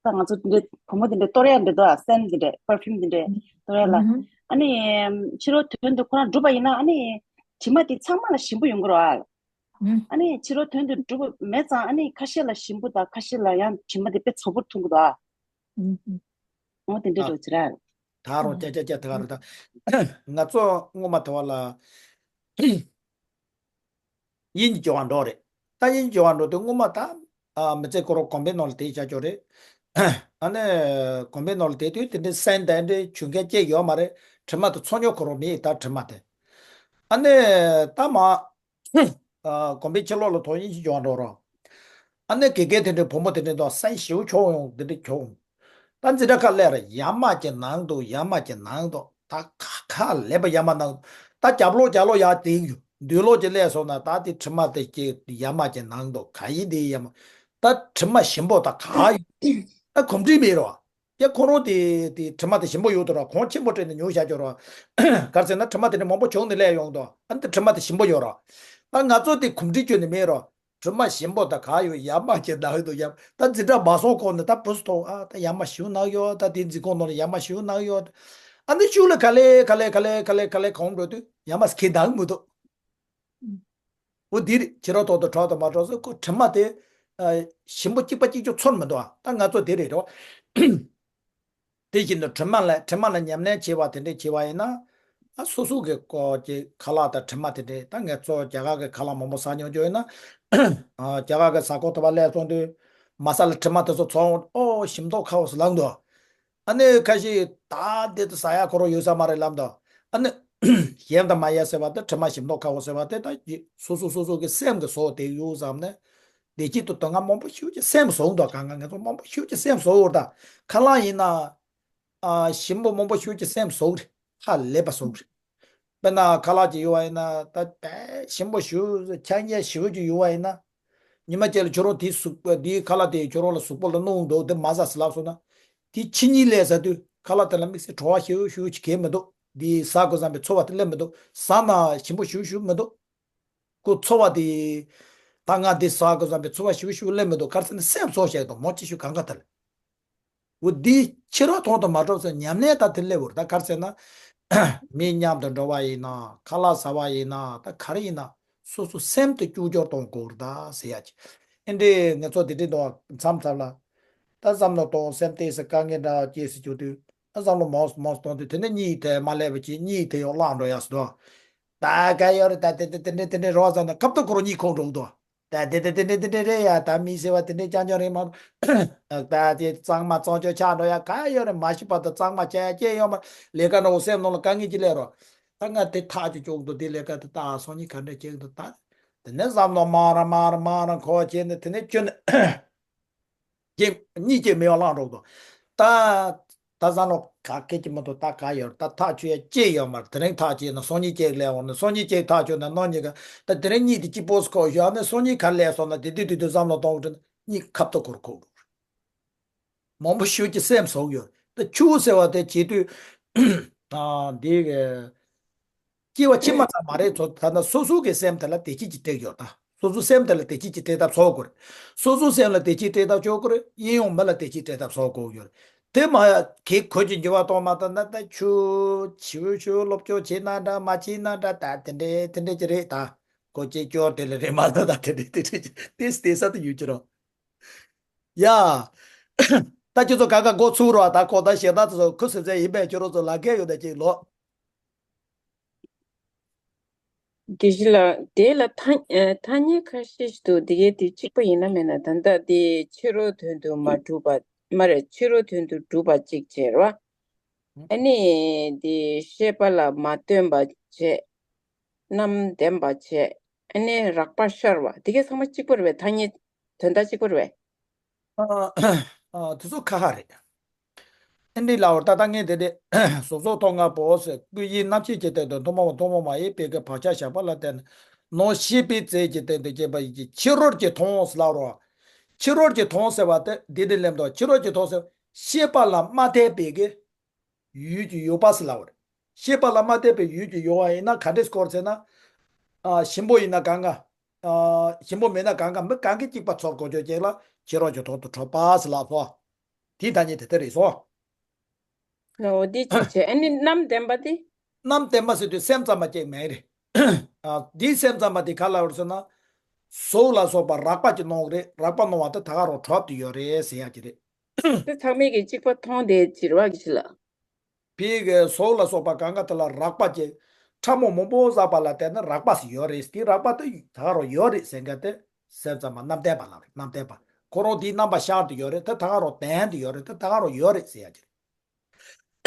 ད་ང་ཚོ་འདི་འདྲའི་བུ་མོ་འདི་འདྲའི་གཏོར་ཡ་འདྲ་འདུག་ཨ་སེན་འདི་འདྲའི་པར་ཕིའུམ་འདི་འདྲའི་གཏོར་ཡ་ལ། ཨ་ནི་ཕྱི་རོལ་དོན་དུ་ཁོ་རང་འགྲུབ་པ་ཡིན་ན་ཨ་ནི་དྲི་མ་དེ་ཚང་མ་ལ་ཞིམ་པོ་ཡོང་གི་རེད་ཨ། ཨ་ནི་ཕྱི་རོལ་དོན་དུ་འགྲུབ་པ་མེད་ཙང་ཨ་ནི་ཁ་ཤས་ལ་ཞིམ་པོ་དང་ཁ་ཤས་ལ་ཡང་དྲི་མ་དེ་དཔེ་ཚ་པོ་མཐོང་གི་འདུག་ཨ། འོ་དེ་འདྲའི་འགྲོ་ཅི་རེད། ད་རུང་ཀྱ་ཀྱ་ཀྱ་དེ་ག་རེད་ད། ང་ཚོ་སྔོན་མ་དེ་བ་ལ། དབྱིན་ཇི་སྦྱོང་བ་འགྲོ་རེད། ད་དབྱིན་ཇི་སྦྱོང་བ་འགྲོ་དུས་སྔོན་མ་ད། ཨ་མི་ཚེ་ཁོ་རང་གོམ་པའི་ནང་ལ་དེ་བྱ་ཆོག་རེད། ཨ་ནི། གོམ་པའི་ནང་ལ་དེ་དུས་དེ་འདྲའི་སེན་དེ་འདྲའི་ཆུ་མཁན་སྐྱེས་ཡོད་མ་རེད། དྲི་མ་དེ་ཚོ་ཉོ་ཁོ་རང་མི་ཡི་ད་དྲི་མ་དེ། ཨ་ནི། ད་མ། ཨ་གོམ་པའི་ཕྱི་ལོགས་ལ་ཐོག་དབྱིན་ཇི་སྦྱོང་བ་འགྲོ་རོགས། ཨ་ནི་དགེ་རྒན་དེ་འདྲའི་བུ་མོ་དེ་འདྲའི་དང་སེན་ཞིའུ་ཆོག་ཡོང་དེ་འདྲའི་ཆོག་ད་འཛིན་གྲྭ་ཁ་ལས་ར་ཡ་མ་གྱི་ནང་དུ་ཡ་མ་གྱི་ནང་དུ་ད་ཁ་ཁ་ལས་པ་ཡ་མ་ནང་ད་རྒྱབ་ལོག་རྒྱབ་ལོག་ཡར་དེ་ཡོད་འདུས་ལོག་ཅིག་སླེབས་སོང་ན་ད་དེ་དྲི་མ་དེ་སྐྱེ་ཡ་མ་གྱི་ནང་དུ་ག་ཡི་དེ་ཡ་མ་ད་དྲི་མ་ཞིམ་པོ་ད་ག་ཡོད་ད་གོམས་འདྲིས་མེད་རོ། ཡ་ཁོ་རང་དེ་དེ་དྲི་མ་དེ་ཞིམ་པོ་ཡོད་དོ་ར་གོང་ཆེན་པོ་སྤྲད་ནས་ཉོ་བྱ་རྒྱུ་ར། ག་རེ་ཟེར་ན་དྲི་མ་དེ་ནི་མང་པོ་བྱུང་ནས་སླེབས་ཡོང་དོ་ཨ་ནི་དེ་དྲི་མ་དེ་ཞིམ་པོ་ཡོད་ར། ད་ང་ཚོ་དེ་གོམས་འདྲིས་བསྐྱོན་ནས་མེད་རོ། དྲི་མ་ཞིམ་པོ་ད་ག་ཡོད་ཡ་མ་གྱི་ནང་དུ་ཡ་ད་འཛིན་གྲྭ་མ་སོང་གོང་ནས་ད་བུ་སུ་ཐོག་ཨ་ད་ཡ་མ་ཞིའུ་ནང་ཡོད་ད་དེ་འཛིན་ཁང་ནང་ལ་ཡ་མ་ཞིའུ་ནང་ཡོད། ཨ་ནི་ཤུགས་ལ་ག་ལེ་ག་ལེ་ག་ལེ་ག་ལེ་ག་ལེ་གོམས་འགྲོ་དུས་ཡ་མ་སྐྱེ་འདང་མི་འདུག་འོ་འདིར་ཁྱེད་རང་ཐོག་ཏུ་གྲོགས་དང་མ་གྲོགས་སུ་ཁོ་དྲི་མ་དེ་ཞིམ་པོ་གཅིག་པ་གཅིག་རྐྱང་ཚོར་མི་འདུག་ཨ་ད་ང་ཚོ་དེ་རེད་རོ། དེ་བཞིན་དུ་དྲི་མ་ལ་དྲི་མ་ལ་ཉམས་ལེན་བྱེད་པ་དེ་འདྲས་བྱེད་པ་ཡིན་ན། ཨ་སོ་སོ་གི་ཀོ་ཀྱི་ཁ་ལག་དང་དྲི་མ་དེ་འདྲས། ད་ངས་ཚོ་རྒྱ་གར་གི་ཁ་ལག་མང་པོ་ཟ་མྱོང་རྒྱུ་ཡིན་ན། ཨ་རྒྱ་གར་གི་ཟ་ཁང་དུ་བ་སླེབས་སོང་དུས་མ་ས་ལ་དྲི་མ་དེ་ཚོ་ཚོ་ཨོ་ཞིམ་མདོག་ཁ་པོ་ཟེར་ལབ་འདུག་ཨ་ནི་ཁ་ཤས་ད་འདི་དེ་ཟ་ཡ་ཁོ་རང་ཡོད་ས་མ་རེད་ལབ་འདུག་ཨ་ནི་ཡིན་དང་མ་ཡིན་ཟེར་བ་དེ་དྲི་མ་ཞིམ་མདོག་ཁ་པོ་ཟེར་བ་དེ་ད་སོ་སོ་སོ་སོ་གི་སེམས་ཀྱི་ཟོག་དེ་ཡོད་བསམ་ནས། བདེ་སྐྱིད་དུ་དོན་ལྔ་མང་པོ་ཞིག་གི་སེམས་ཟོག་འདུག་གང་ག་ངས་ཚོ་མང་པོ་ཞིག་གི་སེམས་ཟོག་ད་ཁ་ལག་ཡིན་ན། ཨ་ཞིམ་པོ་མང་པོ་ཞིག་གི་སེམས་ཟོག་རེད། ཧ་ལས་པ་ཟོག་རེད། དཔེར་ན་ཁ་ལག་ཅིག་ཡོད་པ་ཡིན་ན་ད་དཔེ་ཞིམ་པོ་ཞིག་ཆ་རྐྱེན་ཞིམ་པོ་ཅིག་ཡོད་པ་ཡིན་ན། ཉི་མ་གཅིག་ལ་ཁྱོད་རང་དེའི་གཟུགས་པོ་དེའི་ཁ་ལག་དེ་ཁྱོད་རང་ལ་གཟུགས་པོ་ལ་གནོད་འདུག་དེ་མ་ཟ་ཟེར་ལབ་སོང་ན། དེ་ཕྱི་ཉིན་སླེབས་ཟ་དུས་ཁ་ལག་དེ་ལ་དམིགས་བསལ་བྲོ་བ་ཞིག་ཞིག་ཅིག་གས་མི་འདུག་དེ་ཟ་དགོས་བསམ་པའི་ཚོར་བ་དེ་སླེབས་མི་འདུག་ཟ་ན་ཞིམ་པོ་ཞིག་ཞིག་མི་འདུག་ཁོ་ཚོར་བ་དེ། ད་ང་འདི་ཟ་དགོས་བསམ་པའི་ཚོར་བ་ཞིག་ཞིག་སླེབས་མི་འདུག་ག་རེ་ཟེར་ན་སེམས་ཚོར་ཞིག་དང་མོ་ཅི་ཞིག་གང་ག་ཐལ། འོ་འདི་ཕྱི་རོལ་མཐོང་དུ་མ་གྲུབ་ཟེར་ཉམས་ལེན་ད་དེ་སླེབས་འོར་ད་ག་རེ་ཟེར་ན། མི་མཉམ་དུ་འགྲོ་བ་ཡིན་ན་ཁ་ལག་ཟ་བ་ཡིན་ན་ད་ག་རེ་ཡིན་ན་སོ་སོ་སེམས་དེ་བཅོས་བསྒྱུར་གཏོང་དགོས་རེད་ད་ཟེར་ཡ་ཅིག་ཨེ་འདྲས་ངེད་ཚོ་དེ་འདྲས་འདུག་མཚམས་མཚམས་ལ། ད་བསམ་བློ་གཏོང་སེམས་གཏད་ས་དཀའ་ངལ་འདྲ་སྐྱེས་སུ་གྱུར་དུས་ད་བསམ་བློ་མོས་མོས་གཏོང་དུས་དེ་ནས་གཉིད་དེ་མ་སླེབས་པ་ཅིག་གཉིད་དེ་ཡང་བརླག་འགྲོ་ཡ་སུ་འདུག་ད་ག་ཡོད་རེད། ད་དེ་དེ་དེ་འདྲས་དེ་འདྲས་རོགས་ཙམ་ན་ཁབ་ཏུ་ཁོ་རང་གཉིད་ཁུག་འགྲོ་གི་འདུག་ད་དེ་དེ་དེ་འདྲས་དེ་འདྲས་རེད་ཡ། ད་མི་ཟེར་བ་དེ་འདྲས་རྐྱང་རྐྱང་རེད་མ་གཏོགས། ད་དེ་གཙང་མ་གཙང་ཆོག་ཆགས་འགྲོ་ཡ་ག་ཡོད་རེད། མ་ཤི་བར་དུ་གཙང་མ་བྱས་ཡ་ཅི་ཡོད་མ་རེད། ལས་ཀ་འགྲོ་སེམས་ནང་ལ་དཀའ་ངལ་ཅིག་སླེབས་རོགས། ད་ང་དེ་ཐག་ཅིག་གཅོད་འདུག་དེ་ལས་ཀ་དེ་ད་སང་ཉིན་ག་འདྲས་བྱེད་འདུག་ད་དེ་ནས་བསམ་བློ་མང་ར་མང་ར་མང་ར་འཁོར་བྱས་ནས་དེ་ནས་ཁྱོད་ནས། གཅིག་གཉིས་གཅིག་མི་ཡོང་ལངས་འགྲོ་གི་འདུག་ད་ད་བསམ་བློ་ག་གེ་ཅིག་མི་འདུག་ད་ག་ཡོད་ད་ཐག་ཆོད་ཡ་ཅི་ཡོད་མ་རེད། དེ་རིང་ཐག་ཆོད་ན་སང་ཉིན་གཅིག་སླེབས་འོང་ན་སང་ཉིན་གཅིག་ཐག་ཆོད་ན་གནངས་ཉིན་ག་ད་དེ་རིང་གཉིད་དེ་གཅིག་པོ་སུ་ཁོག་ཞོག་ནས་སང་ཉིན་ག་སླེབས་སོང་ན་དེ་དུས་དུས་དུས་བསམ་བློ་གཏོང་གི་འདུག་གཉིད་ཁབ་ཏུ་ཁུག་ཁུག་འགྲོ་གི་རེད། མང་པོ་ཞིག་གི་སེམས་ཟུག་ཡོད་ད་ཆུ་ཟེར་བ་དེ་བྱེད་དུས་ཨ་འདི་གི་སྐྱེ་བ་ཕྱི་མ་ཙམ་མ་རེད་ཚོ། ད་ལྟ་སོ་སོ་གི་སེམས་དེ་ལ་བདེ་སྐྱིད་ཀྱི་སྤྲད་ཡོད་ད། སོ་སོ་སེམས་དེ་ལ་བདེ་སྐྱིད་ཀྱི་སྤྲད་ཐབས་བཟོ་དགོས་རེད། སོ་སོ་སེམས་ལ་བདེ་སྐྱིད་སྤྲད་ཐབས་བཟོ་དགོས་རེད། གཡས་གཡོན་མི་ལ་བདེ་སྐྱིད་སྤྲད་ཐབས་བཟོ་དགོས་ཡོད་རེད། དེ་མ་གི་གོ་ཅི་འགྱུར་བ་གཏོང་མ་ཐུབ་ན་ད་ཆུ་ཆུ་ཆུ་སློབ་སྦྱོང་བྱེད་ན་འདྲ་མ་བྱེད་ན་འདྲ་ད་དེ་འདྲས་དེ་འདྲས་ཀྱི་རེད་ད། གོ་ཅི་སྐྱོར་དེ་ལ་རེད་མ་ད་ད་དེ་འདྲས་དེ་འདྲས་ཀྱི་དེ་དེ་ས་དུ་ཡོད་ཀྱི་རོ། ཡ། ད་ཁྱོད་ཚོ་ག་ག་འགོ་ཚུགས་རོགས། ད་གོ་ད་ཞེ་ད་ཚོ་ཁུ་སིམ་སེམས་ཡིན་པས་ཁྱོད་རོ་ཚོ་ལ་རྒས་ཡོད་ད་ཅིག་ལོ། དགེ་བཤེས་ལགས་དེ་ལ་ཐ་ཨ་ཐ་སྙད་ཁ་ཤས་ཤིག་འདུག་དེ་གའི་དེ་གཅིག་པ་ཡིན་ན་མིན་ན་ད་ལྟ་དེ་ཕྱི་རོལ་དོན་དུ་མ་གྲུབ་པ་མ་རེད། ཕྱི་རོལ་དོན་དུ་གྲུབ་པ་གཅིག་བྱས་རོ། ཨ་ནི་དེ་ཤེས་པ་ལ་མ་བརྟེན་པ་བྱས། རྣམ་བདེན་པ་བྱས། ཨ་ནི་རགས་པ་ཤར་བ་དེ་གའི་ཚང་མ་གཅིག་པ་རེད་པས། ཐ་སྙད་དོན་དག་གཅིག་པ་རེད་པས། ཨ་ཨ་དེ་ཚོ་ཁ་ཁ་རེད། ཨེ་འདྲའི་ལའོར་ད་ལྟ་ངས་དེ་དེ་གཟུགས་སོགས་ཐོབ་ལྔ་པོ་ཟེར་སྐུ་ཡི་རྣམ་ཤེས་ཀྱི་སྟེང་དུ་ཐུན་མོང་བ་ཐུན་མོང་མ་ཡིན་པའི་གི་བག་ཆགས་བཞག་པ་ལ་བརྟེན་ནས་ནང་ཤེས་པའི་རྩལ་གྱི་སྟེང་དུ་སྐྱེས་པ་ཡིན་གྱི་ཕྱི་རོལ་གྱི་མཐོང་ཟེར་ལའོ། ཕྱི་རོལ་གྱི་མཐོང་ཟེར་བ་དེ་འདི་འདི་ལེམ་དང་ཕྱི་རོལ་གྱི་མཐོང་ཟེར་ཤེས་པ་ལ་མ་བརྟེན་པའི་གི་ཡུལ་གྱི་ཡོད་པ་ཟེར་ལའོ་རེད། ཤེས་པ་ལ་མ་བརྟེན་པའི་ཡུལ་གྱི་ཡོད་པ་ཡིན་ན་ག་འདྲས་སྐོར་ཟེར་ན། ཨ་ཞིམ་པོ་ཡིན་ན་གང་ག་ཨ་ཞིམ་པོ་མེད་ན་གང་ག་མི་གང་གི་གཅིག་པ་ཚོར་གོ་ཆོད་ཅིག་ལ་ཕྱི་རོལ་གྱི་ཐོག་ཏུ་གྲུབ་པ་ཟེར་ལ་སོ། དེའི་ཐ་སྙད་དེ་ལྟར་རེད་སོ། འོ་དེ་གཅིག་བྱས། ཨ་ནི་རྣམ་བདེན་པ་དེ། རྣམ་བདེན་པ་ཟེར་དུས་སེམས་ཙམ་པ་ཅིག་མེད་རེད། ཨ་འདིའི་སེམས་ཙམ་པ་དེ་ག་ལ་བར་སོང་ན། གཟུགས་ལ་སོགས་པ་རགས་པ་ཅིག་སྣང་གི་རེད། རགས་པ་སྣང་བ་དེ་ད་ག་རང་གྲུབ་ཏུ་ཡོད་རེད་ཟེར་ཡག་ཅིག་རེད། དེ་ཚང་མས་ཀྱི་གཅིག་པ་མཐོང་དེ་ཅིག་རེད་པ་གི་ཕྱི་ལ། ཕའི་གི་གཟུགས་ལ་སོགས་པ་གང་ག་དེ་ལ་རགས་པ་ཅིག་ཕྲ་མོ་མང་པོ་བསགས་པ་ལ་བརྟེན་ནས་རགས་པ་ཞིག་ཡོད་རེད། དེ་རགས་པ་དེ་ད་ག་རང་ཡོད་རེད་ཟེར་མཁན་དེ་སེམས་ཙམ་པ་རྣམ་བདེན་པ་ལ་རེད། རྣམ་བདེན་པ་ཁོ་རང་དེའི་རྣམ་པ་ཤར་དུ་ཡོད་རེད། དེ་ད་ག་རང་ལྡན་དུ་ཡོད་རེད། དེ་ད་ག་རང་ཡོད་རེད་ཟེར་ཡག་ཅིག་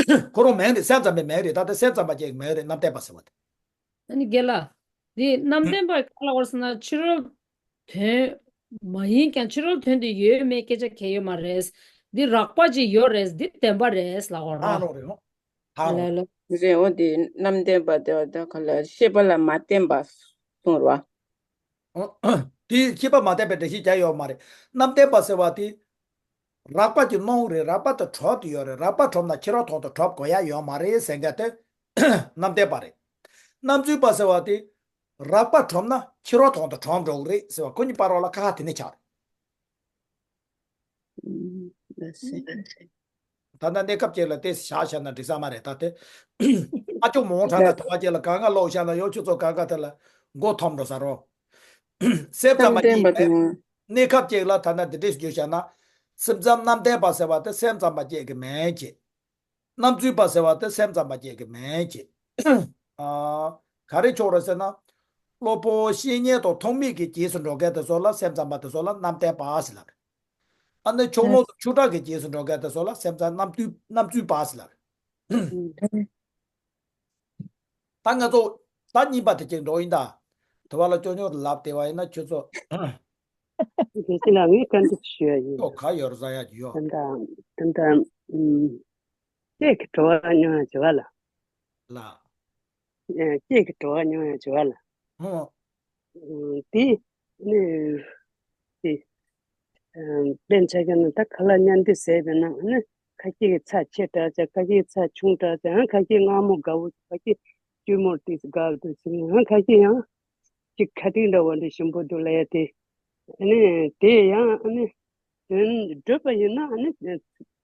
རེད། ཁོ་རང་མེད་རེད། སེམས་ཙམ་པའི་མེད་རེད། ད་ལྟ་སེམས་ཙམ་པ་ཅིག་མེད་རེད། རྣམ་བདེན་པ་ཟེར་བ་དེ། ཨ་ནི་རྒན་ལགས། འདི་རྣམ་བདེན་པ་ག་ལ་བར་སོང་ན་ཕྱི་རོལ་དོན་མ་ཡིན་ཀྱང་ཕྱི་རོལ་དོན་དུ་ཡོད་མེད་སྐད་ཆ་གལ་ཡོད་མ་རེད། འདི་རགས་པ་ཅིག་ཡོད་རེད། འདི་བདེན་པ་རེད་ལབ་དགོས་རེད་པ། ཨ་རོ་རེད་ཨོ། ཨ་རོ། ལ་ལ་རེད་འོ། འདི་རྣམ་བདེན་པ་དེ་བ་ད་ག་ལ་ཤེས་པ་ལ་མ་བརྟེན་པ་གསུངས་རེད་པ། དེ་ཤེས་པ་མ་བརྟེན་པའི་འགྲེལ་བཤད་རྒྱག་ཡོད་མ་རེད། རྣམ་བདེན་པ་ཟེར་བ་དེ། རགས་པ་ཅིག་སྣང་རེད། རགས་པ་དེ་གྲུབ་ཏུ་ཡོད་རེད། རགས་པ་གྲུབ་ན་ཕྱི་རོལ་ཐོག་ཏུ་གྲུབ་དགོས་ཡ་ཡོད་མ་རེད་ཟེར་མཁན་དེ་རྣམ་བདེན་པ་རེད། རྣམ་རྫུན་པ་ཟེར་བ་དེ་རགས་པ་གྲུབ་ན་ཕྱི་རོལ་ཐོག་ཏུ་གྲུབ་འགྲོ་གི་རེད་ཟེར་བ། ཁོ་གཉིས་བར་བ་ལ་ཁ་ཁ་དེ་ནས་ཆགས་རེད། ཨུམ། ལགས་སེ། ད་ལྟ་གནས་སྐབས་ཅིག་ལ་ཏོག་ཙམ་བཞག་བཞག་ན་འགྲིག་ས་མ་རེད་ད་དེ། ཨ་ཅོ་མོ་ཁྲ་ད་དེ་བ་ཅིག་ལ་གང་ག་ཀློག་བཞག་ན་ཡོ་ཆུ་ཚོད་གང་ག་དེ་ལ་མགོ་འཐོམ་འགྲོ་ས་རོ། སེམས་ཙམ་པ་རྣམ་བདེན་པ་ཅིག་དང་། གནས་སྐབས་ཅིག་ལ་ད་ལྟ་འདི་འདྲས་བརྗོད་བཞག་ན། སེམས་ཙམ་རྣམ་བདེན་པ་ཟེར་བ་དེ་སེམས་ཙམ་པ་ཅིག་གི་མིང་བྱས། རྣམ་རྫུན་པ་ཟེར་བ་དེ་སེམས་ཙམ་པ་ཅིག་གི་མིང་བྱས། ཨ། ག་རེ་ཕྱོགས་རེད་ཟེར་ན། གློ་བུར་བཤེས་གཉེན་དང་ཐོགས་མེད་ཀྱི་རྗེས་སུ་འགྲོ་མཁན་དེ་ཚོ་ལ་སེམས་ཙམ་པ་དེ་ཚོ་ལ་རྣམ་བལྟས་པ་ཟེར་ལབ་རེད། ཨ་ནི་ཆུང་ལོ་ཆུ་བྲག་གི་རྗེས་སུ་འགྲོ་མཁན་དེ་ཚོ་ལ་སེམས་ཙམ་རྣམ་བརྟུལ་རྣམ་བརྟུལ་པ་ཟེར་ལབ་རེད། ད་ང་ཚོ་ད་གཉིས་པ་དེ་གཅིག་འགྲོ་ཡིན་ད། དེ་བ་ལ་ཅོ་ཉོ་ལབ་དེ་བ་ཡིན་ན་ཁྱོད་ཚོ། དེ་ཅི་ལ་ངས་བཀའ་འདྲི་ཞུ་ཡ་ཡིན། ཁྱོད་ག་ཡོར་ཟ་ཡ་ཡོ། ད་ད་ད་ད་ཨུམ། སྐད་ཀྱི་བྲོ་བ་ཉོ་ཡ་བྱེད་བ་ལ། ལ། ཨེ། སྐད་ཀྱི་བྲོ་བ་ཉོ་ཡ་བྱེད་བ་ལ། ཧོ། ཨུམ། དེ་ནི་དེ་ཨམ། དཔེར་ན་ཆ་བཞག་ན་ད་ཁ་ལག་མཉམ་འདེགས་ཟས་པས་ན་ནི་ཁ་ཤས་ཀྱི་ཚྭ་ཆེ་དྲགས་ཅིག་ཁ་ཤས་ཚྭ་ཆུང་དྲགས་ཅིག་ཨང་ཁ་ཤས་མངར་མོ་དགའ་བོ་ཁ་ཤས་སྐྱུར་མོ་ཏིས་དགའ་བོ་ཟེར་ནས་ཨང་ཁ་ཤས་ཡང་ཅིག་ཁ་ཏིག་འདྲ་བོ་འདྲ་ཞིམ་པོ་འདུག་ལ་ཡ་དེ། ཨ་ནི་དེ་ཡང་ཨ་ནི་དོན་བསྒྲུབས་པ་ཡིན་ན་ཨ་ནི་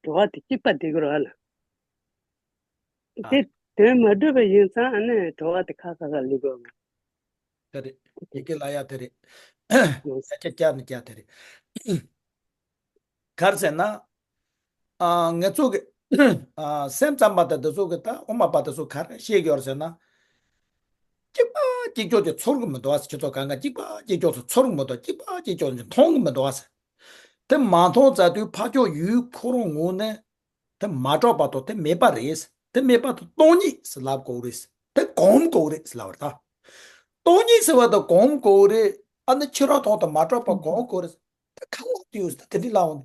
བྲོ་བ་དེ་གཅིག་པ་བསྡད་ཀྱི་རེད་བ་ལ། དེ་དོན་མ་བསྒྲུབས་པ་ཡིན་ཙང་ཨ་ནི་བྲོ་བ་དེ་ཁ་ཁ་ཁ་ལུས་དགོས། དེ་རེད། ཡི་གེ་ལ་ཡ་དེ་རེད། ཡ་ཀྱ་ཀྱ་ནི་ཀྱ་དེ་རེད། ག་རེ་ཟེར་ན། ཨ། ང་ཚོ་གི་ཨ། སེམས་ཙམ་པ་དང་དེ་ཚོ་གི་ད་དབུ་མ་པ་དེ་ཚོ་ག་རེ་བཤད་ཀྱི་ཡོད་རེད་ཟེར་ན། གཅིག་པ་གཅིག་རྐྱང་ཅིག་ཚོར་གི་མི་འདུག་ཨ། ཁྱེད་ཚོ་གང་ག་གཅིག་པ་གཅིག་རྐྱང་ཚོ་ཚོར་གི་མི་འདུག་གཅིག་པ་གཅིག་རྐྱང་ཅིག་མཐོང་གི་མི་འདུག་ཨ། དེ་མ་མཐོང་ཙ་དུས་ཕ་ཕྱོགས་ཡུལ་ཁོ་རང་ངོས་ནས། དེ་མ་གྲུབ་པ་དང་དེ་མེད་པ་རེད། དེ་མེད་པ་དེ་སྟོང་ཉིད་ཟེར་ལབ་དགོས་རེད། དེ་སྒོམ་དགོས་རེད་ཟེར་ལབ་པ་རེད་ད། སྟོང་ཉིད་ཟེར་བ་དེ་སྒོམ་དགོས་རེད། ཨ་ནི་ཕྱི་རོལ་མཐོང་དང་མ་གྲུབ་པ་སྒོམ་དགོས་རེད། དེ་ཁ་ལོག་དེ་ཡོད་ཟེར་དེ་འདྲི་ལབ་འོང་།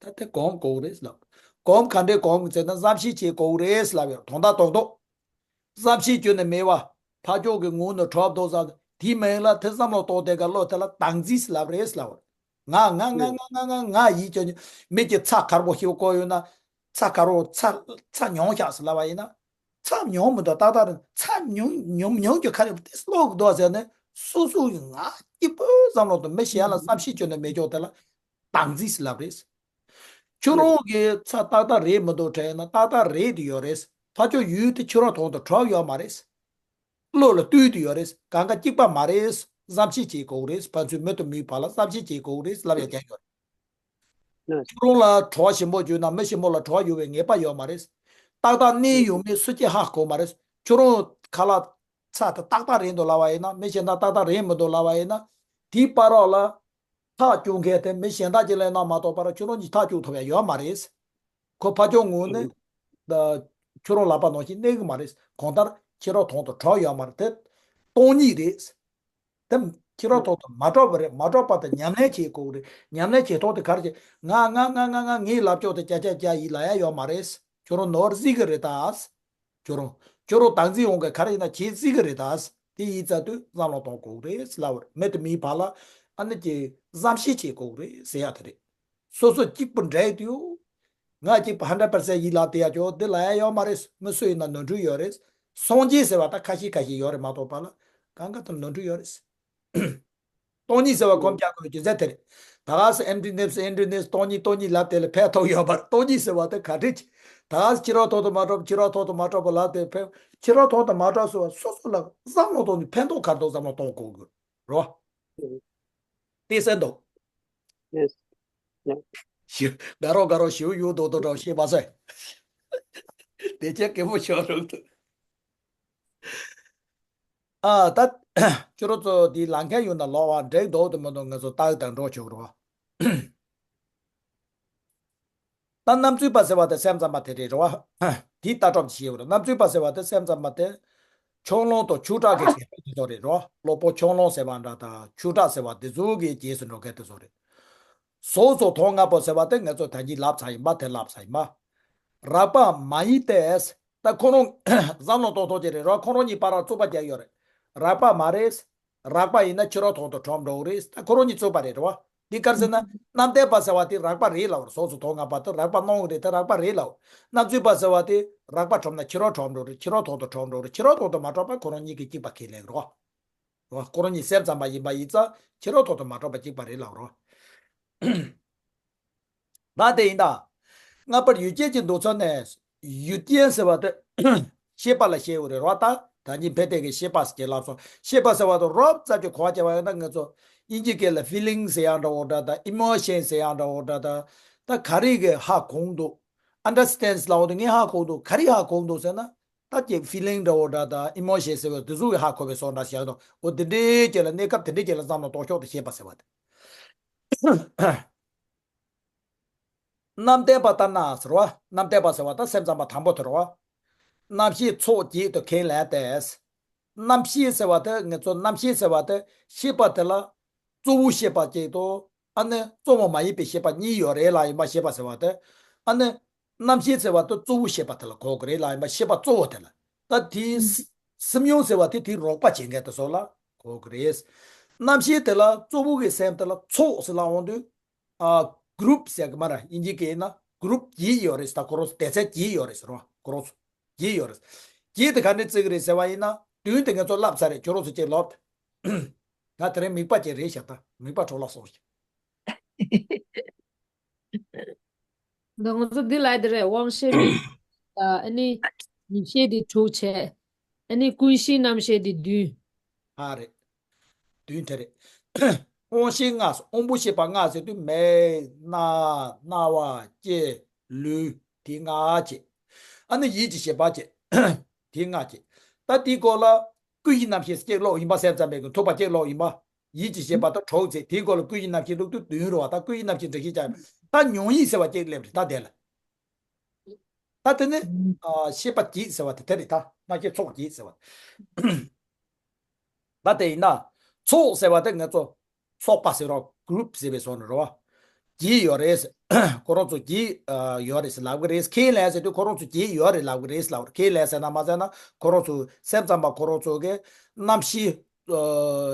ད་དེ་སྒོམ་དགོས་རེད་ཟེར་ལབ། སྒོམ་ག་འདྲའི་སྒོམ་ཟེར་ན་བསམ་ཤེས་བྱེད་དགོས་རེད་ཟེར་ལབ་ཡོད་དོན་དག་རྡོག་རྡོག་བསམ་ཤེས་བྱས་ནས་མེད་པ། ཕ་ཕྱོགས་ཀྱི་ངོས་ནས་གྲུབ་འདུག་བསམ། དེའི་མིང་ལ་དེ་བསམ་བློ་གཏོང་དེ་ག་བློ་དེ་ལ་བདག་འཛིན་ཟེར་ལབ་རེད་ཟེར་ལབ་པ་རེད། ང་ང་ང་ང་ང་ང་ང་ཡིད་ཀྱི་མི་གྱི་ཚྭ་དཀར་པོ་ཞིག་བསྐོལ་ཡོད་ན། ཚྭ་དཀར་པོ་ཚྭ་ཚྭ་མྱོང་ཤག་ཟེར་ལབ་པ་ཡིན་ན། ཚྭ་མྱོང་མི་འདུག་ཏག་ཏག་རེད། ཚྭ་མྱོང་མྱོང་མྱོང་རྒྱུ་ག་རེ་ཏིས་ལོག་འདུག་ཟེར་ནས་སོ་སོ་ཡི་ང་སྐྱིད་པོ་བསམ་བློ་དང་མི་གཞན་ལ་བསམ་ཤེས་བྱས་ནས་མེད་ཀྱོག་དེ་ལ་བདག་འཛིན་ཟེར་ལབ་རེད། ཁྱོད་རང་གི་ཚྭ་ཏག་ཏག་རེད་མི་འདུག་དྲན་ན་ཏག་ཏག་རེད་དུ་ཡོད་རེད། ཕ་ཕྱོགས་ཡུལ་དེ་ཁྱོད་རང་དོན་དུ་གྲུབ་ཡོད་མ་རེད། བློ་ལ་བཏུས་ཏེ་ཡོད་རེད། གང་ག་གཅིག་པ་མ་རེད། བསམ་ཤེས་བྱེད་དགོས་རེད། ཕན་ཚུན་མི་དང་མིའི་བར་ལ་བསམ་ཤེས་བྱེད་དགོས་རེད་ལབ་ཡ་རྒྱག་ཡོད་རེད། ཁྱོད་རང་ལ་བྲོ་བ་ཞིམ་པོ་བརྗོད་ན་མི་ཞིམ་པོ་ལ་བྲོ་བ་ཡོད་པའི་ངེས་པ་ཡོད་མ་རེད། ཏག་ཏག་གནས་ཡོད་མེད་སུ་གཅིག་ཧ་གོ་མ་རེད། ཁྱོད་རང་ཁ་ལག་ཚྭ་དེ་ཏག་ཏག་རེད་འདུག་ལབ་པ་ཡིན་ན། མི་གཞན་དག་ཏག་ཏག་རེད་མི་འདུག་ལབ་པ་ཡིན་ན། དེའི་བར་རོགས་ལ་ཐག་གཅོད་མཁན་དེ་མི་གཞན་དག་ཅིག་ལས་ན་མ་གཏོགས་པར་ཁྱོད་རང་གིས་ཐག་གཅོད་ཐུབ་ཡ་ཡོད་མ་རེད། ཁོ་ཕ་ཕྱོགས་ངོས་ནས་ད་ཁྱོད་རང་ལབ་པ་ནང་བཞིན་གནས་གི་མ་རེད། གང་ལྟར་ཁྱེད་རང་དོན་དུ་གྲུབ་ཡོད་མ་རེད། དེ་སྟོང་ཉིད་རེད། དེ་ཁྱེད་རང་དོན་དུ་མ་གྲུབ་པ་རེད། མ་གྲུབ་པ་དེ་ཉམས་ལེན་བྱེད་དགོས་རེད། ཉམས་ལེན་བྱེད་ཐོག་དེ་ག་རེ་བྱེད། ང་ང་ང་ང་ང་ངའི་ལབ་ཕྱོགས་དེ་ཀྱ་ཀྱ་ཀྱ་ཡིན་ལབ་ཡ་ཡོད་མ་རེད། ཁྱོད་རང་ནོར་བརྩི་གི་རེད་ད། ཁྱོད་རང་ཁྱོད་རང་བདག་འཛིན་འོང་གི་ག་རེ་ཡིན་ན་ཁྱེད་བརྩི་གི་རེད་ད། དེ་ཡིན་ཙང་དུས་བསམ་བློ་གཏོང་དགོས་རེད་ལབ་པ་རེད། མི་དེ་མིའི་བར་ལ་ཨ་ནི་ཀྱི་བསམ་ཤེས་བྱེད་དགོས་རེད་ཟེར་ཡ་དེ་རེད། སོ་སོ་གཅིག་པུ་འདྲ་ཡི་དུས། ང་གཅིག་པུ་hundred percent་ཡིན་ལབ་དེ་ཡ་ཅོ་དེ་ལབ་ཡ་ཡོད་མ་རེད། མི་སུ་ཡིན་ན་ནོར་འཁྲུལ་ཡོད་རེད། སངས་རྒྱས་ཟེར་བ་ད་ཁ་ཤས་ཁ་ཤས་ཡོད་རེད་མ་གཏོགས་པ་ལ་གང་ག་དང་ནོར་འཁྲུལ་ཡོད་རེད། སྟོང་ཉིད་ཟེར་བ་གོམས་རྒྱག་དགོས་རྒྱུ་མཚན་དེ་རེད། ད་ག་སེ་emptiness emptiness སྟོང་ཉིད་སྟོང་ཉིད་ལབ་དེ་ལ་ཕན་ཐོགས་ཡོད་པར། སྟོང་ཉིད་ཟེར་བ་དེ་ག་འདྲ་ཅིག་ད་ག་སེ་ཕྱི་རོལ་ཐོག་ཏུ་མ་གྲུབ་ཕྱི་རོལ་ཐོག་ཏུ་མ་གྲུབ་པ་ལབ་དེ་ཕན་ཕྱི་རོལ་ཐོག་ཏུ་མ་གྲུབ་ཟེར་བ་སོ་སོ་ལ་བསམ་བློ་གཏོང་ནས་ཕན་ཐོགས་ག་རེ་འདུག་བསམ་བློ་གཏོང་དགོས་དགོས་རོ། དེ་གསན་འདུག Yes. Yeah. ཞིག་དགའ་རོགས་དགའ་རོགས་ཞིག་ཡུ་དོ་དོ་འདྲ་བཤད་མ་ཟེར། དེ་ཆེ་སྐད་པོ་ཤོར་རུང་ཐུག་ཨ་ད། ཁྱོད་རང་ཚོ་འདི་ལ་མཁན་ཡོད་ན་ལོག་བ་འགྲིག་འདུག་དེ་མི་འདུག་ང་ཚོ་ལྟ་གི་དང་འགྲོ་ཆོག་རོགས། ད་རྣམ་རྩོད་པ་ཟེར་བ་དེ་སེམས་ཙམ་པ་དེ་རེད་རོ། དེའི་ལྟ་གྲུབ་ཅིག་ཡོད་རེད། རྣམ་རྩོད་པ་ཟེར་བ་དེ་སེམས་ཙམ་པ་དེ། ཆུང་ལོང་དང་ཆུ་བྲག་གི་རྒྱལ་པོ་དེ་ཚོ་རེད་རོ། གློ་བུར་ཆུང་ལོང་ཟེར་བ་འདྲ་དང་ཆུ་བྲག་ཟེར་བ་དེ་ཚོ་གི་རྗེས་སུ་འགྲོ་མཁན་དེ་ཚོ་རེད། གཟུགས་སོགས་མཐོང་ལྔ་པོ་ཟེར་བ་དེ་ང་ཚོ་ད་གིན་ལབ་ཚར་ཡིན་པ་དེ་ལབ་ཚར་ཡིན་པ། རགས་པ་མ་ཡིན་ཏེ། ད་ཁོ་རང་བསམ་བློ་གཏོང་ཐོག་ཅིག་རེད་རོ། ཁོ་རང་གཉིས་བར་ལ་རྩོད་པ་རྒྱག་ཡོད་རེད། རགས་པ་མ་རེད། རགས་པ་ཡིན་ན་ཕྱི་རོལ་ཐོག་ཏུ་གྲུབ་འགྲོ་གི་རེད། ད་ཁོ་རང་གཉིས་རྩོད་པ་རེད་རོ། འདི་ག་རེ་ཟེར་ན་རྣམ་བལྟས་པ་ཟེར་བ་དེ་རགས་པ་རེད་ལབ་རེད། གཟུགས་སོགས་མཐོང་ལྔ་པོ་དེ་རགས་པ་སྣང་གི་རེད། དེ་རགས་པ་རེད་ལབ། རྣམ་རྩོད་པ་ཟེར་བ་དེ་རགས་པ་གྲུབ་ན་ཕྱི་རོལ་གྲུབ་འགྲོ་རེད། ཕྱི་རོལ་ཐོག་ཏུ་གྲུབ་འགྲོ་རེད། ཕྱི་རོལ་ཐོག་ཏུ་མ་གྲུབ་པ་ཁོ་རང་གཉིས་ཀྱི་གཅིག་པ་ཁས་ལེན་རོ། རོ། ཁོ་རང་གཉིས་སེམས་ཙམ་པ་ཡིན་པ་ཡིན་ཙང་ཕྱི་རོལ་ཐོག་ཏུ་མ་གྲུབ་པ་གཅིག་པ་རེད་ལབ་རོ། ད་དེ་ཡིན་ད། སྔ་བར་ཡུལ་ཅན་གྱི་འདུག་ཚོད་ནས་ཡུལ་ཅན་ཟེར་བ་དེ་ཤེས་པ་ལ་བཤད་འོ་རེད་རོ། ད་ད་ནི་ཕལ་སྐད་ཀྱི་ཤེས་པ་ཟེར་གྱི་ལབ་སོང་། ཤེས་པ་ཟེར་བ་དང་རོབ་ཙམ་གྱི་གོ་བ་བྱས་པ་ཡིན་ན་ང་ཚོ་དབྱིན་ཇི་སྐད་ལ་feeling་ཟེར་ཡང་འདྲ་བོ་འདྲ་ད་emotion་ཟེར་ཡང་འདྲ་བོ་འདྲ་ད། ད་ག་རེ་གི་ཧ་གོ་འདུག understands་ལབ་འོ་དེ་ངས་ཧ་གོ་འདུག་ག་རེ་ཧ་གོ་འདུག་ཟེར་ན། ད་ཀྱི་ཕི་ལིང་འདྲ་བོ་འདྲ་དང་ཨི་མོ་ཤན་ཟེར་བའི་དེ་ཚོ་གི་ཧ་གོ་བའི་བཟོ་འདྲ་བྱས་དང་འོ་དེ་འདྲའི་ཀྱི་ལ་གནས་སྐབས་དེ་འདྲའི་ཀྱི་ལ་བསམ་བློ་གཏོང་ཕྱོགས་དེ་ཤེས་པ་ཟེར་བ་དེ། རྣམ་བདེན་པ་ལྟར་ན་ཟེར་བ། རྣམ་བདེན་པ་ཟེར་བ་ད་སེམས་ཙམ་པ་དང་པོ་དེ་རེད་བ། རྣམ་ཤེས་ཚོགས་བརྒྱད་དུ་ཁས་ལེན་ཏེ། རྣམ་ཤེས་ཟེར་བ་དེ་ངེད་ཚོ་རྣམ་ཤེས་ཟེར་བ་དེ་ཤེས་པ་དེ་ལ་གཙོ་བོ་ཤེས་པ་གཅིག་དང་ཨ་ནི་གཙོ་བོ་མ་ཡིན་པའི་ཤེས་པ་གཉིས་ཡོད་རེད་ལ་ཡིན་པ་ཤེས་པ་ཟེར་བ་དེ། ཨ་ནི་རྣམ་ཤེས་ཟེར་བ་དེ་གཙོ་བོ་ཤེས་པ་དེ་ལ་གོ་གི་རེད་ལ་ཡིན་པ་ཤེས་པ་གཙོ་བོ་དེ་ལ། ད་དེའི་སི་སེམས་ཡོང་ཟེར་བ་དེ་དེའི་རོགས་པ་བྱེད་མཁན་དེ་ཚོ་ལ་གོ་གི་རེད། རྣམ་ཤེས་དེ་ལ་གཙོ་བོ་གི་སེམས་དེ་ལ་ཚོགས་ཟེར་ལ་འོང་དུས། ཨ། གུ་རུབ་ཟེར་གི་མ་ར་དབྱིན་ཇི་སྐད་ཡིན་ན་གུ་རུབ་བརྒྱད་ཡོད་རེད་ད་ཁོ་རང་ཚོ་སྡེ་ཚན་བརྒྱད་ཡོད་རེད་ཟེར་བ་ཁོ་རང་ཚོ་བརྒྱད་ཡོད་རེད། བརྒྱད་དེ་ག་འདྲས་བརྩི་གི་རེད་ཟེར་བ་ཡིན་ན་བདུན་དེ་ངས་ཚོ་ལབ་ཚར་རེད་ཁྱོད་རང་ཚོ་གཅིག་ལབ། ད་དེ་རིང་མིག་པ་ཅིག་རེད་ཤག་ད་མིག་པ་གྲོགས་ལ་སོང་ཞིག་ད་ང་ཚོ་འདི་ལ་དེ་རེད་དབང་ཤེས་རིག་ཨ་ནི་ཡིད་ཤེས་དེ་དྲུག་བྱས། ཨ་ནི་ཀུན་གཞི་རྣམ་ཤེས་དེ་བདུན། ཨ་རེད། བདུན་དེ་རེད། དབང་ཤེས་ལྔ་སོ་དབང་པོ་ཤེས་པ་ལྔ་ཟེར་དུས་མེ། རྣ། རྣ་བ། ལྕེ། ལུས། དེ་ལྔ་བྱས། ཨ་ནི་ཡིད་ཀྱི་ཤེས་པ་བྱས། དེ་ལྔ་བྱས། ད་དེའི་སྐོར་ལ་ཀུན་གཞི་རྣམ་ཤེས་སྐྱེ་ལོག་ཡིན་པ་སེམས་ཙམ་པའི་གི་ཐུབ་པ་སྐྱེ་ལོག་ཡིན་པ། ཡིད་ཀྱི་ཤེས་པ་དང་གྲོགས་ཚེ་དེའི་སྐོར་ལ་ཀུན་གཞི་རྣམ་ཤེས་ལུགས་དུ་བདུན་རུ་བ་ད་ཀུན་གཞི་རྣམ་ཤེས་འགྲེལ་བཤད་བྱ། ད་མྱོང་ཡིད་ཟེར་བ་སྐྱེ་སླེབས་རེད་ད་དེ་ལ། ད་དེ་ནི་ཨ་ཤེས་པ་བརྒྱད་ཟེར་བ་དེ་དེ་རེད་ད་རྣམ་ཤེས་ཚོགས་བརྒྱད་ཟེར་བ། ད་དེ་ཡིན་ན། ཚོགས་ཟེར་བ་དེ་ང་ཚོ་ཚོགས་པ་ཟེར་རོ་གུ་རུབ་ཟེར་བའི་བཟོ་ནི་རོ། བརྒྱད་ཡོད་རེད། ཁོ་རང་ཚོ་བརྒྱད་ཡོད་རེད་ཟེར་ལབ་གི་རེད། ཁས་ལེན་ཟེར་དུས་ཁོ་རང་ཚོ་བརྒྱད་ཡོད་རེད་ལབ་གི་རེད་ལབ་ཁས་ལེན་ཟེར་ན་མ་ཟེར་ན་ཁོ་རང་ཚོ་སེམས་ཙམ་པ་ཁོ་རང་ཚོ་གི་རྣམ་ཤེས་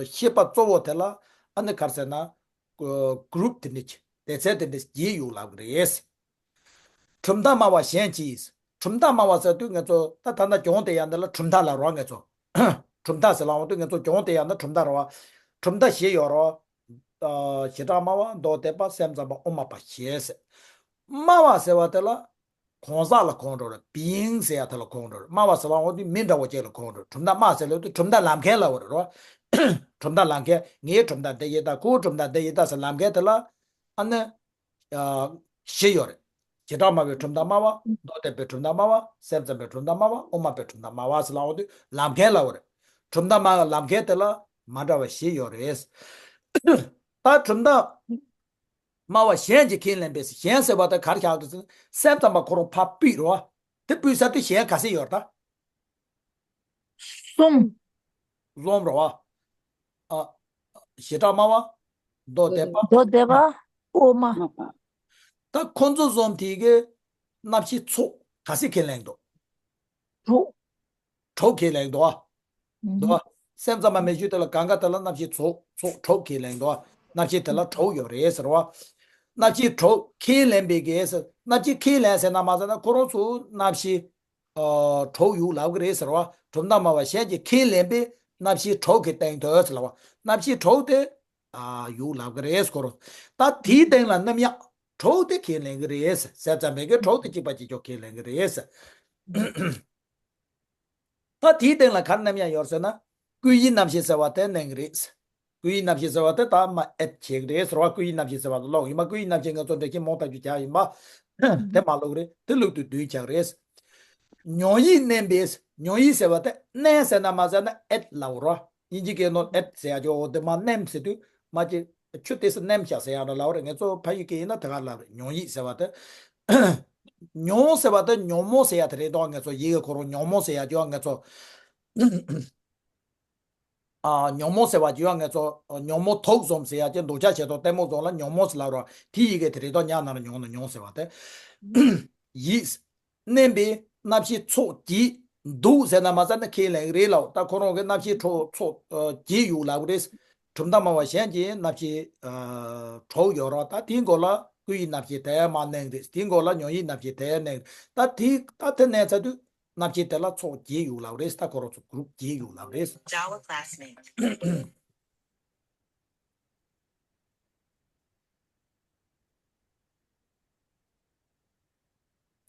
ཤེས་པ་གཙོ་བོ་དེ་ལ་ཨ་ནི་ག་རེ་ཟེར་ན། གུ་རུབ་དེ་འདྲ་སྡེ་ཚན་དེ་འདྲ་བརྒྱད་ཡོད་ལབ་གི་རེད། གྲུབ་མཐའ་སྨྲ་བ་གཞན་གྱིས། གྲུབ་མཐའ་སྨྲ་བ་ཟེར་དུས་ང་ཚོ་ད་ད་ལྟ་གྱོང་དེ་ཡང་འདི་ལ་གྲུབ་མཐའ་ལ་རོགས་ང་ཚོ། གྲུབ་མཐའ་ཟེར་ལ་འོང་དུས་ང་ཚོ་གྱོང་དེ་ཡང་ན་གྲུབ་མཐའ་རོགས། གྲུབ་མཐའ་བཞི་ཡོད་རོགས། བྱེ་བྲག་སྨྲ་བ་མདོ་སྡེ་པ་སེམས་ཙམ་པ་དབུ་མ་པ་ཞེས་ཟེར། སྨྲ་བ་ཟེར་བ་དེ་ལ་གང་ཟག་ལ་གོ་འགྲོ་རེད། བིང་ཟེར་ཡ་དེ་ལ་གོ་འགྲོ་རེད། སྨྲ་བ་ཟེར་ལ་འོང་དུས་མི་འདྲ་བོ་ཅིག་ལ་གོ་འགྲོ་རེད། གྲུབ་མཐའ་སྨྲ་ཟེར་ལ་དུས་གྲུབ་མཐའ་ལམ་མཁན་ལ་འོ་རེད་རོགས། གྲུབ་མཐའ་ལམ་མཁན་ངའི་གྲུབ་མཐའ་འདི་ཡིན་ད་ཁོའི་གྲུབ་མཐའ་འདི་ཡིན་ད་ཟེར་ལམ་མཁན་དེ་ལ་ཨ་ནི། བཞི་ཡོད་རེད། བྱེ་བྲག་སྨྲ་བའི་གྲུབ་མཐའ་སྨྲ་བ། མདོ་སྡེ་པའི་གྲུབ་མཐའ་སྨྲ་བ། སེམས་ཙམ་པའི་གྲུབ་མཐའ་སྨྲ་བ། དབུ་མ་པའི་གྲུབ་མཐའ་སྨྲ་བ་ཟེར་ལ་འོང་དུས་ལམ་མཁན་ལ་འོ་རེད། གྲུབ་མཐའ་སྨྲ་བ་ལམ་མཁན་དེ་ལ་མ་འདྲ་བ་བཞི་ཡོད་རེད། ད་གྲུབ་མཐའ་སྨྲ་བ་གཞན་གྱིས་ཁས་ལེན་པས་གཞན་ཟེར་བ་དེ་ག་རེ་བཞག་འདུག་ཟེར་ན་སེམས་ཙམ་པ་ཁོ་རང་ཕར་ཕུད་རོ། དེ་ཕུད་ས་དུས་གཞན་ག་ཚད་ཡོད་རེད་ད། གསུམ། གསུམ་རེད་བ། ཨ། བྱེ་བྲག་སྨྲ་བ། མདོ་སྡེ་པ། མདོ་སྡེ་པ། དབུ་མ། ད་ཁོ་ཚོ་གསུམ་དེ་གི་རྣམ་ཤེས་ཚོགས་ག་ཚད་ཁས་ལེན་འདུག་དྲུག་དྲུག་ཁས་ལེན་འདུག་ཨ། འདུག་ཨ། སེམས་ཙམ་པ་མེད་རྒྱུ་དེ་ལ་གང་ག་དེ་ལ་རྣམ་ཤེས་ཚོགས་ཚོགས་དྲུག་ཁས་ལེན་འདུག་ཨ། རྣམ་ཤེས་དེ་ལ་དྲུག་ཡོད་རེད་ཟེར་བ། རྣམ་ཤེས་དྲུག་ཁས་ལེན་པའི་གེ་ཟེར་རྣམ་ཤེས་ཁས་ལེན་ཟེར་ན་མ་ཟེར་ན་ཁོ་རང་ཚོ་རྣམ་ཤེས། ཨ། དྲུག་ཡོད་ལབ་གི་རེད་ཟེར་བ། གྲུབ་མཐའ་སྨྲ་བ་གཞན་གྱིས་ཁས་ལེན་པའི་རྣམ་ཤེས་དྲུག་གི་སྟེང་དུ་ཟེར་ལབ་བ། རྣམ་ཤེས་དྲུག་དེ། ཨ། ཡོད་ལབ་གི་རེད་ཁོ་རང་། ད་དེའི་སྟེང་ལ་རྣམ་གཡེང་དྲུག་དེ་ཁས་ལེན་གི་རེད་ཟེར་ཙམ་མེད་གི་དྲུག་དེ་གཅིག་པ་གཅིག་རྐྱང་ཁས་ལེན་གི་རེད་ཟེར། ད་དེའི་སྟེང་ལ་ག་རེ་རྣམ་གཡེང་ཡོད་ཟེར་ན། ཀུན་གཞི་རྣམ་ཤེས་ཟེར་བ་དེ་གནས་གི་རེད། ཀུན་གཞི་རྣམ་ཤེས་ཟེར་བ་དེ་ད་མ་ཨེད་བྱེད་ཀྱི་རེད་ཟེར་བ། ཀུན་གཞི་རྣམ་ཤེས་ཟེར་བ་དེ་ཀློག་ཡིན་པ། ཀུན་གཞི་རྣམ་ཤེས་ང་ཚོ་འགྲེལ་བཤད་མང་ཐག་ཆོད་བྱ་ཡིན་པ། དེ་མ་ཀློག་རེད། དེ་ཀློག་དུས་བདུན་ཆགས་རེད། མྱོང་ཡིད་གནས་པས། མྱོང་ཡིད་ཟེར་བ་དེ་གནས་ཟེར་ན་མ་ཟེར་ན་ཨེད་ལབ་རོ། དབྱིན་ཇི་སྐད་ནང་ཨེད་ཟེར་ཡ་ཅོ་འོ་དེ་མ་གནས་ཟེར་དུས་མ་ཅི་ཆུ་དེ་སུ་གནས་བཞག་ཟེར་ཡ་ན་ལབ་རེད། ང་ཚོ་ཕ་ཡུལ་སྐད་ཡིན་ན་དེ་ག་ལབ་རེད། མྱོང་ཡིད་ཟེར་བ་དེ། མྱོང་ཟེར་བ་དེ་ཉོན་མོངས་ཟེར་ཡ་དེ་རེད་དོ། ང་ཚོ་ཡི་གེ་ཁོ་རང་ཉོན་མོངས་ཟེར་ཡ་ཅོ་ང་ཚོ། ཨ། ཉོན་མོངས་ཟེར་བ་ཅི་ཡང་ང་ཚོ་ཉོན་མོངས་དུག་བཟུམ་ཟེར་ཡ་ཅི་འདུག་ཆ་བྱེད་དོ་ལྟད་མོ་བཟུམ་ལ་ཉོན་མོངས་ཟེར་ལབ་རོ། དེ་ཡི་གེ་དེ་རེད་དོ། ཉ་ན་ར་ཉོན་ནོ་ཉོན་ཟེར་བ་དེ། ཡིད། གནས་པའི་རྣམ་ཤེས་ཚོགས་ཀྱིས་འདུག་ཟེར་ན་མ་ཟེར་ན་ཁས་ལེན་གི་རེད་ལབ། ད་ཁོ་རང་གི་རྣམ་ཤེས་ཚོགས་ཚོགས་ཀྱིས་ཡོད་ལབ་གི་རེད། གྲུབ་མཐའ་སྨྲ་བ་གཞན་གྱི་རྣམ་ཤེས་དྲུག་ཡོད་རོ། ད་དེའི་མགོ་ལ་ཀུན་གཞི་རྣམ་ཤེས་དེ་མ་གནས་རེད། དེའི་མགོ་ལ་མྱོང་ཡིད་རྣམ་ཤེས་དེ་གནས་རེད། ད་དེ་ད་དེ་གནས་ཚར་དུས། རྣམ་ཤེས་དེ་ལ་ཚོགས་བརྒྱད་ཡོད་ལབ་རེད། ད་ཁོ་རང་ཚོ་གུ་རུབ་བརྒྱད་ཡོད་ལབ་རེད། Java classmate.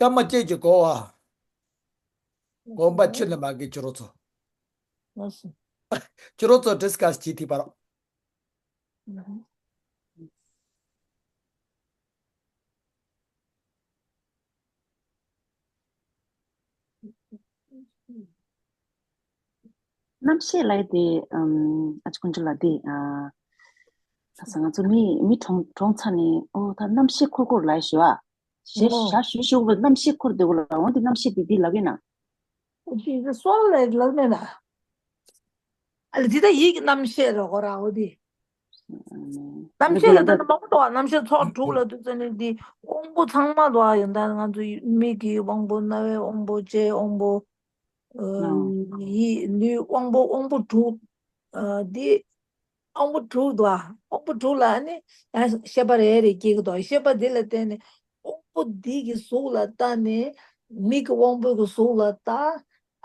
སྐར་མ་བཅས་ཀྱི་གོ་བ། དགོངས་པ་ཆུ་ལས་མ་གི་ཁྱོད་རང་ཚོ། ཁྱོད་རང་ཚོ་ཌིས་ཀ་སི་བྱེད་ཐུབ་པ་རོགས། ཤེས་ལབ་ཡ་དེ་ཨམ་ཨ་ཅེ་ཀུན་སྤྱོད་ལགས་དེ་ཨ་ས་ས་ང་ཚོ་མི་མི་གྲོངས་གྲོངས་ཚར་ནས་ཨོ་ད་རྣམ་ཤེས་འཁོར་འཁོར་ལབ་ཡ་ཞུ་བ། ཞེས་ཨོ། ཞག་ཞུ་ཞུ་བ་རྣམ་ཤེས་འཁོར་དེ་གོ་ལ་འོང་དེ་རྣམ་ཤེས་དེ་དེ་ལབ་ཡིན་ན། འོ་དེ་སོལ་ལབ་ལབ་མེད་ན། ཨ་ལ་འདི་ད་ཡིད་ཀྱི་རྣམ་ཤེས་རེད་གོ་ར་འོ་དེ། རྣམ་ཤེས་ལ་ད་ནི་མང་པོ་འདུག་ཨ། རྣམ་ཤེས་ཚོགས་དྲུག་ལ་དུས་ཙམ་ནས་འདི་དབང་པོ་ཚང་མ་འདུག་ཨ། ཡོན་ཏན་ང་ཚོ་མིག་གི་དབང་པོ། རྣ་བའི་དབང་པོ། ལྕེའི་དབང་པོ། ཨ། ཡིད་ལུས་དབང་པོ། དབང་པོ་དྲུག་ཨ། འདི་དབང་པོ་དྲུག་འདུག་ཨ། དབང་པོ་དྲུག་ལ་ཨ་ནི་ཡང་ཤེས་པ་རེ་རེ་སྐྱེ་གི་འདུག་ཤེས་པ་འདི་ལ་བརྟེན་ནས་དབང་པོ་འདི་གི་གཟུགས་ལ་བལྟས་ནས་མིག་གི་དབང་པོ་གི་གཟུགས་ལ་བལྟ།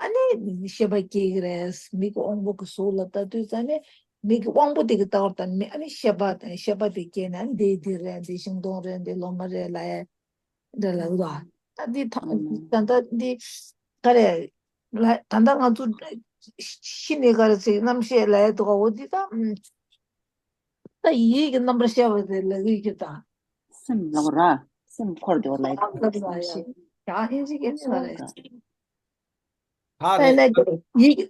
ཨ་ནི་ཤེས་པ་སྐྱེ་གི་རེད། མིག་གི་དབང་པོ་གི་གཟུགས་ལ་ལྟ་དུས་ཙམ་ནས་མིག་གི་དབང་པོ་དེ་གི་ལྟ་བར་ལྟ་ནས་ཨ་ནི་ཤེས་པ་དང་ཤེས་པ་དེ་སྐྱེས་ནས་ཨ་ནི་འདི་འདི་རེད། འདི་ཤིང་སྡོང་རེད། འདི་ལོ་མ་རེད་ལབ་ཡ་འདྲ་ལབ་དགོས། ད་འདི་ཐ་ད་ལྟ་འདི་ག་རེ་ལ་ད་ལྟ་ང་ཚོ་ཤི་ནས་ག་རེ་ཅིག་རྣམ་ཤེས་ལབ་ཡ་འདུག་ག་འོ་འདི་ད་ད་ཡིད་ཀྱི་རྣམ་པར་ཤེས་པ་དེ་ལབ་ཀྱི་ཡོད་ད། སེམས་ལབ་ར། སེམས་འཁོར་དེ་བ་ལ་ཡི་ལབ་ར་ཡ་ཤེས། ཡང་ཨིན་ཇི་སྐད་ནས་ལབ་རེད། ད་ཨེ་ལ་ཡིད་ཀྱི་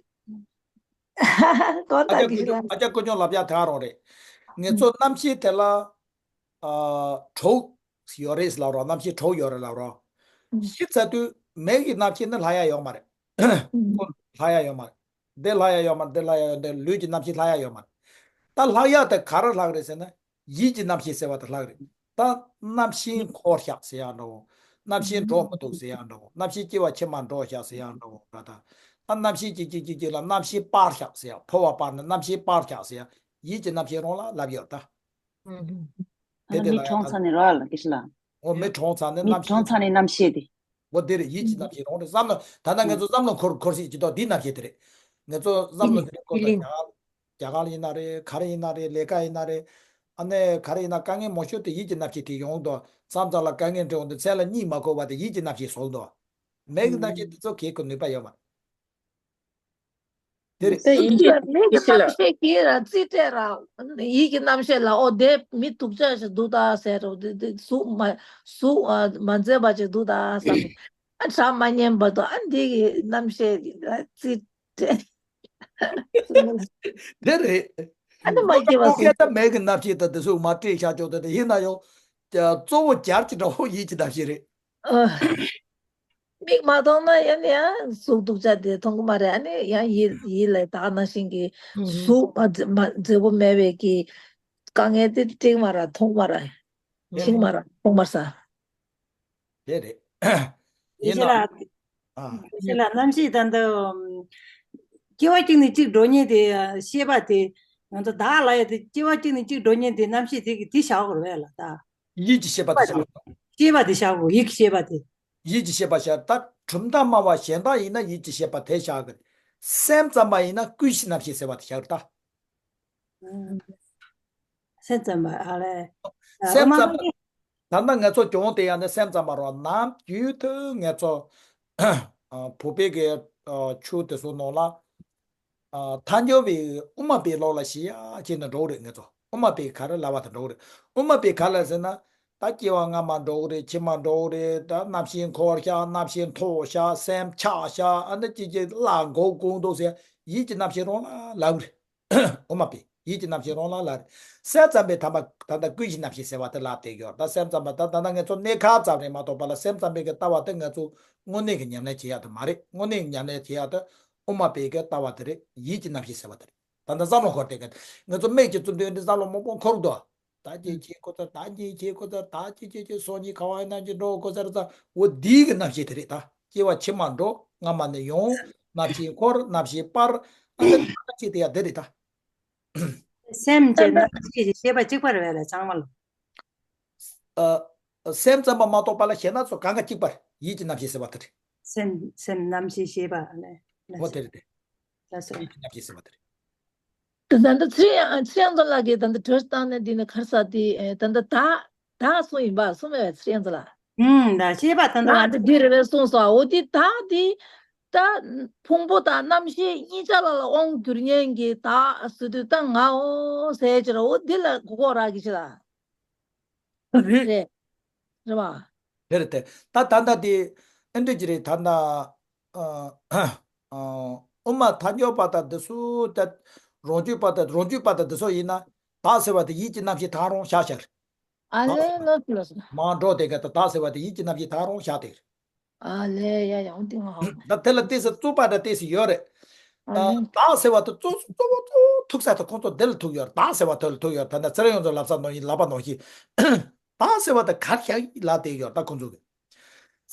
གོ་ད་ཨ་ཅག་ཀུན་སྐྱོང་། ཨ་ཅག་ཀུན་སྐྱོང་ལབ་ཡ་དེ་ག་རང་རེད། ངེད་ཚོ་རྣམ་ཤེས་དེ་ལ་ཨ་དྲུག་ཡོད་རེད་ལབ་རོགས། རྣམ་ཤེས་དྲུག་ཡོད་རེད་ལབ་རོགས། ཤི་ཚར་དུས་མིག་གི་རྣམ་ཤེས་ནི་ལྷག་ཡ་ཡོད་མ་རེད། ལྷག་ཡ་ཡོད་མ་རེད། འདི་ལྷག་ཡ་ཡོད་མ་རེད། འདི་ལྷག་ཡ་ཡོད། འདི་ལུས་ཀྱི་རྣམ་ཤེས་ལྷག་ཡ་ཡོད་མ་རེད། ད་ལྷག་ཡ་དེ་ག་རེ་ལྷག་རེད་ཟེར་ན། ཡིད་ཀྱི་རྣམ་ཤེས་ཟེར་བ་དེ་ལྷག་རེད། ད་རྣམ་ཤེས་འཁོར་ཤག་ཟེར་ཡག་འདྲ་བོ། རྣམ་ཤེས་འགྲོ་མི་འདུག་ཟེར་ཡག་འདྲ་བོ། རྣམ་ཤེས་སྐྱེ་བ་ཕྱི་མ་འགྲོ་ཤག་ཟེར་ཡག་འདྲ་བོ་ར། ད་ད་རྣམ་ཤེས་སྐྱེ་སྐྱེ་སྐྱེ་སྐྱེ་ལ་རྣམ་ཤེས་སྤར་ཤག་ཟེར་ཡག་འཕོ་བ་སྤར་ནས་རྣམ་ཤེས་སྤར་ཤག་ཟེར་ཡག་ཡིད་ཀྱི་རྣམ་ཤེས་རང་ལ་ལབ་ཡོད་ད། དེ་དེ་ལ་མི་གྲོངས་ཚར་ནས་ར་ལ་སྐད་ཆ་ལ། འོ་མི་གྲོངས་ཚར་ནས་མི་རྣམ་གྲོངས་ཤེས་ཚར་ནས་རྣམ་ཤེས་དེ། འོ་དེ་རེད། ཡིད་ཀྱི་རྣམ་ཤེས་རང་རེད། བསམ་བློ་ད་ལྟ་ངེད་ཚོ་བསམ་བློ་འཁོར་འཁོར་སྲིད་ཀྱི་འདུག་འདི་རྣམ་ཤེས་དེ་རེད། ངེད་ཚོ་བསམ་བློ་དེ་རིང་ཁོ་ཚོ་རྒྱ་གར་རྒྱ་གར་ཡིན་ན་རེད། ག་རེ་ཡིན་ན་རེད། ལས་ཀ་ཡིན་ན་རེད། ཨ་ནེ་ག་རེ་ཡིན་ན་དཀའ་ངལ་མང་ཤོས་དེ་ཡིད་ཀྱི་རྣམ་ཤེས་དེ་ཡོང་དོ། མཚམས་མཚམས་ལ་དཀའ་ངལ་འཕྲད་འོང་དུས་མཚན་ལ་གཉིད་མ་ཁུག་པ་དེ་ཡིད་ཀྱི་རྣམ་ཤེས་བཟོ་དོ། མིག་གི་རྣམ་ཤེས་དེ་ཚོ་གས་ཁོ་ནུས་པ་ཡོད་མ་རེད། དེ་རེད། ད་ཡིད་ཀྱི་མིག་གི་རྣམ་ཤེས་ཀྱིས་ར་རྩིས་སྤྲད་ར། ཡིད་ཀྱི་རྣམ་ཤེས་ལ་ཨོ་དེ་མི་སྡུག་ཅག་ཞིག་འདུག་ད་ཟེར་རོ། དེ་དེ་གཟུགས་མ་གཟུགས་ཨ་མ་མཛེས་པ་ཅིག་འདུག་ད་བསམ། ཨ་གྲ་མ་ཉན་པ་དང་ཨ་འདི་གི་རྣམ་ཤེས་ལ་རྩིས་སྤྲད། དེ་རེད། ཨ་ནི་མ་སྐྱེ་བ་ཁོ་སྐད་ད་མིག་གི་རྣམ་ཤེས་དང་དེ་ཚོ་མ་སྤྲད་བཞག་ཆོག་དེ་དེ་ཡིན་ན་ཡང་། གཙོ་བོ་རྒྱར་གྱི་འདྲ་བོ་ཡིད་ཀྱི་རྣམ་ཤེས་རེད། ཨ། མིག་མ་མཐོང་ན་ཡང་ཡང་གཟུགས་སྡུག་ཅག་དེ་མཐོང་གི་མ་རེད། ཨ་ནི་ཡང་ཡིད་ཡིད་ལ་ད་ག་ནང་བཞིན་གྱི་ཨུ་ཧུ། གཟུགས་མ་མཛེས་མ་མཛེས་པོ་མེད་པའི་གི་དཀའ་ངལ་དེ་འཕྲད་མ་ར་མཐོང་མ་ར་ཤེས་མ་ར་མཐོང་མ་ས། དེ་རེད། ཡིན་ཡིན་ན། ལ། ཨ། ཡིན་ལ་རྣམ་ཤེས་ད་འདི། སྐྱེ་བ་གཅིག་ནས་གཅིག་འགྲོ་མཁན་དེ་ཤེས་པ་དེ། ང་ཚོ་བདག་ལ་ཡ་དེ་སྐྱེ་བ་གཅིག་ནས་གཅིག་འགྲོ་མཁན་དེ་རྣམ་ཤེས་དེ་གི་དེ་བཞག་དགོས་རེད་ལ་ད། ཡིད་ཀྱི་ཤེས་པ་དེ་བཞག་དགོས། ཤེས་པ་དེ་བཞག་དགོས། ཡིད་ཀྱི་ཤེས་པ་དེ། ཡིད་ཀྱི་ཤེས་པ་བཞག་ད་གྲུབ་མཐའ་སྨྲ་བ་གཞན་དག་ཡིན་ན་ཡིད་ཀྱི་ཤེས་པ་དེ་བཞག་གི། སེམས་ཙམ་པ་ཡིན་ན་ཀུན་གཞི་རྣམ་ཤེས་ཟེར་བ་དེ་བཞག་གི་ད། སེམས་ཙམ་པ་ཨ་ལས། སེམས་ཙམ་པ། ད་ལྟ་ངེད་ཚོ་གྱོང་དེ་ཡང་ནི་སེམས་ཙམ་པ་རོ། ནམ་རྒྱུན་དུ་ངེད་ཚོ་བོད་པའི་གི་ཆོས་དེ་ཚོ་ནང་ལ། ཐལ་འགྱུར་བའི་དབུ་མ་པའི་ལུགས་ལ་ཞེན་ཡག་བྱས་ནས་འགྲོ་གི་རེད་ངེད་ཚོ། དབུ་མ་པའི་ག་རེ་ལབ་པ་དེ་འགྲོ་གི་རེད། དབུ་མ་པའི་ག་ལ་ཟེར་ན། ད་སྐྱེ་བ་སྔ་མ་འགྲོ་གི་རེད། ཕྱི་མ་འགྲོ་གི་རེད། ད་རྣམ་ཤེས་འཁོར་ཤག་རྣམ་ཤེས་མཐོ་ཤག་སེམས་ཆགས་ཤག་ཨ་ནི་ཅི་ཅི་ལ་མགོ་སྐོང་འདུག་ཟེར་ཡིད་ཀྱི་རྣམ་ཤེས་རང་ལ་ལབ་གི་རེད། དབུ་མ་པས་ཡིད་ཀྱི་རྣམ་ཤེས་རང་ལ་ལབ་རེད། སེམས་ཙམ་པས་ཐ་མ་ད་ལྟ་ཀུན་གཞི་རྣམ་ཤེས་ཟེར་བ་དེ་ལབ་བསྡད་ཡོད། ད་སེམས་ཙམ་པ་ད་ད་ལྟ་ངེད་ཚོ་གནས་སྐབས་ཙམ་རེད་མ་གཏོགས་པ་ལ་སེམས་ཙམ་པའི་གི་ལྟ་བ་དེ་ང་ཚོ་དངོས་གནས་ཀྱི་ཉམས་ལེན་བྱེད་ཡག་དེ་མ་རེད། དངོས་གནས་ཀྱི་ཉམས་ལེན་བྱེད་ཡག་དེ་དབུ་མ་པའི་གི་ལྟ་བ་དེ་རེད། ཡིད་ཀྱི་རྣམ་ཤེས་ཟེར་བ་དེ་རེད། ད་ལྟ་བསམ་བློ་འཁོར་བསྡད་མཁན་ང་ཚོ་མིག་གིས་བཙུམ་དུས་འདི་བསམ་བློ་མང་པོ་འཁོར་འདུག་ད་ཅི་བྱེད་ཁོ་ཚར། ད་ཅི་བྱེད་ཁོ་ཚར། ད་ཅི་ཅི་ཅི་སོ་གཉིས་ཁ་བ་ཡིན་ན་ཅི་འགྲོ་ཁོ་ཚར་ཚ། འོ་འདི་གི་རྣམ་ཤེས་དེ་རེད་ད། སྐྱེ་བ་ཕྱི་མ་འགྲོ། སྔ་མ་ནས་ཡོང་། རྣམ་ཤེས་འཁོར། རྣམ་ཤེས་སྤར། ཨ་ནི་རྣམ་ཤེས་དེ་ཡང་དེ་རེད་ད། སེམས་ཀྱི་རྣམ་ཤེས་ཀྱི་ཤེས་པ་གཅིག་པ་རེད་པས་ལ་ཚང་མ་ལ། ཨ། སེམས་ཙམ་པ་མ་གཏོགས་པ་ལ་གཞན་སྣ་ཚོགས་གང་ག་གཅིག་པ་རེད། ཡིད་ཀྱི་རྣམ་ཤེས་ཟེར་བ་དེ་རེད། སེམས་སེམས་རྣམ་ཤེས་ཤེས་པ་ལ། འོ་དེ་རེད་དེ། ལ་སོ། ཡིད་ཀྱི་རྣམ་ཤེས་ཟེར་བ་དེ་རེད། ད་ལྟ་ཚེ་རིང་ཚེ་རིང་ཚོ་ལགས་ཀྱིས་ད་ལྟ་གྲོས་བཏང་ནས་འདི་ནས་ག་རེ་ཟེར་དེ་ད་ལྟ་བདག་བདག་གསུངས་ཡིན་པ་གསུངས་མེད་པས་ཚེ་རིང་ཚོ་ལགས། ཨུམ། ད་ཤེས་པ་ད་ལྟ་ང་ད་ལྟ་འདི་རེ་རེ་གསུངས་སོང་། འོ་དེ་བདག་དེ་ད་ཕུང་པོ་དང་རྣམ་ཤེས་གཉིས་ཆ་ལ་ལ་དབང་བསྒྱུར་མཁན་གྱི་བདག་ཟེར་དུས་ད་ངའོ་ཟེར་ཅི་ར། འོ་འདི་ལ་གོ་གོ་རག་གི་ཅི་ལ། རེད། རེད་བ། རེད་རེད་དེ། ད་ད་ལྟ་དེ་ཨེ་འདྲ་ཅི་རེད་ད་ལྟ། ཨ། ཨ། དབུ་མ་ཐལ་འགྱུར་བ་དང་འདི་ཚོ་དེ། རང་རྒྱུད་པ་དང་རང་རྒྱུད་པ་དང་འདི་ཚོ་ཡིན་ན། བདག་ཟེར་བ་དེ་ཡིད་ཀྱི་རྣམ་ཤེས་ད་རུང་ཤར་ཤར། ཨ་ལེ་ལོ་ལོ། མར་འགྲོ་དེ་ག་ད་བདག་ཟེར་བ་དེ་ཡིད་ཀྱི་རྣམ་ཤེས་ད་རུང་ཤར་དེ། ཨ་ལེ་ཡ་ཡ་འོ་དེ་ང་ཧ། ད་དེ་ལ་ཏོག་ཙམ་རྩོད་པ་འདྲ་ཏོག་ཙམ་ཡོད་རེད། ཨ་ལེ། བདག་ཟེར་བ་དེ་གཙོ་གཙོ་བོ་གཙོ་བོ་ཐུག་ས་དེ་ཁོང་ཚོ་དེ་ལ་ཐུག་ཡོད་རེད། བདག་ཟེར་བ་དེ་ལ་ཐུག་ཡོད་རེད། ད་ནི་ཚེ་རིང་ཡོངས་རྫོགས་ལབ་ས་ནང་བཞིན་ལབ་པ་ནང་བཞིན། བདག་ཟེར་བ་དེ་གར་བཞག་ཡིན་ལབ་བསྡད་ཡོད་རེད་ད་ཁོང་ཚོ་གིས།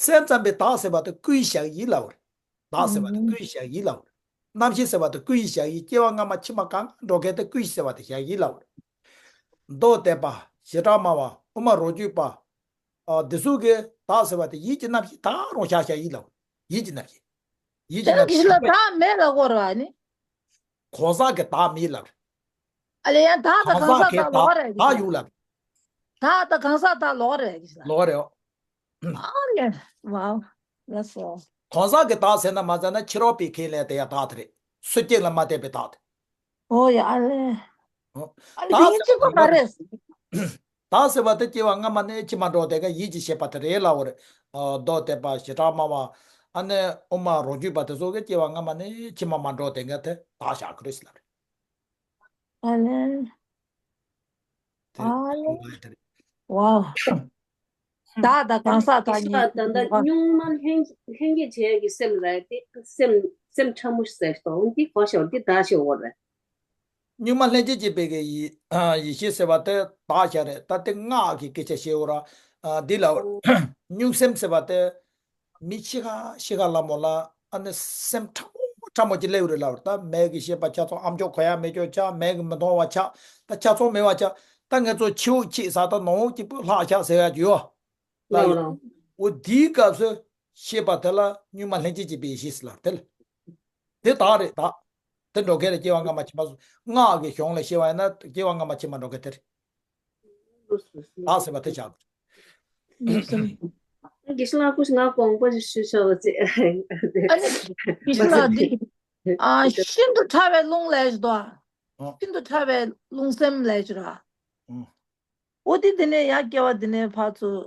སེམས་ཙམ་པས་བདག་ཟེར་བ་དེ་ཀུན་བཞག་ཡིན་ལབ་པ་རེད། བདག་ཟེར་བ་དེ་ཀུན་བཞག་ཡིན་ལབ་པ་རེད། རྣམ་ཤེས་ཟེར་བ་དེ་ཀུན་བཞག་ཡིན། སྐྱེ་བ་སྔ་མ་ཕྱི་མ་གང་འགྲོ་མཁན་དེ་ཀུན་ཟེར་བ་དེ་བཞག་ཡིན་ལབ་པ་རེད། མདོ་སྡེ་པ། བྱེ་བྲག་སྨྲ་བ། དབུ་མ་རང་རྒྱུད་པ། ཨ། འདི་ཚོ་གིས་བདག་ཟེར་བ་དེ་ཡིད་ཀྱི་རྣམ་ཤེས་ད་རུང་བཞག་བཞག་ཡིན་ལབ། ཡིད་ཀྱི་རྣམ་ཤེས། ཡིད་ཀྱི་རྣམ་ཤེས། དེ་ལ་བདག་མེད་ལབ་དགོས་རེད་བ་ནི། གང་ཟག་གི་བདག་མེད་ལབ། ཨ་ལེ་ཡང་བདག་དང་གང་ཟག་གང་ཟག་གི་བདག་ལོགས་རེད་བདག་ཡོད་ལབ། བདག་དང་གང་ཟག་བདག་ལོགས་རེད་ལབ། ལོགས་རེད། ཨ་ལེ། ཝའོ། ལགས་སོ། གང་ཟག་གི་བདག་ཟེར་ན་མ་ཟེར་ན་ཕྱི་རོལ་པའི་ཁས་ལེན་དེ་ཡང་བདག་དེ་རེད། སུ་སྐྱེ་ལ་མ་བལྟས་པའི་བདག་དེ། ཨོ་ཡ་ཨ་ལེ། ཨ་ལེ་དེ་ཡིན་གཅིག་པ་མ་རེད། བདག་ཟེར་བ་དེ་སྐྱེ་བ་སྔ་མ་ནས་ཕྱི་མ་འགྲོ་དེ་ག་ཡིད་ཀྱི་ཤེས་པ་དེ་རེད་ལབ་པ་རེད། ཨ། མདོ་སྡེ་པ། བྱེ་བྲག་སྨྲ་བ། ཨ་ནི་དབུ་མ་རང་རྒྱུད་པ་དེ་ཚོ་གིས་སྐྱེ་བ་སྔ་མ་ནས་ཕྱི་མ་མ་འགྲོ་དེ་ག་དེ་བདག་བཞག་གི་རེད་ཟེར་ལབ་རེད། ཨ་ལེ། དེ་ཨ་ལེ། ལབ་དེ་རེད། ཝའོ། བདག་དང་གང་ཟག་དག་ཉིད། ད་ལྟ་གཉུག་མ་ལྷན་ལྷན་སྐྱེས་བྱེད་ཡག་གི་སེམས་རེད་དེ། སེམས་སེམས་ཕྲ་མོ་ཟེར་དང་འདི་གོ་ཤོར་འདི་བདག་ཤོར་བ་རེད། གཉུག་མ་ལྷན་སྐྱེས་བྱེད་པའི་གི་ཡེ་ཡེ་ཤེས་ཟེར་བ་དེ་བདག་བཞག་རེད། ད་དེ་སྔགས་ཀྱི་སྐད་ཆ་བཤད་འོ་ར། ཨ། འདི་ལ་གཉུག་སེམས་ཟེར་བ་དེ། མི་ཤི་ཁ་ཤི་ཁ་ལ་མོ་ལ་ཨ་ནི་སེམས་ཕྲ་མོ་ཕྲ་མོ་ཅིག་སླེབས་རེད་ལབ་རེད། ད་མིག་གི་ཤེས་པ་ཆ་ཚང་། ཨ་མཆོག་གོ་ཡ་མེད་ཆོག་ཆ། མིག་གི་མི་མཐོང་བ་ཆ། ད་ཆ་ཚང་མེད་བ་ཆ། ད་ང་ཚོ་ཕྱི་དབུགས་ཆད་ས་དང་ནང་དབུགས་གཅིག་པུ་ལྷག་ཆ་ཟེར་ཡ་ཅིག་ཡོད་ལ། ཡོད། འོ་འདིའི་སྐབས་སུ་ཤེས་པ་དེ་ལ་གཉུག་མ་ལྷན་སྐྱེས་བྱེད་པའི་ཡེ་ཤེས་ཟེར་ལབ་དེ་ལ། དེ་བདག་རེད་བདག། དེ་འགྲོ་མཁན་རེད། སྐྱེ་བ་སྔ་མ་ཕྱི་མ་སོ། སྔགས་ཀྱི་གཞུང་ལ་བཤད་པ་ཡིན་ན་སྐྱེ་བ་སྔ་མ་ཕྱི་མ་འགྲོ་མཁན་དེ་རེད། བདག་ཟེར་བ་དེ་བཞག་དགོས། དགེ་བཤེས་ལགས་སྐུ་ཞབས་ང་དགོངས་པ་ཞུ་ཆོག་ཅེས། ཨ་ནི་དགེ་བཤེས་ལགས་འདི། ཨ། ཤིན་ཏུ་ཕྲ་བའི་རླུང་ལས་ཞེས་དོ། ཨ། ཤིན་ཏུ་ཕྲ་བའི་རླུང་སེམས་ལས་ཞེས་ར། ཨ། འོ་དེ་དེ་ནས་ཡང་སྐྱེ་བ་དེ་ནས་ཕར་ཚུར།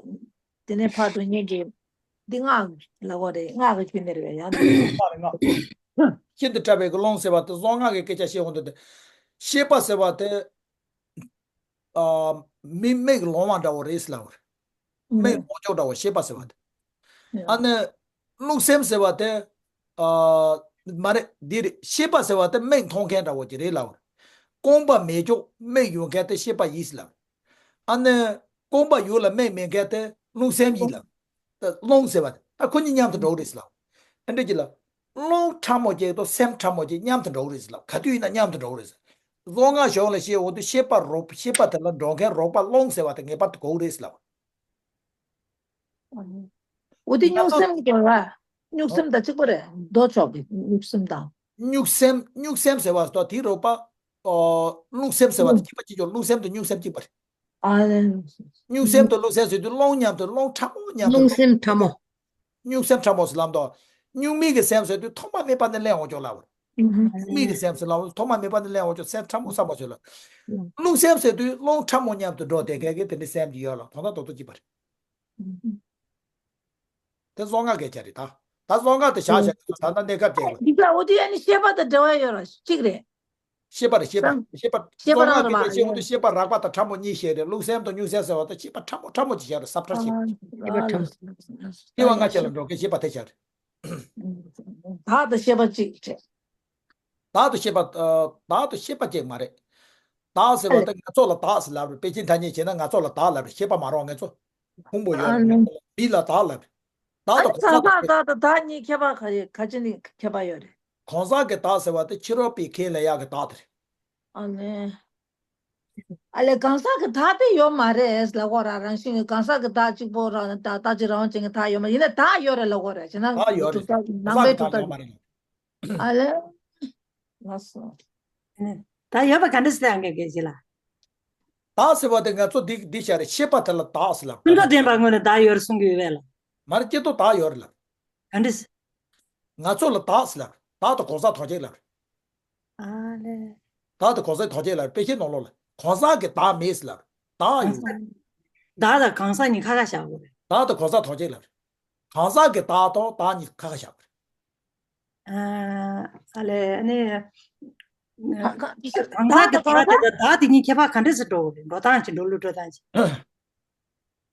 དེ་ནས་ཕར་འགྲོ་མཁན་གྱི། འདི་སྔགས་ལབ་དགོས་རེད། སྔགས་ཀྱི་རྒྱུད་ནས་རེད་ཡང་ན། སྔགས་རེད་སྔགས། ཤིན་ཏུ་ཕྲ་བའི་གི་རླུང་ཟེར་བ་དེ་གཟུངས་སྔགས་ཀྱི་སྐད་ཆ་བཤད་འོང་དུས་དེ། ཤེས་པ་ཟེར་བ་དེ། ཨ། མི་མིག་ལོང་བ་འདྲ་བོ་རེད་ཟེར་ལབ་པ་རེད། མིག་ལོང་ཆོག་འདྲ་བོ་ཤེས་པ་ཟེར་བ་དེ། ཨ་ནི། རླུང་སེམས་ཟེར་བ་དེ། ཨ། མ་རེད། འདི་རེད། ཤེས་པ་ཟེར་བ་དེ་མིག་མཐོང་མཁན་འདྲ་བོ་ཅིག་རེད་ལབ་པ་རེད། རྐང་པ་མེད་ཆོག་མིག་ཡོད་མཁན་དེ་ཤེས་པ་ཡིན་ཟེར་ལབ་པ་རེད། ཨ་ནི། རྐང་པ་ཡོད་ལ་མིག་མེད་མཁན་དེ་རླུང་སེམས་ཡིན་ལབ། ད་རླུང་ཟེར་བ་དེ་ད་ཁོ་གཉིས་མཉམ་དུ་འགྲོ་གི་རེད་ཟེར་ལབ། ཨ་འདྲ་ཅིག་ལ། རླུང་ཕྲ་མོ་ཅིག་དང་སེམས་ཕྲ་མོ་ཅིག་མཉམ་དུ་འགྲོ་གི་རེད་ཟེར་ལབ། ག་དུས་ཡིན་ན་མཉམ་དུ་འགྲོ་གི་རེད་ཟེར། གཟུངས་སྔགས་གཞུང་ལ་བཤད་འོང་དུས་ཤེས་པ་རོགས། ཤེས་པ་དེ་ལ་འགྲོ་མཁན་རོགས་པ་རླུང་ཟེར་བ་དེ་ངེས་པར་དུ་དགོས་ཀྱི་རེད་ཟེར་ལབ། འོ་དེ་གཉུག་སེམས་དགོས་ལ། གཉུག་སེམས་དང་གཅིག་པ་རེད། མདོ་ཕྱོགས་ཀྱི་གཉུག་སེམས་དང་། གཉུག་སེམས། གཉུག་སེམས་ཟེར་བ་དང་དེའི་རོགས་པ། ཨོ། རླུང་སེམས་ཟེར་བ་དང་གཅིག་པ་གཅིག་ཆོག་རླུང་སེམས་དང་གཉུག་སེམས་གཅིག་པ་རེད། ཨ། གཉུག་སེམས་དང་རླུང་སེམས་ཟེར་དུས་རླུང་མཉམ་དུ་རླུང་ཕྲ་མོ་མཉམ་དུ། རླུང་སེམས་ཕྲ་མོ། གཉུག་སེམས་ཕྲ་མོ་ཟེར་ལབ་དོ། གཉུག་མའི་གི་སེམས་ཟེར་དུས་ཐོག་མ་མེད་པ་ནས་སླེབས་འོང་ཆོག་ལབ། གཉུག་མའི་གི་སེམས་ཟེར་ལབ་ཐོག་མ་མེད་པ་ནས་སླེབས་འོང་ཆོག་སེམས་ཕྲ་མོ་ཟེར་མོ་ཟེར་ལ། རླུང་སེམས་ཟེར་དུས་རླུང་ཕྲ་མོ་མཉམ་དུ་འགྲོ་བསྡད་མཁན་གི་དེ་འདྲའི་སེམས་ཀྱི་ཡོད་ལ་དོན་དག་རྡོག་རྡོག་གཅིག་པ་རེད། དེ་གཟུངས་སྔགས་སྐད་ཆ་རེད་ད། ད་གཟུངས་སྔགས་དེ་བཞག་བཞག་ད་ལྟ་གནས་སྐབས་ཅིག་ལ། འདི་ལ་འོ་དེ་ཡ་ནི་ཤེས་པ་དང་འབྲེལ་བ་ཡོད་ལ་གཅིག་རེད། ཤེས་པ་རེད་ཤེས་པ། ཤེས་པ། ཤེས་པ་རང་རང་རེད་པ། ཤེས་འོང་དུས་ཤེས་པ་རགས་པ་དང་ཕྲ་མོ་གཉིས་བཤད་རེད། རླུང་སེམས་དང་གཉུག་སེམས་ཟེར་བ་དང་ཤེས་པ་ཕྲ་མོ་ཕྲ་མོ་ཅིག་བཤད་རེད། ས་ཕྲ་ཤེས་པ། ཤེས་པ་ཕྲ་མོ། སྐྱེ་བ་སྔ་ཕྱི་ལ་འགྲོ་མཁན་ཤེས་པ་དེ་བཤད་རེད། བདག་དང་ཤེས་པ་གཅིག་བྱས། བདག་དང་ཤེས་པ། ཨ། བདག་དང་ཤེས་པ་གཅིག་མ་རེད། བདག་ཟེར་བ་དེ་ང་ཚོ་ལ་བདག་ཟེར་ལབ་རེད། དཔེ་ཅན་ཐ་སྙད་བྱས་ན་ང་ཚོ་ལ་བདག་ལབ་རེད། ཤེས་པ་མ་རེད་པ། ང་ཚོ་ཕུང་པོ་ཡོད་རེད། མི་ལ་བདག་ལབ་རེད། བདག་དང་གང་ཟག་གི་བདག་དང་བདག་གཉིས་ཁྱད་པར་ག་རེ་ག་ཅི་ནས་ཁྱད་པར་ཡོད་རེད། གང་ཟག་གི་བདག་ཟེར་བ་དེ་ཕྱི་རོལ་པའི་ཁས་ལེན་ཡག་གི་བདག་དེ་རེད། ཨ་ལེ། ཨ་ལེ་གང་ཟག་གི་བདག་དེ་ཡོད་མ་རེད་ལབ་དགོས་ར། རང་བཞིན་གྱི་གང་ཟག་གི་བདག་གཅིག་པོ་རང་བདག་རྟག་གཅིག་རང་དབང་ཅན་གྱི་བདག་ཡོད་མ་ཡིན་ན་བདག་ཡོད་རེད་ལབ་དགོས་རེད། བྱས་ན་བདག་ཡོད་རེད། གྲུབ་མཐའ་གང་ནང་ཟག་པའི་གི་བདག་གྲུབ་ཡོད་མཐའ་མ་རེད། ཨ་ལེ། ལགས་སོ། ད་ཡོད་པ་ག་འདྲ་ཟེར་ཡང་གལ་གལ་ཆེ་ལ། བདག་ཟེར་བ་དེ་ང་ཚོ་འདི་འདི་བྱ་རེད། ཤེས་པ་དེ་ལ་བདག་ཟེར་ལབ། ཀུན་རྫོབ་བདེན་པ་དངོས་ནས་བདག་ཡོད་རེད་གསུང་གི་ཡོད་པས་ལ། མ་རེད། སྐྱེ་ཐོག་བདག་ཡོད་རེད་ལབ། ག་འདྲ་ཟེར། ང་ཚོ་ལ་བདག་ཟེར་ལབ། བདག་དང་གང་ཟག་དོན་གཅིག་ལབ། ཨ་ལེ། བདག་དང་གང་ཟག་དོན་གཅིག་ལབ། དཔེ་ཆའི་ནང་ལོགས་ལ་གང་ཟག་གི་བདག་མེད་ཟེར་ལབ། བདག་ཡོད། བདག་དང་གང་ཟག་གཉིས་ཁ་ཁ་བཞག་དགོས་རེད། བདག་དང་གང་ཟག་དོན་གཅིག་ལབ། གང་ཟག་གི་བདག་དང་བདག་གཉིས་ཁ་ཁ་བཞག་དགོས་རེད། ཨ་ཨ་ལས་ཨ་ནི་གང་ཟག་གི་བདག་དེ་དང་བདག་དེ་གཉིས་ཁྱད་པར་ག་འདྲས་སེ་འགྲོ་གི་རེད། འགྲོ་སྟངས་ཀྱི་འགྲོ་ལུགས་འགྲོ་སྟངས་ཀྱི།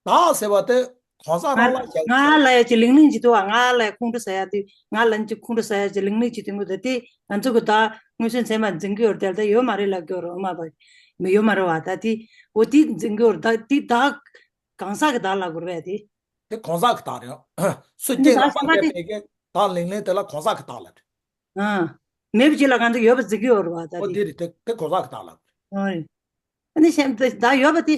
བདག་ཟེར་བ་དེ་གང་ཟག་རང་ལ་བཞག་ང་ལ་ཡ་ཅིག་ལིང་ལིང་ཅིག་འདུག་བ། ང་ལ་ཡ་ཁོང་ཁྲོ་ཟ་ཡ་དེ། ང་ལ་ཅིག་ཁོང་ཁྲོ་ཟ་ཡ་ཅིག་ལིང་ལིང་ཅིག་དེ་མོ་དེ་དེ་ང་ཚོ་གི་བདག་མངོན་སུམ་ཚད་མ་འཛིན་གི་ཡོད་རེད། དེ་ལྟ་ཡོད་མ་རེད་ལབ་གི་ཡོད་རེད། མ་པ་མི་ཡོད་མ་རེད་བ། ད་དེ་འོ་དེ་འཛིན་གི་ཡོད་རེད། ད་དེ་བདག་གང་ཟག་གི་བདག་ལབ་དགོས་རེད་པས་དེ། དེ་གང་ཟག་གི་བདག་རེད། སུ་འདི་སྐྱེས་ལ་བདག་མ་སེམས་པ་སྐྱེས་དེ་པའི་གི་བདག་ལིང་ལིང་དེ་ལ་གང་ཟག་གི་བདག་ལབ་རེད། ཨ། མེད་པ་ཅིག་ལ་གང་དུ་ཡོད་པ་འཛིན་གི་ཡོད་རེད་བ། ད་ཨོ་དེ་དེ་རེད། དེ་དེ་གང་ཟག་གི་བདག་ལབ་རེད། ཨོ་རེད། ཨ་ནི་གཞན་དག་ཡོད་པ་དེ།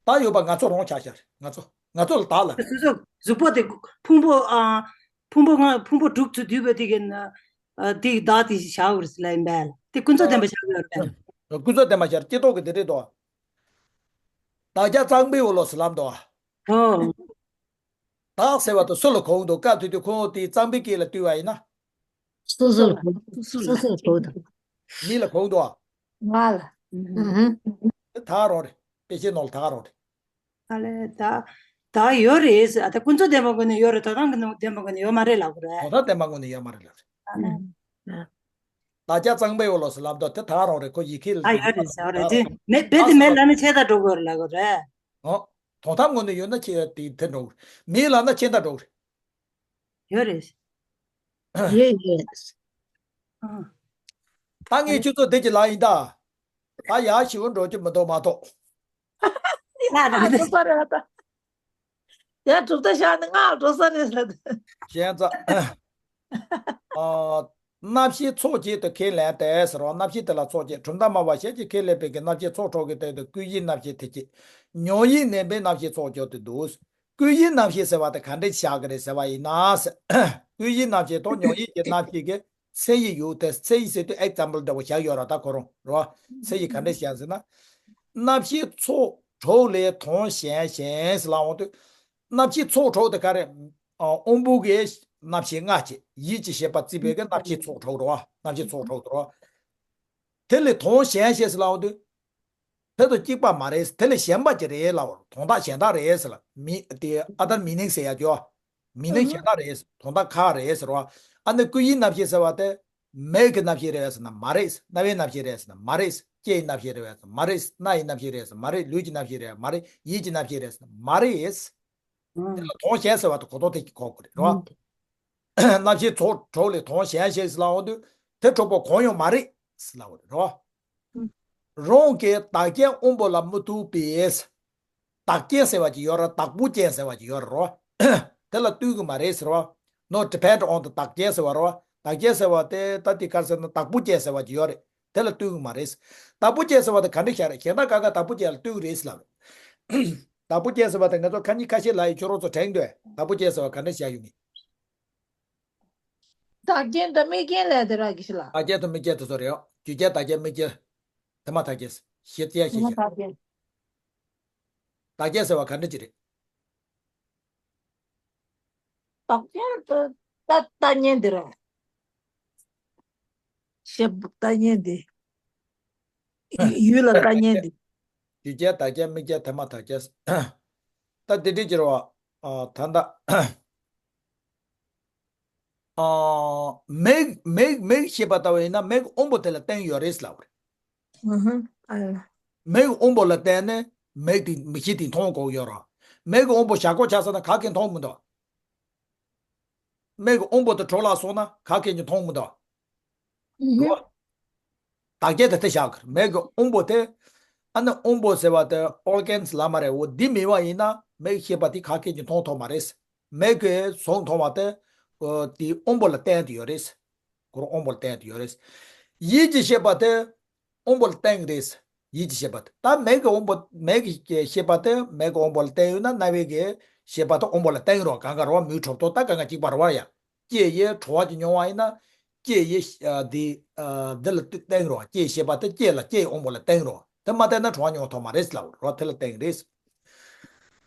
བདག་ཡོད་པ་ང་ཚོ་རང་ཆ་ཤར། ང་ཚོ་ང་ཚོ་ལ་བདག་ལ། སོ་སོ་གཟུགས་པོ་དེ་ཕུང་པོ་ཨ། ཕུང་པོ་ལྔ་ཕུང་པོ་དྲུག་ཚུར་བསྡུས་པ་དེ་གི་ན་ཨ། དེ་གི་བདག་དེ་བཞག་དགོས་རེད་ལབ་ཡིན་པས། དེ་ཀུན་རྫོབ་བདེན་པ་བཞག་དགོས་རེད། ཀུན་རྫོབ་བདེན་པ་བཞག་སྐྱེ་ཐོག་གི་དེ་རེད་དོ། བདག་ཅག་གཙང་པའི་འོག་ལོ་ཟེར་ལབ་འདུག་ཨོ། བདག་ཟེར་བ་དེ་སུ་ལ་གོ་གི་འདུག་སྐབས་དེ་དུས་ཁོང་དེ་གཙང་པའི་སྐད་ལ་བཏུས་པ་ཡིན་ན། སོ་སོ་ལ་གོ། སོ་སོ་ལ་གོ་དང་། མི་ལ་གོ་གི་འདུག་ང་ལ། ཨུ་ཧུ། དེ་ད་ག་རང་རེད། དཔེ་ཆའི་ནང་ལ་ད་ག་རང་རེད། ཨ་ལས་ད། ད་ཡོད་རེད་ཟེར། ཨ་ད་ཀུན་རྫོབ་བདེན་པ་ངོས་ནས་ཡོད་རེད། དོན་དམ་གྱི་ནང་བདེན་པ་ངོས་ནས་ཡོད་མ་རེད་ལབ་དགོས་རེད། དོན་དམ་བདེན་པ་ངོས་ནས་ཡོད་མ་རེད་ལབ་རེད། ཨ་ལས། བདག་ཅག་གཙང་པའི་འོག་ལོ་ཟེར་ལབ་འདུག་དེ་ད་ག་རང་རེད། ཁོ་ཡི་གེ་ལ་ཨ་ཡོད་རེད་ཟེར་བ་རེད། དེ་མེད་རྦད་དེ་མེད་ལབ་ན་ཆད་ད་འགྲོ་དགོས་རེད་ལབ་དགོས་རེད། ཨོ། དོན་དམ་ངོས་ནས་ཡོད་ན་ཆད་དེ་དེ་འགྲོ་གི་རེད། མེད་ལབ་ན་ཆད་ད་འགྲོ་གི་རེད། ཡོད་རེད། ཡོད་ཡོད། ཨ། ད་ངས་ཁྱོད་ཚོ་བདེ་སྐྱིད་ལ་ཡིན་ད། ད་ཡག་ཞེ་པོ་འགྲོ་རྒྱུ་མི་འདུག་མ་གཏོགས། ལ་ལ་ལ། འགྲོ་ས་རེད་ད། ཡ་གྲུབ་མཐའ་བཞག་ནས་ང་འགྲོ་ས་རེད་ལ། ཞན་ཙ། ཨ། རྣམ་ཤེས་ཚོགས་བརྒྱད་དུ་ཁས་ལེན་ཏེ་ཟེར་བ། རྣམ་ཤེས་དེ་ལ་ཚོགས་བརྒྱད། གྲུབ་མཐའ་སྨྲ་བ་ཞལ་གྱིས་ཁས་ལེན་པའི་གི་རྣམ་ཤེས་ཚོགས་དྲུག་གི་སྟེང་དུ་ཀུན་གཞིའི་རྣམ་ཤེས་དེ་བརྒྱད། མྱོང་བའི་རྣམ་པའི་རྣམ་ཤེས་ཚོགས་བརྒྱད་དུ་འདུ། ཀུན་གཞིའི་རྣམ་ཤེས་ཟེར་བ་དེ་ག་འདྲས་བཞག་གི་རེད་ཟེར་བ་ཡིན་ན། ཀུན་གཞིའི་རྣམ་ཤེས་དང་མྱོང་བའི་གི་རྣམ་ཤེས་ཀྱི་མཚན་ཉིད་ཡོད་དེ། མཚན་ཉིད་ཟེར་དུས་example འདྲ་བོ་བཞག་ཡོད་ར། ད་ཁོ་རང་རོ། མཚན་ཉིད་ག་འདྲས་བཞག་ཟེར་ན། རྣམ་ཤེས་ཚོགས་དྲུག་ལས་དོན་གཞན་གཞན་ཟེར་ལབ་འོང་དུས། རྣམ་ཤེས་ཚོགས་དྲུག་དེ་ག་རེ། ཨ། དབང་པོ་གི་རྣམ་ཤེས་ལྔ་བྱས། ཡིད་ཀྱི་ཤེས་པ་བརྩིས་པའི་གི་རྣམ་ཤེས་ཚོགས་དྲུག་རོ། རྣམ་ཤེས་ཚོགས་དྲུག་དེ་རོ། དེ་ལས་དོན་གཞན་གཞན་ཟེར་ལབ་འོང་དུས། དེ་དང་གཅིག་པ་མ་རེད། དེ་ལས་གཞན་པ་ཅིག་རེད་ལབ། དོན་དག་གཞན་དག་རེད་ཟེར་ལ། མི་དེ་other meaning ཟེར་ཡ་ཅོ། མི་ནི་གཞན་དག་རེད། དོན་དག་ཁག་རེད་ཟེར་བ། ཨ་ནི་ཀུན་གཞིའི་རྣམ་ཤེས་ཟེར་བ་དེ། མིག་གི་རྣམ་ཤེས་རེད་ཟེར་ན་མ་རེད། རྣ་བའི་རྣམ་ཤེས་རེད་ཟེར་ན་མ་རེད། ལྕེའི་རྣམ་ཤེས་རེད་ཟེར་ན་མ་རེད། སྣ་ཡི་རྣམ་ཤེས་རེད་ཟེར་ན་མ་རེད། ལུས་ཀྱི་རྣམ་ཤེས་རེད་མ་རེད། ཡིད་ཀྱི་རྣམ་ཤེས་རེད་ཟེར་ན་མ་རེད། དེ་ལ་དོན་གཞན་ཟེར་བ་དེ་གོ་དོན་དེ་གོ་དགོས་རེད་རོ། རྣམ་ཤེས་ཚོགས་དྲུག་ལས་དོན་གཞན་གཞན་ཟེར་ལབ་འོང་དུས། དེ་དྲུག་པོ་གང་ཡང་མ་རེད་ཟེར་ལབ་པ་རེད་རོ། རང་གིས་བདག་རྐྱེན་དབང་པོ་ལ་མི་ལྟོས་པས། བདག་རྐྱེན་ཟེར་བ་ཅིག་ཡོད་ར། བདག་པོ་རྐྱེན་ཟེར་བ་ཅིག་ཡོད་ར་རོ། དེ་ལ་ལྟོས་གི་མ་རེད་ཟེར་བ། No depend on the བདག་རྐྱེན་ཟེར་བ་རོ། བདག་རྐྱེན་ཟེར་བ་དེ་ད་དེ་ག་རེ་ཟེར་ན་བདག་པོ་རྐྱེན་ཟེར་བ་ཅིག་ཡོད་རེད། དེ་ལ་ལྟོས་གི་མ་རེད། བདག་པོ་རྐྱེན་ཟེར་བ་དེ་ག་འདྲ་ཤར་རེད། གཞན་དག་ག་ག་བདག་པོ་རྐྱེན་ལ་ལྟོས་གི་རེད་ཟེར་ལབ་རེད། བདག་པོ་རྐྱེན་ཟེར་བ་དེ་ང་ཚོ་ཁ་ཉིན་ཁ་ཤས་ལ་ཡི་ཁྱོད་རོགས་ཚོ་དྲན་འདོད། བདག་པོ་རྐྱེན་ཟེར་བ་ག་འདྲ་ཤར་ཡོད་མེད། བདག་རྐྱེན་དང་དམིགས་རྐྱེན་ལས་དེ་ར་གི་ཤི་ལ། བདག་རྐྱེན་དང་དམིགས་རྐྱེན་དེ་ཚོ་རེད། རྒྱུ་རྐྱེན་བདག་རྐྱེན་དམིགས་རྐྱེན། དེ་མ་བདག་རྐྱེན། གཞི་རྐྱེན་ཤེས་བྱ། བདག་རྐྱེན། བདག་རྐྱེན་ཟེར་བ་ག་འདྲ་ཅིག་རེད། བདག་རྐྱེན་དེ་ལྟ་ལྟ་ཉན་དེ་ར། ཤེས་པ་ལྟ་ཉན་དེ། ཡུལ་ལ་ལྟ་ཉན་དེ། རྒྱུ་རྐྱེན་བདག་རྐྱེན་དམིགས་རྐྱེན་དེ་མ་བདག་རྐྱེན། ད་དེ་འདྲ་ཅིག་རེད་བ། ཨ། ད་ལྟ། ཨ། མིག་མིག་མིག་ཤེས་པ་ལྟ་བུ་ཡིན་ན་མིག་དབང་པོ་དེ་ལ་བརྟེན་ཡོད་རེད་ལབ་པ་རེད། ཨུ་ཧུ། ཨ་ལ། མིག་དབང་པོ་ལ་བརྟེན་ནས་མིག་དེ་མིག་ཤེས་དེ་མཐོང་དགོས་ཡོད་རེད། མིག་གི་དབང་པོ་ཞག་གོ་ཆགས་སོང་ན་ག་གེ་མཐོང་མི་འདུག་མིག་གི་དབང་པོ་དེ་གྲོགས་ལ་སོང་ན་ག་གེ་ཉིད་མཐོང་མི་འདུག་ཨུ་ཧུ། རེད་བ། བདག་རྐྱེན་དེ་དེ་བཞག་གི་རེད། མིག་གི་དབང་པོ་དེ། ཨ་ནི་དབང་པོ་ཟེར་བ་དེ་organs ལ་མ་རེད། འོ་འདི་མེད་པ་ཡིན་ན་མིག་ཤེས་པ་དེ་ག་གེ་ཉིད་མཐོང་ཐུབ་མ་རེད། མིག་གིས་བཟུང་མཐོང་བ་དེ། ཨོ། དེ་དབང་པོ་ལ་བརྟེན་དུ་ཡོད་རེད། ཁོ་རང་དབང་པོ་ལ་བརྟེན་དུ་ཡོད་རེད། ཡིད་ཀྱི་ཤེས་པ་དེ་དབང་པོ་ལ་བརྟེན་གྱི་རེད། ཡིད་ཀྱི་ཤེས་པ་དེ་ད་མིག་གི་དབང་པོ་མིག་གི་ཤེས་པ་དེ་མིག་གི་དབང་པོ་ལ་བརྟེན་ཡོད་ན་རྣ་བའི་གི་ཤེས་པ་དེ་དབང་པོ་ལ་བརྟེན་རོགས་གང་ག་རོགས་མིའི་གྲོབ་ཏོ་ད་གང་ག་གཅིག་པ་རོགས་ཡ། ལྕེ་ཡི་བྲོ་བ་ཅིག་མྱོང་བ་ཡིན་ན། ལྕེ་ཡི་ཨ་འདི་ཨ་འདི་ལ་བརྟེན་རོགས། ལྕེའི་ཤེས་པ་དེ་ལྕེ་ལ་ལྕེའི་དབང་པོ་ལ་བརྟེན་རོགས། དེ་མ་བརྟེན་ན་བྲོ་བ་མྱོང་ཐུབ་མ་རེད་ལབ་རོགས། དེ་ལ་བརྟེན་རེད།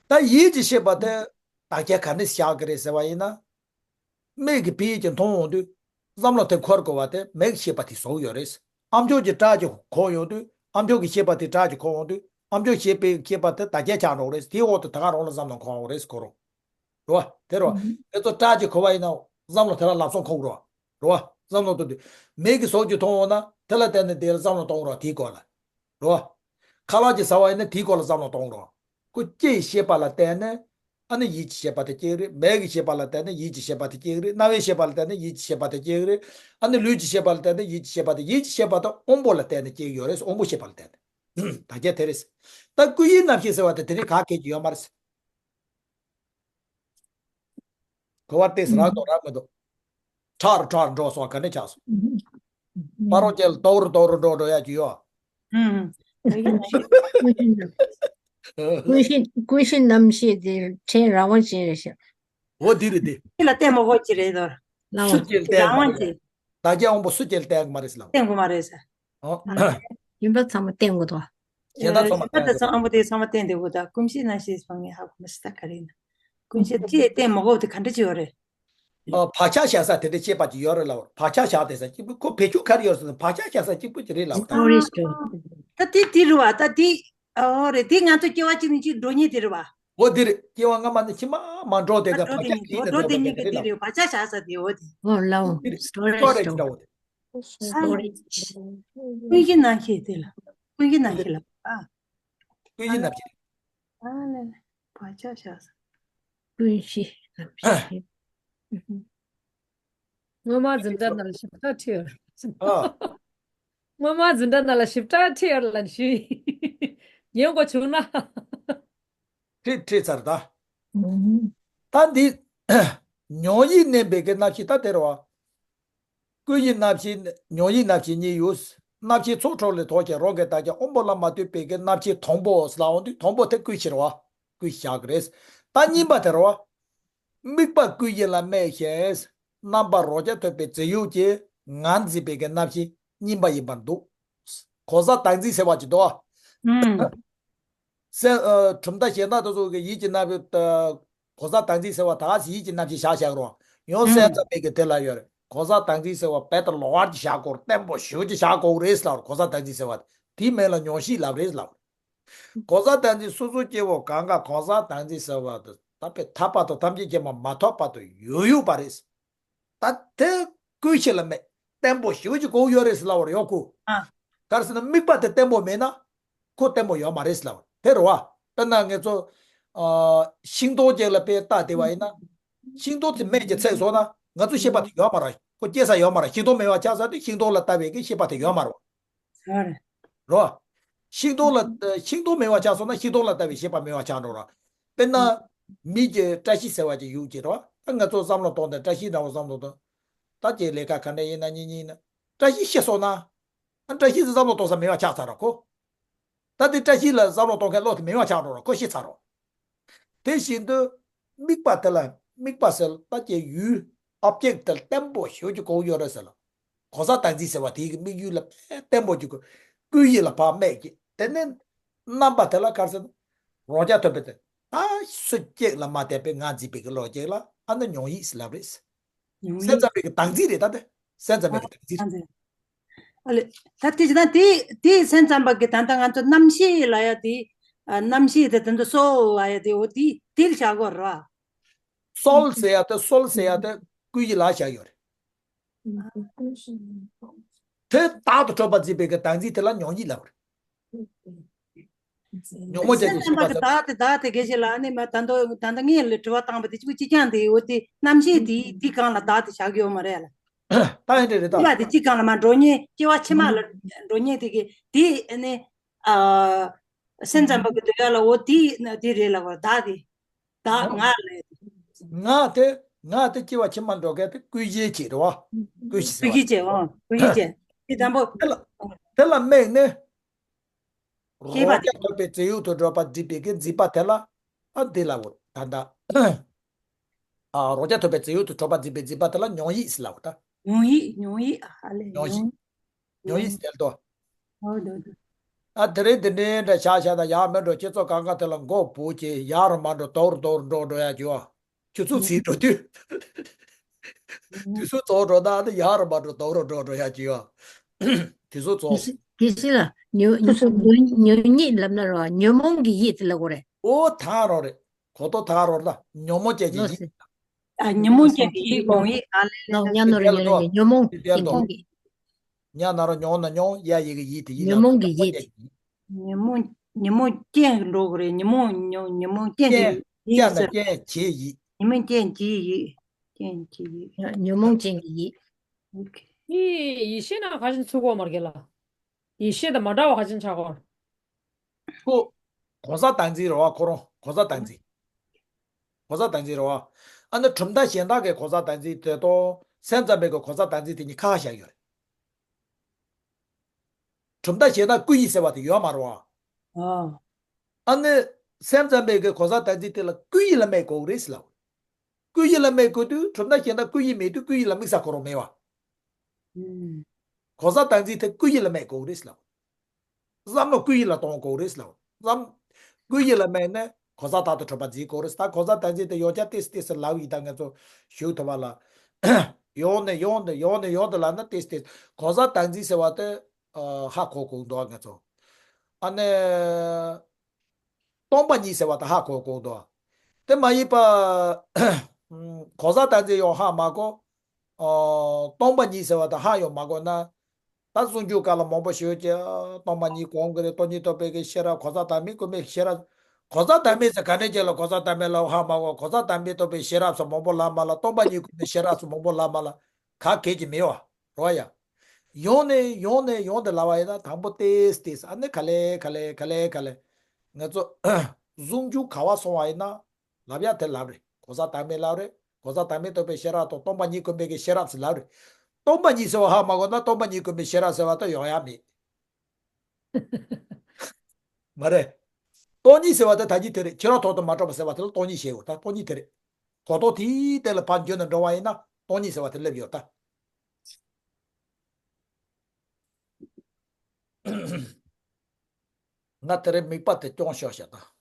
ད་ཡིད་ཀྱི་ཤེས་པ་དེ་བདག་རྐྱེན་ག་འདྲས་བཞག་གི་རེད་ཟེར་བ་ཡིན་ན། མིག་གིས་བལྟས་ཀྱི་མཐོང་ཡོང་དུས་བསམ་བློ་དེ་འཁོར་དགོས་པ་དེ་མིག་ཤེས་པ་དེ་བཟོ་གི་ཡོད་རེད། ཨ་མཆོག་གི་སྐྲ་ཅིག་གོན་ཡོང་དུས་ཨ་མཆོག་གི་ཤེས་པ་དེ་སྐྲ་ཅིག་གོན་ཡོང་དུས་ཨ་མཆོག་ཤེས་པའི་ཤེས་པ་དེ་བདག་རྐྱེན་ཆགས་འགྲོ་གི་རེད། དེའི་འོག་ཏུ་ད་ག་རང་ལ་བསམ་བློ་འཁོར་ཡོང་གི་རེད་ཁོ་རང་། རེད་བ། དེ་རེད་བ། དེ་ཚོ་སྐྲ་ཅིག་གོན་པ་ཡིན་ན་བསམ་བློ་དེ་ལ་ལབ་སོང་འཁོར་གི་རེད་བ། རེད་བ། བསམ་བློ་གཏོང་དུས། མིག་གིས་ཟོག་ཅིག་མཐོང་འོང་ན་དེ་ལ་བརྟེན་ནས་དེ་ལ་བསམ་བློ་གཏོང་རོགས། དེའི་སྐོར་ལ། རེད་བ། ཁ་ལག་ཅིག་ཟ་བ་ཡིན་ན་དེའི་སྐོར་ལ་བསམ་བློ་གཏོང་རོགས། ཁོ་ལྕེ་ཡི་ཤེས་པ་ལ་བརྟེན་ནས་ཨ་ནི་ཡིད་ཀྱི་ཤེས་པ་དེ་སྐྱེ་གི་རེད། མིག་གི་ཤེས་པ་ལ་བརྟེན་ནས་ཡིད་ཀྱི་ཤེས་པ་དེ་སྐྱེ་གི་རེད། རྣ་བའི་ཤེས་པ་ལ་བརྟེན་ནས་ཡིད་ཀྱི་ཤེས་པ་དེ་སྐྱེ་གི་རེད། ཨ་ནི་ལུས་ཀྱི་ཤེས་པ་ལ་བརྟེན་ནས་ཡིད་ཀྱི་ཤེས་པ་དེ། ཡིད་ཀྱི་ཤེས་པ་དེ་དབང་པོ་ལ་བརྟེན་ནས་སྐྱེ་གི་ཡོད་རེད། དབང་པོའི་ཤེས་པ་ལ་བརྟེན་ནས། ད་ག་དེ་རེད། ད་ཀུན་གཞིའི་རྣམ་ཤེས་ཟེར་བ་དེ་དེ་རིང་ག་གེ་ཅིག་ཡོད་མ་རེད། གོ་བ་ཏོག་ཙམ་རག་འདུག་རག་མི་འདུག་ཁྲ་རུ་ཁྲ་རུ་འགྲོ་སོང་། ག་འདྲ་ཆགས་སོང་། ཕ་རོལ་ཅན་ལ་དོག་རུ་དོག་རུ་འགྲོ་འགྲོ་ཡ་ཅིག་ཡོད། ཨུམ། ཀུན་གཞི་ཀུན་གཞི་རྣམ་ཤེས་དེ་ཕྲན་རང་དབང་ཅན་རེད་ཤག་འོ་དེ་རེད་དེ། དེ་ལ་བརྟེན་མ་དགོས་ཀྱི་རེད་དོ། སུ་སྐྱེལ་བརྟེན་རང་དབང་ཅན། བདག་རྐྱེན་དབང་པོ་སུ་སྐྱེལ་བརྟེན་གི་མ་རེད་ཟེར་ལབ། བརྟེན་དགོས་མ་རེད་ཟེར། ཨོ། ཡིན་པ་ཚང་མ་བརྟེན་དགོས་དོ། གཞན་དག་ཚང་མ་བརྟེན་དགོས། ཨང་པོ་དེ་ཚང་མ་བརྟེན་དེ་དགོས་དོ། ཀུན་གཞི་རྣམ་ཤེས་སོང་ངས་ཧ་གོ་མི་སྲིད་ད་ག་རེ་ཡིན་ན། ཀུན་གཞི་དེ་བརྟེན་མ་དགོས་དེ་ག་འདྲ་ཅིག་ཡོད་རེད། ཨ། བག་ཆགས་བཞག་ས་དེ་འདྲ་ཤེས་པ་ཅིག་ཡོད་རེད་ལབ། བག་ཆགས་བཞག་བསྡད་ས་གཅིག་པུ་ཁོ་བེད་སྤྱོད་ག་རེ་ཡོད་ཟེར་ན་བག་ཆགས་བཞག་ས་གཅིག་པུ་ཅིག་རེད་ལབ། ཨ། ད་དེ་དེ་རེད་བ། ད་དེ། ཨོ་རེད། དེ་ང་ཚོ་སྐྱེ་བ་གཅིག་ནས་གཅིག་འགྲོ་མཁན་དེ་རེད་བ། འོ་དེ་རེད། སྐྱེ་བ་སྔ་མ་ནས་ཕྱི་མ་མ་འགྲོ་དེ་ག་འགྲོ་བག་དེ་ཆགས་ཉིད་ཀྱིས་འགྲོ་འགྲོ་དེ་ཉིད་ཀྱིས་དེ་རེད་ལབ། བག་ཆགས་བཞག་ས་དེ། འོ་དེ། འོ་ལའོ། དེ་རེད། སི་ཊོ་རེཇ་འདྲ་བོ་དེ། སི་ཊོ་རེཇ། ཀུན་གཞི་རྣམ་ཤེས་དེ་ལ། ཀུན་གཞི་རྣམ་ཤེས་ལ། ཨ། ཀུན་གཞི་རྣམ་ཤེས། ཨ་ལེ་ལེ། བག་ཆགས་བཞག་ས། ཀུན་གཞི་རྣམ་ཤེས། སྔོན་མ་འཛིན་གྲྭ་ནང་ལ་ཞིབ་ཕྲ་ཁྲིད་ཡོད། ཨ། སྔོན་མ་འཛིན་གྲྭ་ནང་ལ་ཞིབ་ཕྲ་ཁྲིད་ཡོད་ལབ་ཞུས། ཉན་དགོས་བྱུང་ན། ཁྲིད་ཁྲིད་ཚར་ད། ད་འདི། མྱོང་ཡིད་གནས་པའི་གི་རྣམ་ཤེས་ད་དེ་རེད་བ། ཀུན་གཞི་རྣམ་ཤེས་མྱོང་ཡིད་རྣམ་ཤེས་གཉིས་ཡོད། རྣམ་ཤེས་ཚོགས་འཕྲོ་ལས་ཐོགས་ཀྱང་རང་གི་བདག་རྐྱེན་དབང་པོ་ལ་མ་ལྟོས་པའི་གི་རྣམ་ཤེས་དང་པོ་ཟེར་ལབ་འོང་དུས་དང་པོ་དེ་ཀུན་གཞི་རེད་བ། ཀུན་གཞི་བཞག་གི་རེད། ད་གཉིས་པ་དེ་རེད་བ། དམིགས་པ་ཀུན་གཞི་ལ་དམིགས་ཤིང་། རྣམ་པར་རང་རྐྱ་ཐོབ་པའི་རྫས་ཡོད་ཀྱི་ང་འཛིན་པའི་གི་རྣམ་ཤེས་གཉིས་པ་ཡིན་པར་འདུག་གང་ཟག་བདག་འཛིན་ཟེར་བ་ཅིག་འདུག་ཨ། ཨུམ། སེམས། ཨ། གྲུབ་མཐའ་གཞན་དག་དེ་ཚོ་གི་ཡིད་ཀྱི་རྣམ་པའི། ཨ། གང་ཟག་བདག་འཛིན་ཟེར་བ་དག་ཡིད་ཀྱི་རྣམ་ཤེས་བཞག་བཞག་རུང་། ཡང་སེམས་ཙམ་པའི་གི་དེ་ལ་ཡོད་རེད། གང་ཟག་བདག་འཛིན་ཟེར་བ་རྦད་དེ་ལོག་པར་གྱི་བཞག་དགོས་རེད། བརྟན་པོ་ཞེ་པོ་ཅིག་བཞག་དགོས་རེད་ཟེར་ལབ་རེད། གང་ཟག་བདག་འཛིན་ཟེར་བ་དེའི་མིང་ལ་མྱོང་ཤེས་ལབ་རེད་ལབ། གང་ཟག་བདག་འཛིན་སོ་སོ་སྐྱེ་བོ་གང་ག་གང་ཟག་བདག་འཛིན་ཟེར་བ་དེ་ད་དཔེ་ཐར་པ་དང་ཐམས་ཅད་མཁྱེན་པ་མ་ཐོབ་བར་དུ་ཡོད་ཡོད་པ་རེད། ད་དེ་ཀུན་གཞི་ལ་དམིགས། བརྟན་པོ་ཞེ་པོ་ཅིག་དགོས་ཡོད་རེད་ཟེར་ལབ་པ་རེད་ཡོད་ཁུ། ཨ། ག་རེ་ཟེར་ན་དམིགས་པ་དེ་བརྟན་པོ་མེད་ན་ཁོ་བརྟན་པོ་ཡོད་མ་རེད་ཟེར་ལབ་པ་དེ་རེད་བ། དཔེར་ན་ང་ཚོ། ཨ། ཤིང་སྡོང་ཅིག་ལ་དཔེ་བལྟས་བསྡད་པ་ཡིན་ན། ཤིང་སྡོང་དེ་མེ་གིས་ཚིག་སོང་ན་ང་ཚོ་ཤེས་པ་དེ་ཡོད་མ་རེད། ཁོ་སྐྱེ་ས་ཡོད་མ་རེད། ཤིང་སྡོང་མེད་པ་ཆགས་ཚར་དུས་ཤིང་སྡོང་ལ་ལྟ་བའི་གི་ཤེས་པ་དེ་ཡོད་མ་རེད། རེད་བ། ཤིང་སྡོང་ལ། ཤིང་སྡོང་མེད་པ་ཆགས་སོང་ན་ཤིང་སྡོང་ལ་ལྟ་བའི་ཤེས་པ་མེད་པ་ཆགས་འགྲོ་ར། དཔེར་ན། མི་གི་བཀྲ་ཤིས་ཟེར་བ་ཅིག་ཡོད་ཀྱི་རེད་བ། ད་ང་ཚོ་བསམ་བློ་གཏོང་དང་བཀྲ་ཤིས་འདྲ་བོ་བསམ་བློ་གཏོང་། ད་ཁྱེད་ལས་ཀ་ག་འདྲ་ཡིན་ན་གཉིས་གཉིས་ན། བཀྲ་ཤིས་ཤི་སོང་ན། ཨ། བཀྲ་ཤིས་སུ་བསམ་བློ་གཏོང་ས་མེད་པ་ཆགས་ཚར་ར་ཁོ། ད་དེ་བཀྲ་ཤིས་ལ་བསམ་བློ་གཏོང་མཁན་བློ་དེ་མེད་པ་ཆགས་འགྲོ་ར་ཁོ་ཤི་ཚར་རོ། དེ་བཞིན་དུ། དམིགས་པ་དེ་ལ་དམིགས་པ་ཟེར་ལ་ད་ཀྱི་ཡུལ་ཨོབ་ཇེག་དེ་ལ་བརྟན་པོ་ཞེ་པོ་ཅིག་དགོས་ཡོད་རེད་ཟེར་ལ། གང་ཟག་བདག་འཛིན་ཟེར་བ་དེའི་གི་དམིགས་ཡུལ་ལ་བརྟན་པོ་ཅིག་དགོས། ཀུན་གཞི་ལ་ཕར་དམིགས་ཀྱི་དེ་ནས་རྣམ་པ་དེ་ལ་ག་རེ་ཟེར་ན། རང་རྐྱ་ཐོབ་པའི་དེ། ད་སུ་གཅིག་ལ་མ་བརྟེན་པའི་ང་འཛིན་པའི་གི་བློ་གཅིག་ལ་ཨ་ནི་མྱོང་ཡིད་ཟེར་ལབ་རེད། མྱོང་སེམས་ཡིད། ཙམ་པའི་གི་བདག་འཛིན་རེད་ད་དེ། སེམས་ཙམ་པའི་གི་བདག་འཛིན་རེད། ཨ་ལེ། ད་དེ་ཅི་ད་དེ་དེ་སེམས་ཙམ་པ་གི་ད་ལྟ་ང་ཚོ་རྣམ་ཤེས་ལ་ཡ་དེ། ཨ། རྣམ་ཤེས་དེ་དེ་ཚོ་སོལ་ལ་ཡ་དེ། འོ་དེ་དེ་ལ་བཞག་གོ་ར། སོལ་ཟེར་ཡ་དེ་སོལ་ཟེར་ཡ་དེ་ཀུན་གཞི་ལ་བཞག་ཡོད་རེད། དེ་བདག་ཏུ་གྲུབ་པ་འཛིན་པའི་གི་བདག་འཛིན་དེ་ལ་མྱོང་ཡིད་ལབ་རེད། ཉོན་མོངས་ཅན་གྱི་སེམས་ཙམ་པ་གི་ཤེས་པ་ཟེར། བདག་དེ་བདག་དེ་སྐད་ཆ་ལ་ཨ་ནི་མ་ད་ལྟ་ད་ལྟ་ངས་ལ་དྲི་བ་བཏང་བ་དེ་གཅིག་པུ་གཅིག་རྐྱང་དེ། འོ་དེ་རྣམ་ཤེས་དེ་དེ་གང་ལ་བདག་དེ་བཞག་གི་ཡོད་མ་རེད་ལ། ད་ཡིན་དེ་རེད་ད། ཡ་དེ་གཅིག་གང་ལ་མ་འགྲོ་ཉེ་སྐྱེ་བ་ཕྱི་མ་ལ་འགྲོ་ཉེ་དེ་གི་དེ་ཨ་ནི། ཨ། སེམས་ཙམ་པ་གི་འདོད་ཡ་ལ་འོ་དེ་དེ་རེད་ལ་བ་བདག་དེ། བདག་ང་ལ། ང་དེ་ང་དེ་སྐྱེ་བ་ཕྱི་མ་འགྲོ་མཁན་དེ་ཀུན་གཞི་བྱེད་རེད་བ། ཀུན་གཞི་ཟེར་བ། ཀུན་གཞི་བྱེད་བ། ཀུན་གཞི་བྱེད། དེ་དང་པོ། དེ་ལ་དེ་ལ་དམིགས་ནས། ཤེས་པ་རང་རྐྱ་ཐོབ་པའི་རྫས་ཡོད་དུ་གྲུབ་པ་འཛིན་པའི་གི་འཛིན་པ་དེ་ལ། ཨ། འདི་ལ་འོ་ད་ལྟ། ཨ། རང་རྐྱ་ཐོབ་པའི་རྫས་ཡོད་དུ་གྲུབ་པ་འཛིན་པའི་འཛིན་པ་དེ་ལ་མྱོང་ཡིད་ཟེར་ལབ་ད། མྱོང་ཡིད། མྱོང་ཡིད། ཨ་ལེ། མྱོང་ཡིད། མྱོང་། མྱོང་ཡིད་ཟེར་ཏོ། ཨོ་དོ་དོ། ཨ། དེ་རིང་འདི་འདྲའི་འདྲ་ཆགས་ཤག་ད་ཡར་མི་འགྲོ། སྤྱི་ཚོགས་གང་ག་དེ་ལ་མགོ་བོ་གྱིས་ཡར་མ་འགྲོ། དོར་དོར་འགྲོ་འགྲོ་ཡ་གྱི་བ། ཆུ་ཚོད་ཚིག་འགྲོ་དུས། དུས་ཚོད་རྫོགས་འགྲོ་ད་ཨ་ནི་ཡར་མ་འགྲོ། དོར་འགྲོ་འགྲོ་ཡ་གྱི་བ། དུས་ཚོད་རྫོགས། དེ་སྲིད་ལ་ཉོ་ཉོ་ཉོ་ཉེས་ལབ་ན་རོ། ཉོན་མོངས་ཀྱི་ཡིད་དེ་ལ་གོ་རེད། ཨོ་ད་རོ་རེད། གོ་ཏོ་ད་རོ་ལ་ཉོན་མོངས་ཅན་གྱི་ཡིད། ཨ། ཉོན་མོངས་ཅན་གྱི་ཡིད་དགོངས་ཡིད། ཨ་ལེ་ལེ་ལེ། ཉོན་ཉོན་ནོར་ཡོད་ལེ་ཉོན་མོངས་ཀྱི་ཁོང་གི། ཉ་ན་རོ་ཉོ་ན་ཉོ། ཡ་ཡི་གེ་ཡིད་དེ་ཡིད། ཉོན་མོངས་ཀྱི་ཡིད། ཉོན་མོངས་ཉོན་མོངས་ཅན་གྱི་འགྲོ་གི་རེད། ཉོན་མོངས་ཉོན་ཉོན་མོངས་ཅན་གྱི་ཡིད་ཟེར། ཅན་ན་ཅན་བྱེད་ཡིད། ཉོན་མོངས་ཅན་གྱི་ཡིད། ཅན་གྱི་ཡིད། ཉོན་མོངས་ཅན་གྱི་ཡིད། ཨོ་ཁེ། ཡིད་ཡིད་ཤེས་ན་ག་ཞིག་ཚུགས་གོ་མར་གེ་ལ། ཡིད་ཤེས་དང་མ་འདྲ་བ་ག་ཅིག་ཆགས་གོ། ཁོ། གོ་ས་བདག་འཛིན་རེད་བ། ཁོ་རང་གོ་ས་བདག་འཛིན། གོ་ས་བདག་འཛིན་རེད་བ། ཨ་ནི་གྲུབ་མཐའ་གཞན་དག་གི་གོ་ས་བདག་འཛིན་དེ་དང་སེམས་ཙམ་པའི་གི་གོ་ས་བདག་འཛིན་དེ་གཉིས་ཁ་ཁ་བཞག་ཡོད་རེད། གྲུབ་མཐའ་གཞན་དག་ཀུན་ཡིད་ཟེར་བ་དེ་ཡོད་མ་རེད་བ། ཨ། ཨ་ནི་སེམས་ཙམ་པའི་གི་གོ་ས་བདག་འཛིན་དེ་ལ་ཀུན་ཡིད་ལ་དམིགས་དགོས་རེད་ཟེར་ལབ། ཀུན་ཡིད་ལ་དམིགས་དགོས་དུས་གྲུབ་མཐའ་གཞན་དག་ཀུན་ཡིད་མེད་དུས་ཀུན་ཡིད་ལ་དམིགས་ས་ཁོ་རང་མེད་བ། ཨུམ། གོ་ས་བདག་འཛིན་དེ་ཀུན་ཡིད་ལ་དམིགས་དགོས་རེད་ཟེར་ལབ། བསམ་བློ་ཀུན་ཡིད་ལ་གཏོང་དགོས་རེད་ཟེར་ལབ། བསམ། ཀུན་ཡིད་ལ་དམིགས་ནས་གོ་ས་རྟག་ཏུ་གྲུབ་པ་འཛིན་དགོས་རེད། ད་གོ་ས་བདག་འཛིན་དེ་ཡོང་རྒྱུ་ཏོག་ཙམ་ཏོག་ཙམ་ལབ་ཡིན། ད་ང་ཚོ་ཞུ་ཐུབ་པ་ལ། ཡོང་ནས་ཡོང་དུ་ཡོང་ནས་ཡོང་དུ་ལབ་ན་ཏོག་ཙམ་ཏོག་ཙམ་གོ་ས་བདག་འཛིན་ཟེར་བ་དེ། ཨ། ཧ་གོ་དགོས་འདུག་ང་ཚོ། ཨ་ནི། སྟོང་པ་ཉིད་ཟེར་བ་དེ་ཧ་གོ་དགོས་འདུག་དེ་མ་ཡིན་པ། གོ་ས་བདག་འཛིན་ཡང་ཧ་མ་གོ། ཨོ། སྟོང་པ་ཉིད་ཟེར་བ་དེ་ཧ་ཡང་མ་གོ་ན། ད་གསུང་ཆོས་སྐབས་ལ་མང་པོ་ཞུས་ཀྱི། སྟོང་པ་ཉིད་སྒོམ་དགོས་རེད། སྟོང་ཉིད་རྟོགས་པའི་གི་ཤེས་རབ། གོ་ས་བདག་མེད་ཀུན་པའི་ཤེས་རབ། གོ་ས་བདག་མེད་ཟེར་ག་ནས་ཀྱི་ལ་གོ་ས་བདག་མེད་ལ་ཧ་མ་གོ། གོ་ས་བདག་མེད་རྟོགས་པའི་ཤེས་རབ་སོགས་མང་པོ་ལབ་མ་ལ། སྟོང་པ་ཉིད་སྒོམ་པའི་ཤེས་རབ་སོགས་མང་པོ་ལབ་མ་ལ། ག་གེ་ཅི་མེད་བ། རོ་ཡ། ཡོང་ནས་ཡོང་ནས་ཡོང་དུ་ལབ་པ་ཡིན་ན་དང་པོ་ཏོག་ཙམ་ཏོག་ཙམ། ཨ་ནི་ག་ལེ་ག་ལེ་ག་ལེ་ག་ལེ། ང་ཚོ་གསུང་ཆོས་ག་པར་སོང་བ་ཡིན་ན། ལབ་ཡ་དེ་ལབ་རེད། གོ་ས་བདག་མེད་ལབ་རེད། གོ་ས་བདག་མེད་རྟོགས་པའི་ཤེས་རབ་དང་སྟོང་པ་ཉིད་སྒོམ་པའི་གི་ཤེས་རབ་ཟེར་ལབ་རེད། སྟོང་པ་ཉིད་ཟེར་བ་ཧ་མ་གོ་ན་སྟོང་པ་ཉིད་སྒོམ་པའི་ཤེས་རབ་ཟེར་བ་དེ་ཡོང་ཡ་མེད། མ་རེད། སྟོང་ཉིད་ཟེར་བ་དེ་ད་གིན་དེ་རེད། ཕྱི་རོལ་ཐོག་ཏུ་མ་གྲུབ་པ་ཟེར་བ་དེ་ལ་སྟོང་ཉིད་བཤད་ཡོད། ད་སྟོང་ཉིད་དེ་རེད། གོ་རྟོགས་དེའི་སྟེང་ལ་ཕར་འགྱོ་ནས་འགྲོ་བ་ཡིན་ན་སྟོང་ཉིད་ཟེར་བ་དེ་སླེབས་ཡོད་ད། ང་དེ་རིང་མིག་པ་དེ་སྐྱོན་ཤོར་ཤག་ད།